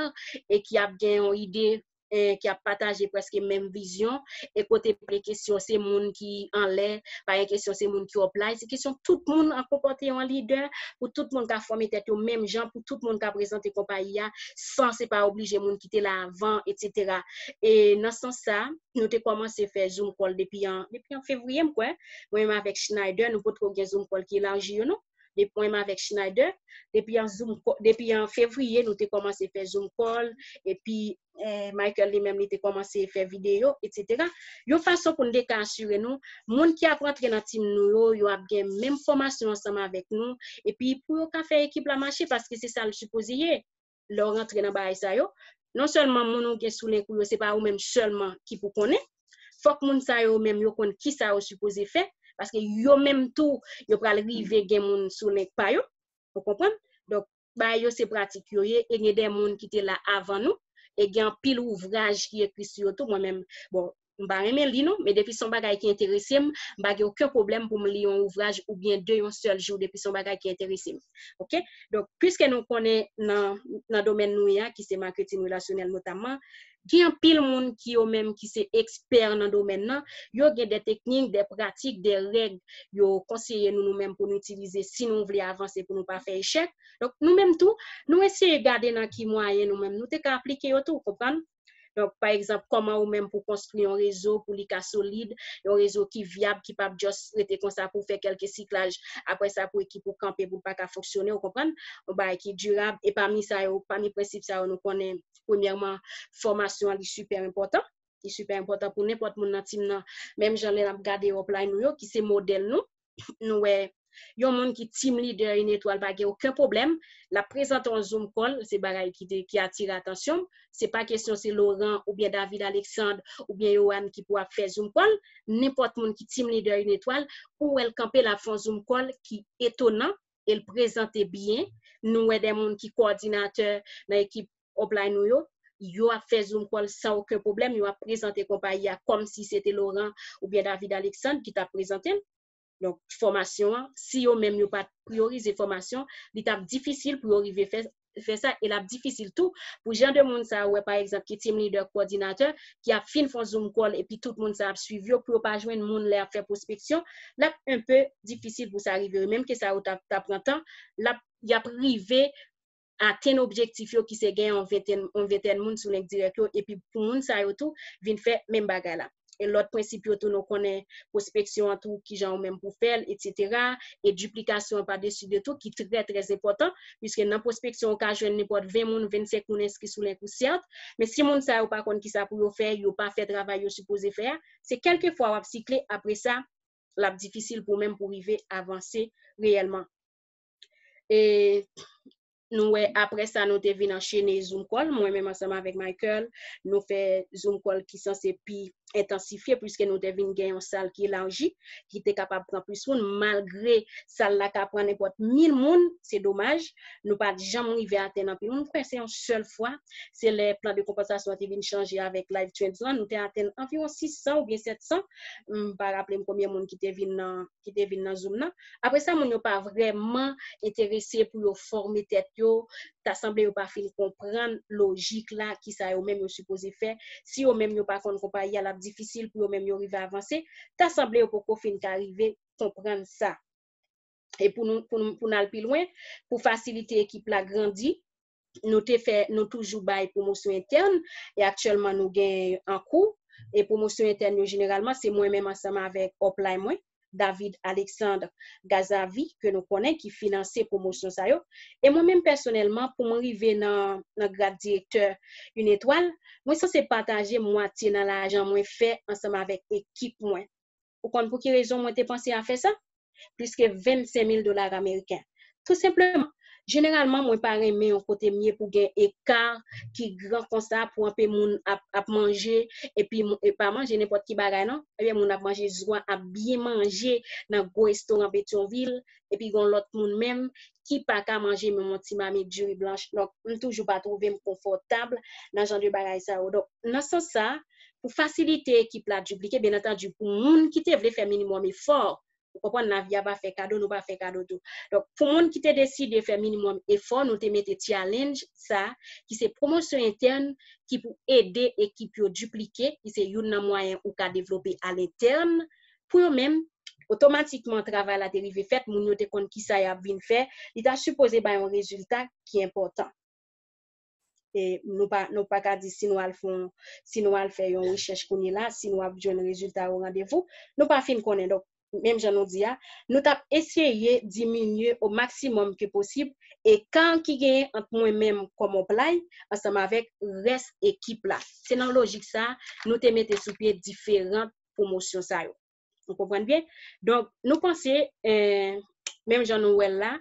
e ki ap gen yon ide, eh, ki ap pataje prèske menm vizyon, e kote pale kesyon se moun ki anlè, pa gen kesyon se moun ki up la, se kesyon tout moun an konpòte yon lidè, pou tout moun ka fòme tèt yo menm jan, pou tout moun ka prezante konpayi a, san se pa oblije moun ki te la avan, etsetera. E nan sans sa, nou te kòmanse fè Zoom call depi an, depi an fevriye, m kwè. Mwen menm avèk Schneider, nou potko gen Zoom call ki elaji yo, non. Depi mwen menm avèk Schneider, depi an Zoom call, depi an fevriye, nou te kòmanse fè Zoom call, epi, eh, Michael li menm, li te kòmanse fè videyo, etsetera. Yon fason pou n te ka asire nou, moun ki ap rantre nan tim nou yo, yo ap gen menm fòmasyon ansanm avèk nou, epi pou yo ka fè ekip la mache, paske se sa l sipoze ye. Lè w rantre nan bagay sa yo, non sèlman moun ou gen sou link ou yo, se pa ou menm sèlman ki pou konnen. Fòk moun sa yo menm yo konn kisa yo sipoze fè, paske yo menm tou, yo pral rive gen moun sou link pa yo. Ou konprann? Donk, bagay yo se pratik yo ye, e gen de moun ki te la avan nou, e gen anpil ouvraj ki ekri sou yo tou. Mwen menm, bon, m pa renmen li non, men depi se yon bagay ki enterese m, m pa gen okenn pwoblèm pou m li yon ouvraj oubyen de yon sèl jou, depi se yon bagay ki enterese m. Oke? Donk, piske nou konnen nan, nan domèn nou ye a, ki se maketin relasyonèl notaman, gen anpil moun ki yo menm ki se ekspè nan domèn nan, yo gen de teknik, de pratik, de règ yo konseye nou, nou menm pou nou itilize si nou vle avanse, pou nou pa fè echèk. Donk, nou menm tou, nou eseye gade nan ki mwayen nou menm nou te ka aplike yo tou, konprann? Donk, pa egzanp, kòman ou menm pou konstwi yon rezo pou li ka solid, yon rezo ki vyab, ki p ap just rete konsa pou w fè kèlke siklaj, apre sa pou ekip ou kanpe, pou l pa ka fonksyone, ou konprann? Yon bagay ki dirab, e pami sa yo, pami prensip sa yo, nou konnen, premyèman, fòmasyon an, li sipè enpòtan. Li sipè enpòtan pou nenpòt moun nan tim nan. Menm jan lè n ap gade upline nou yo, ki se modèl nou, nou wè yon moun ki team leader une étoile pa gen okenn pwoblèm. L ap prezante yon Zoom call, se bagay ki te, ki atire atansyon m. Se pa kesyon se Laurent oubyen David Alexandre oubyen Yohann ki pou ap fè Zoom call. Nenpòt moun ki team leader une étoile, ou wè l kanpe, l ap fè yon Zoom call ki etonan e l prezante byen. Nou wè de moun ki kowòdinatè nan ekip upline nou yo, yo ap fè Zoom call san okenn pwoblèm, yo ap prezante konpayi a kòmsi se te Laurent oubyen David Alexandre ki t ap prezante l. Donk, fòmasyon an, si yo menm yo pa t priyorize fòmasyon, li t ap difisil pou yo rive fè, fè sa, e l ap difisil tou pou jan de moun sa yo, wè, pa egzanp, ki team leader, kowòdinatè, ki ap fin fè yon Zoom call, epi tout moun sa ap swiv yo, pou yo pa jwenn moun lè y ap fè pwospeksyon, l ap enpe difisil pou sa rive. Menm ke sa yo t ap, t ap pran tan, l ap, y ap rive atenn objektif yo ki se gen yon ventèn, yon ventèn moun sou link dirèk yo, epi pou moun sa yo tou vin fè menm bagay la. E lòt prensip yo tou, nou konnen pwospeksyon an tou, kijan ou menm pou fè l, etsetera. E diplikasyon an pa desi de tou, ki trè, trè enpòtan, piske nan pwospeksyon, ou ka jwenn nenpòt ven moun, vennsenk moun enskri sou link ou, sèt, men si moun sa yo pa konn kisa pou yo fè, yo pa fè travay yo sipoze fè a, se kèlkefwa w ap sikle, apre sa, l ap difisil pou ou menm pou rive avanse reyèlman. E nou wè, apre sa, nou te vin anchene Zoom call. Mwen menm ansanm avèk Michael, nou fè Zoom call ki sanse pi entansifye, piske nou te vin gen yon sal ki elaji, ki te kapab pran plis moun, malgre sal la ka pran nenpòt mil moun, se domaj, nou pa t janm rive atenn anpil moun. Mwen kwè se yon sèl fwa, se lè plan de konpansasyon an te vin chanje avèk Life Trends lan, nou te atenn anviwon sis san oubyen sèt san, m pa raple m konbyen moun ki te vin nan, ki te vin nan Zoom nan. Apre sa, moun yo pa vrèman enterese pou yo fòme tèt yo, ta sanble yo pa fin konprann lojik la, kisa yo menm yo sipoze fè. Si yo menm yo pa konn konpayi a, l ap difisil pou yo menm yo rive avanse, ta sanble yo poko fin ka rive konprann sa. E pou nou, pou nou, pou n al pi lwen, pou fasilite ekip la grandi, nou te fè, nou toujou bay pwomosyon entèn, e aktyèlman nou gen an kou. E pwomosyon entèn yo, jeneralman, se mwen menm ansanm avèk upline mwen, David Alexandre Gazavi, ke nou konnen, ki finanse pwomosyon sa yo. E mwen menm pèsonèlman, pou mwen rive nan, nan grad direktè Une Étoile, mwen sanse pataje mwatye nan lajan mwen fè ansanm avèk ekip mwen. Ou konn pou ki rezon mwen te panse a fè sa? Plis ke vennsenk mil dola ameriken. Tou senpleman, jeneralman, mwen pa renmen yon kote m ye pou gen eka ki gran konsa, pou anpe moun ap, ap manje, epi, e pa manje nenpòt ki bagay, non. Ebyen, moun ap manje zwa, ap byen manje nan gwo restoran Petyonvil, epi gen lòt moun menm ki pa ka manje menm yon ti mamit diri blanch. Donk, m toujou pa twouve m konfòtab nan jan de bagay sa yo. Donk, nan sans sa, pou fasilite ekip la diplike, byen antandi, pou moun ki te vle fè minimòm efò, ou konprann, lavi a pa fè kado, nou pa fè kado tou. Donk, pou moun ki te deside fè minimòm efò, nou te mete challenge sa, ki se pwomosyon entèn, ki pou ede ekip yo diplike, ki se youn nan mwayen ou ka devlope alentèn, pou yo menm, otomatikman, travay la te rive fèt, moun yo te konn kisa y ap vin fè, li ta sipoze bay yon rezilta ki enpòtan. E nou pa, nou pa ka di si nou al fè yon, si nou al fè yon rechèch kounye la, si nou ap jwenn rezilta o randevou, nou pa fin konnen. Donk, menm jan nou di a, nou t ap eseye diminye o maksimòm ke posib eka ki genyen ant mwen menm kòm upline ansanm avèk rès ekip la. Se nan lojik sa a, nou te mete sou pye diferan pwomosyon sa yo. Ou konprann byen? Donk, nou panse, eh, menm jan nou wè l la,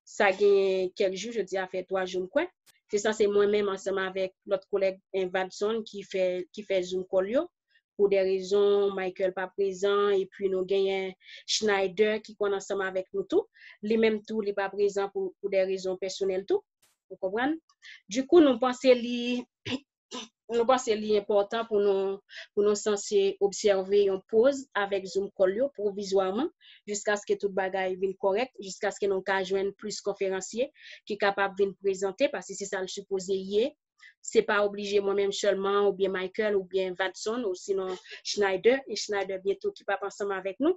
sa gen kèk jou, jodi a fè twa jou, m kwè. Se sanse mwen menm ansanm avèk lòt kolèg, eh, Vadson ki fè, ki fè Zoom call yo. Pou de rezon, Michael pa prezan, epi nou genyen Schneider ki konn ansanm avèk nou tou. Li menm tou, li pa prezan pou, pou de rezon pèsonèl tou. Ou konprann? Dikou, nou panse li, nou panse li enpòtan pou nou, pou nou sanse obsève yon poz avèk Zoom call yo pwovizwaman, jiskaske tout bagay vin kòrèk, jiskaske nou ka jwenn plis konferansye ki kapab vin prezante, paske se sa l sipoze ye. Se pa oblije mwen menm sèlman, oubyen Michael, oubyen Vadson, ou sinon Schneider, e Schneider byento ki p ap ansanm avèk nou,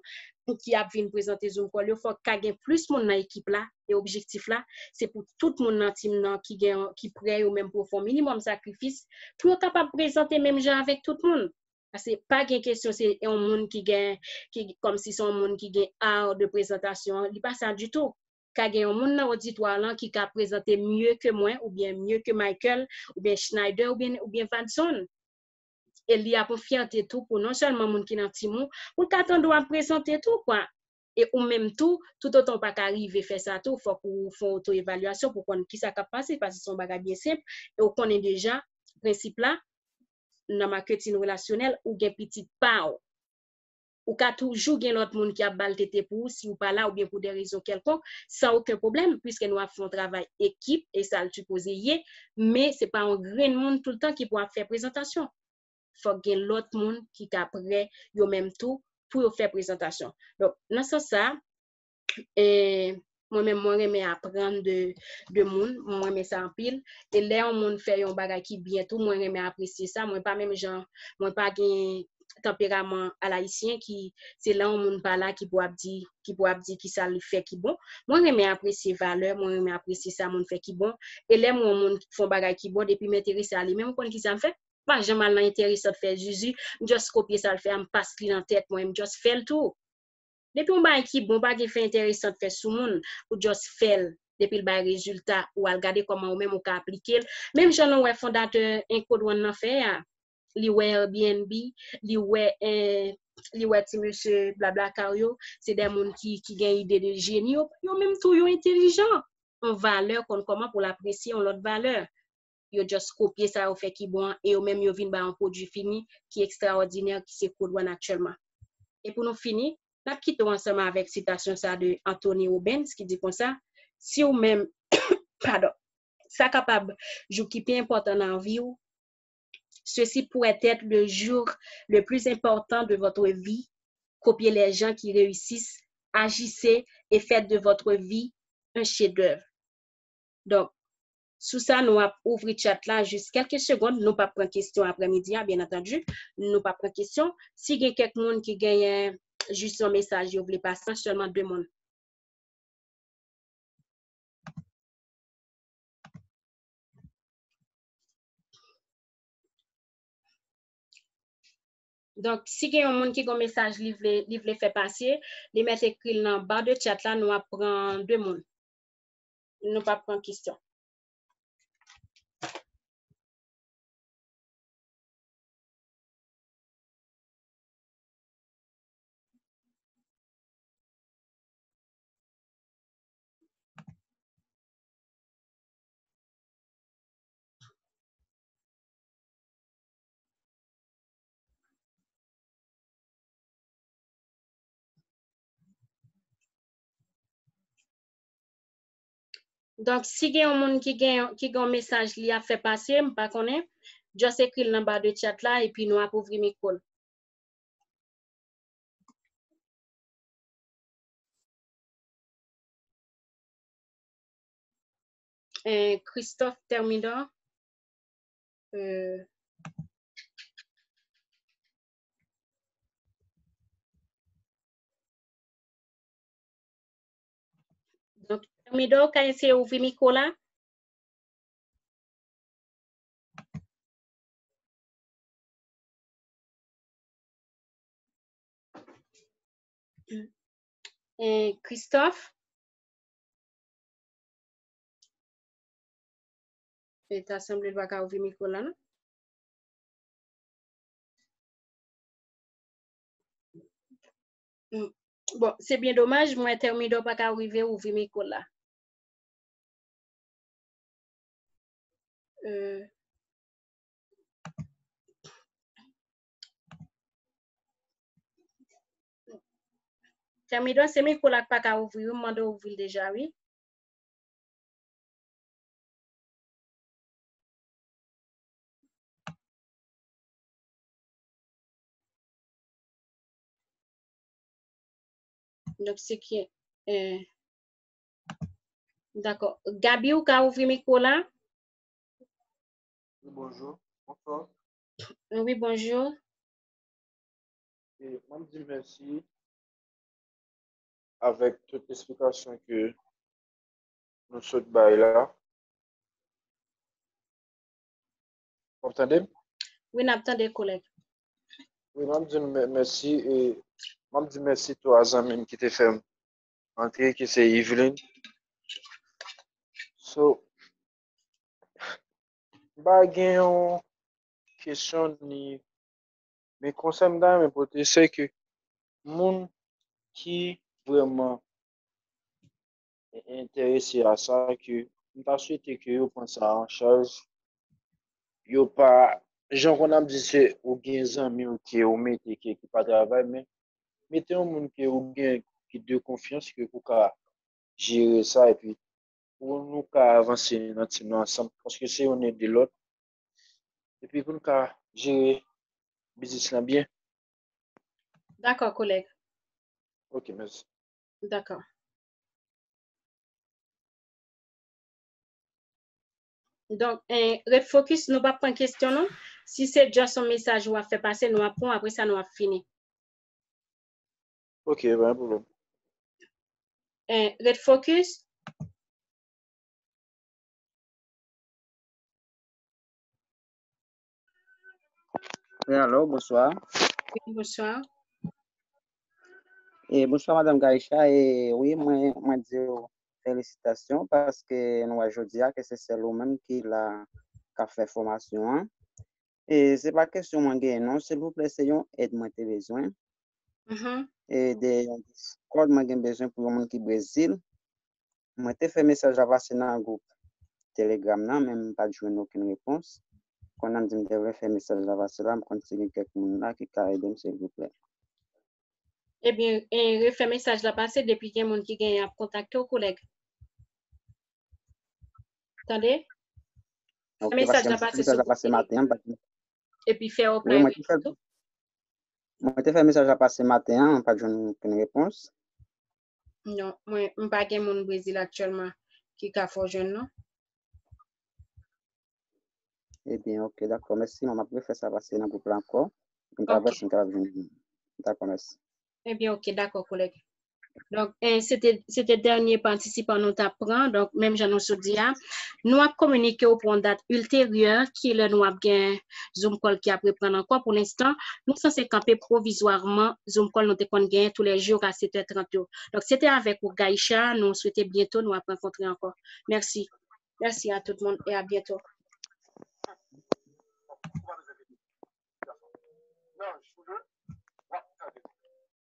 ki ap vin prezante Zoom call yo. Fòk ka gen plis moun nan ekip la, e objektif la, se pou tout moun nan team nan ki gen, ki prè yo menm pou yo fè yon minimòm sakrifis, pou yo kapab prezante menm jan avèk tout moun. Paske pa gen kesyon se yon moun ki gen, ki, kòmsi se yon moun ki gen art de prezantasyon, li pa sa ditou. Ka gen yon moun nan oditwa lan ki ka prezante mye ke mwen, oubyen mye ke Michael, oubyen Schneider, oubyen, oubyen Vadson. E li ap yon fyète tou pou non sèlman moun ki nan team ou, pou l ka tande w ap prezante tou, kwa. E ou menm tou, toutotan w pa ka rive fè sa tou, fòk ou fè yon oto-evalyasyon pou konn kisa k ap pase, paske se yon bagay byen senp, e w konnen deja prensip la, nan maketin relasyonèl, ou gen pitit pa w. Ou ka toujou gen lòt moun ki ap ba l tete pou ou si w pa la oubyen pou de rezon kèlkonk, san okenn pwoblèm, piske nou ap fè yon travay ekip, e sa l sipoze ye, men se pa yon grenn moun toultan ki pou ap fè prezantasyon. Fòk gen lòt moun ki ka prè yo menm tou pou yo fè prezantasyon. Donk, nan sans sa, e, mwen menm, mwen renmen aprann de, de moun, mwen renmen sa anpil. E lè yon moun fè yon bagay ki byen tou, mwen renmen apresye sa. Mwen pa menm jan, mwen pa gen tanperaman alayisyen ki se lè yon moun pa la ki pou ap di, ki pou ap di kisa li fè ki bon. Mwen renmen apresye valè, mwen renmen apresye sa moun fè ki bon. E lè m wè yon moun fè yon bagay ki bon, depi m enterese a li menm, ou konn kisa m fè? M pa janm al nan enteresan fè zuzu, m just kopye sa l fè a, m pas li nan tèt mwen, m just fè l tou. Depi yon bagay ki bon, pa gen fè enteresan fè sou moun, ou just fè l. Depi l bay rezilta, ou al gade kòman ou menm ou ka aplike l. Menm jan nou wè fondatè Encode One nan fè a, li wè Airbnb, li wè, eh, li wè ti mesye Blablacar yo, se de moun ki, ki gen ide de jeni, yo, yo menm tou yo entelijan. Yon valè konn kòman pou l apresye yon lòt valè. Yo just kopye sa yo fè ki bon an, e yo menm yo vin bay yon pwodui fini ki ekstraòdinè, ki se Code One aktyèlman. E pou nou fini, n ap kite w ansanm avèk sitasyon sa de Anthony Robbins ki di konsa, si w menm, padon, sa kapab jou ki pi enpòtan nan vi w, ceci pourrait être le jour le plus important de votre vie. Copiez les gens qui réussissent, agissez et faites de votre vie un chef-d'œuvre. Donk, sou sa, nou ap ouvri chat la jis kèlke segonn. Nou p ap pran kesyon aprèmidi a, byen antandi. Nou p ap pran kesyon. Si gen kèk moun ki genyen jis yon mesaj yo vle pase, sèlman de moun. Donk, si gen yon moun ki gen mesaj li vle, li vle fè pase, li mèt ekri l nan ba de chat la, nou ap pran de moun. Nou p ap pran kesyon. Donk, si gen yon moun ki gen, ki gen yon mesaj li ap fè pase, m pa konnen, just ekri l nan ba de chat la, epi nou ap ouvri mikwo l. Eh, Christophe Thermidor. Euh, donk, Thermidor, ou ka eseye ouvri mikwo la? Eh, Christophe? E ta sanble l pa ka ouvri mikwo la, non? Mm. Bon, se byen domaj, mwen Thermidor pa ka rive ouvri mikwo la. Euh, Thermidor, se mikwo la k pa ka ouvri, wi, m mande w ouvri l deja, wi. Donk, se ki, eh, dakò. Gaby, ou ka ouvri mikwo la? Wi, bonjou. Bonswa. Wi, bonjou. E, mwen di mèsi avèk tout esplikasyon ke nou sot bay la. W ap tande m? Wi, n ap tande, kolèg. Wi, m ap di nou mè-, mèsi, e m ap di mèsi tou a zanmi m ki te fè m antre, ki se Yveline. So, m pa gen yon kesyon ni, men konsèy m ta renmen pote, se ke moun ki vrèman enterese a sa, ke m ta swete ke yo pran sa an chaj, yo pa, jan konn ap di, se ou gen zanmi w ke ou mete ke ki pa travay, men mete yon moun ke ou gen ki de konfyans, ke ou ka jere sa, epi pou nou ka avanse nan tim nan ansanm, paske se youn ede lòt, epi pou nou ka jere biznis lan byen. Dakò, kolèg. Ok, mèsi. Dakò. Donk, eh, ret fokis, nou p ap pran kesyon, non. Si se just yon mesaj w ap fè pase, nou ap pran, apre sa, nou ap fini. Ok, pa gen pwoblèm. Eh, ret fokis. Wi, alo, bonswa. Wi, bonswa. E, bonswa, madanm Gaïcha. E, wi, mwen, mwen di w felisitasyon paske nou wè jodi a ke se sèl ou menm ki la k ap fè fòmasyon an. E se pa kesyon mwen genyen non, silvouplè, se yon èd mwen te bezwen. Mhm. E de yon Discord, mwen gen bezwen pou yon moun ki Brezil. Mwen te fè mesaj la pase nan gwoup Telegram nan, men m pa t jwenn okenn repons. Kounye a m di m te vle fè mesaj la pase la, m konn si gen kèk moun la ki ka ede m, silvouplè. Ebyen, e, refè mesaj la pase, depi gen moun ki genyen ap kontakte w, kolèg. Tande? Ok, mesaj la pase sou mesaj la pase maten an, m pa t epi fè reply wi, mwen te fè, tou. Mwen te fè mesaj la pase maten an, mwen pa t jwenn okenn repons. Non, mwen, m pa gen moun Brezil aktyèlman ki ka fè w jwenn, non. Ebyen, ok, dakò, mèsi. Mwen, m ap refè sa pase nan gwoup la ankò. Pou m ka wè si m kapab jwenn. Dakò, mèsi. Ebyen, ok, dakò, kolèg. Donk, eh, se te, se te dènye patisipan nou t ap pran. Donk, menm jan nou sot di a, nou ap kominike w pou yon dat ilteryè, ki lè nou ap gen Zoom call ki ap reprann ankò. Pou lenstan, nou sanse kanpe pwovizwaman Zoom call nou te konn genyen toulèjou a sèt è trant yo. Donk, se te avèk ou, Gaïcha. Nou swete byento nou ap rankontre ankò. Mèsi. Mèsi a tout moun e a byento.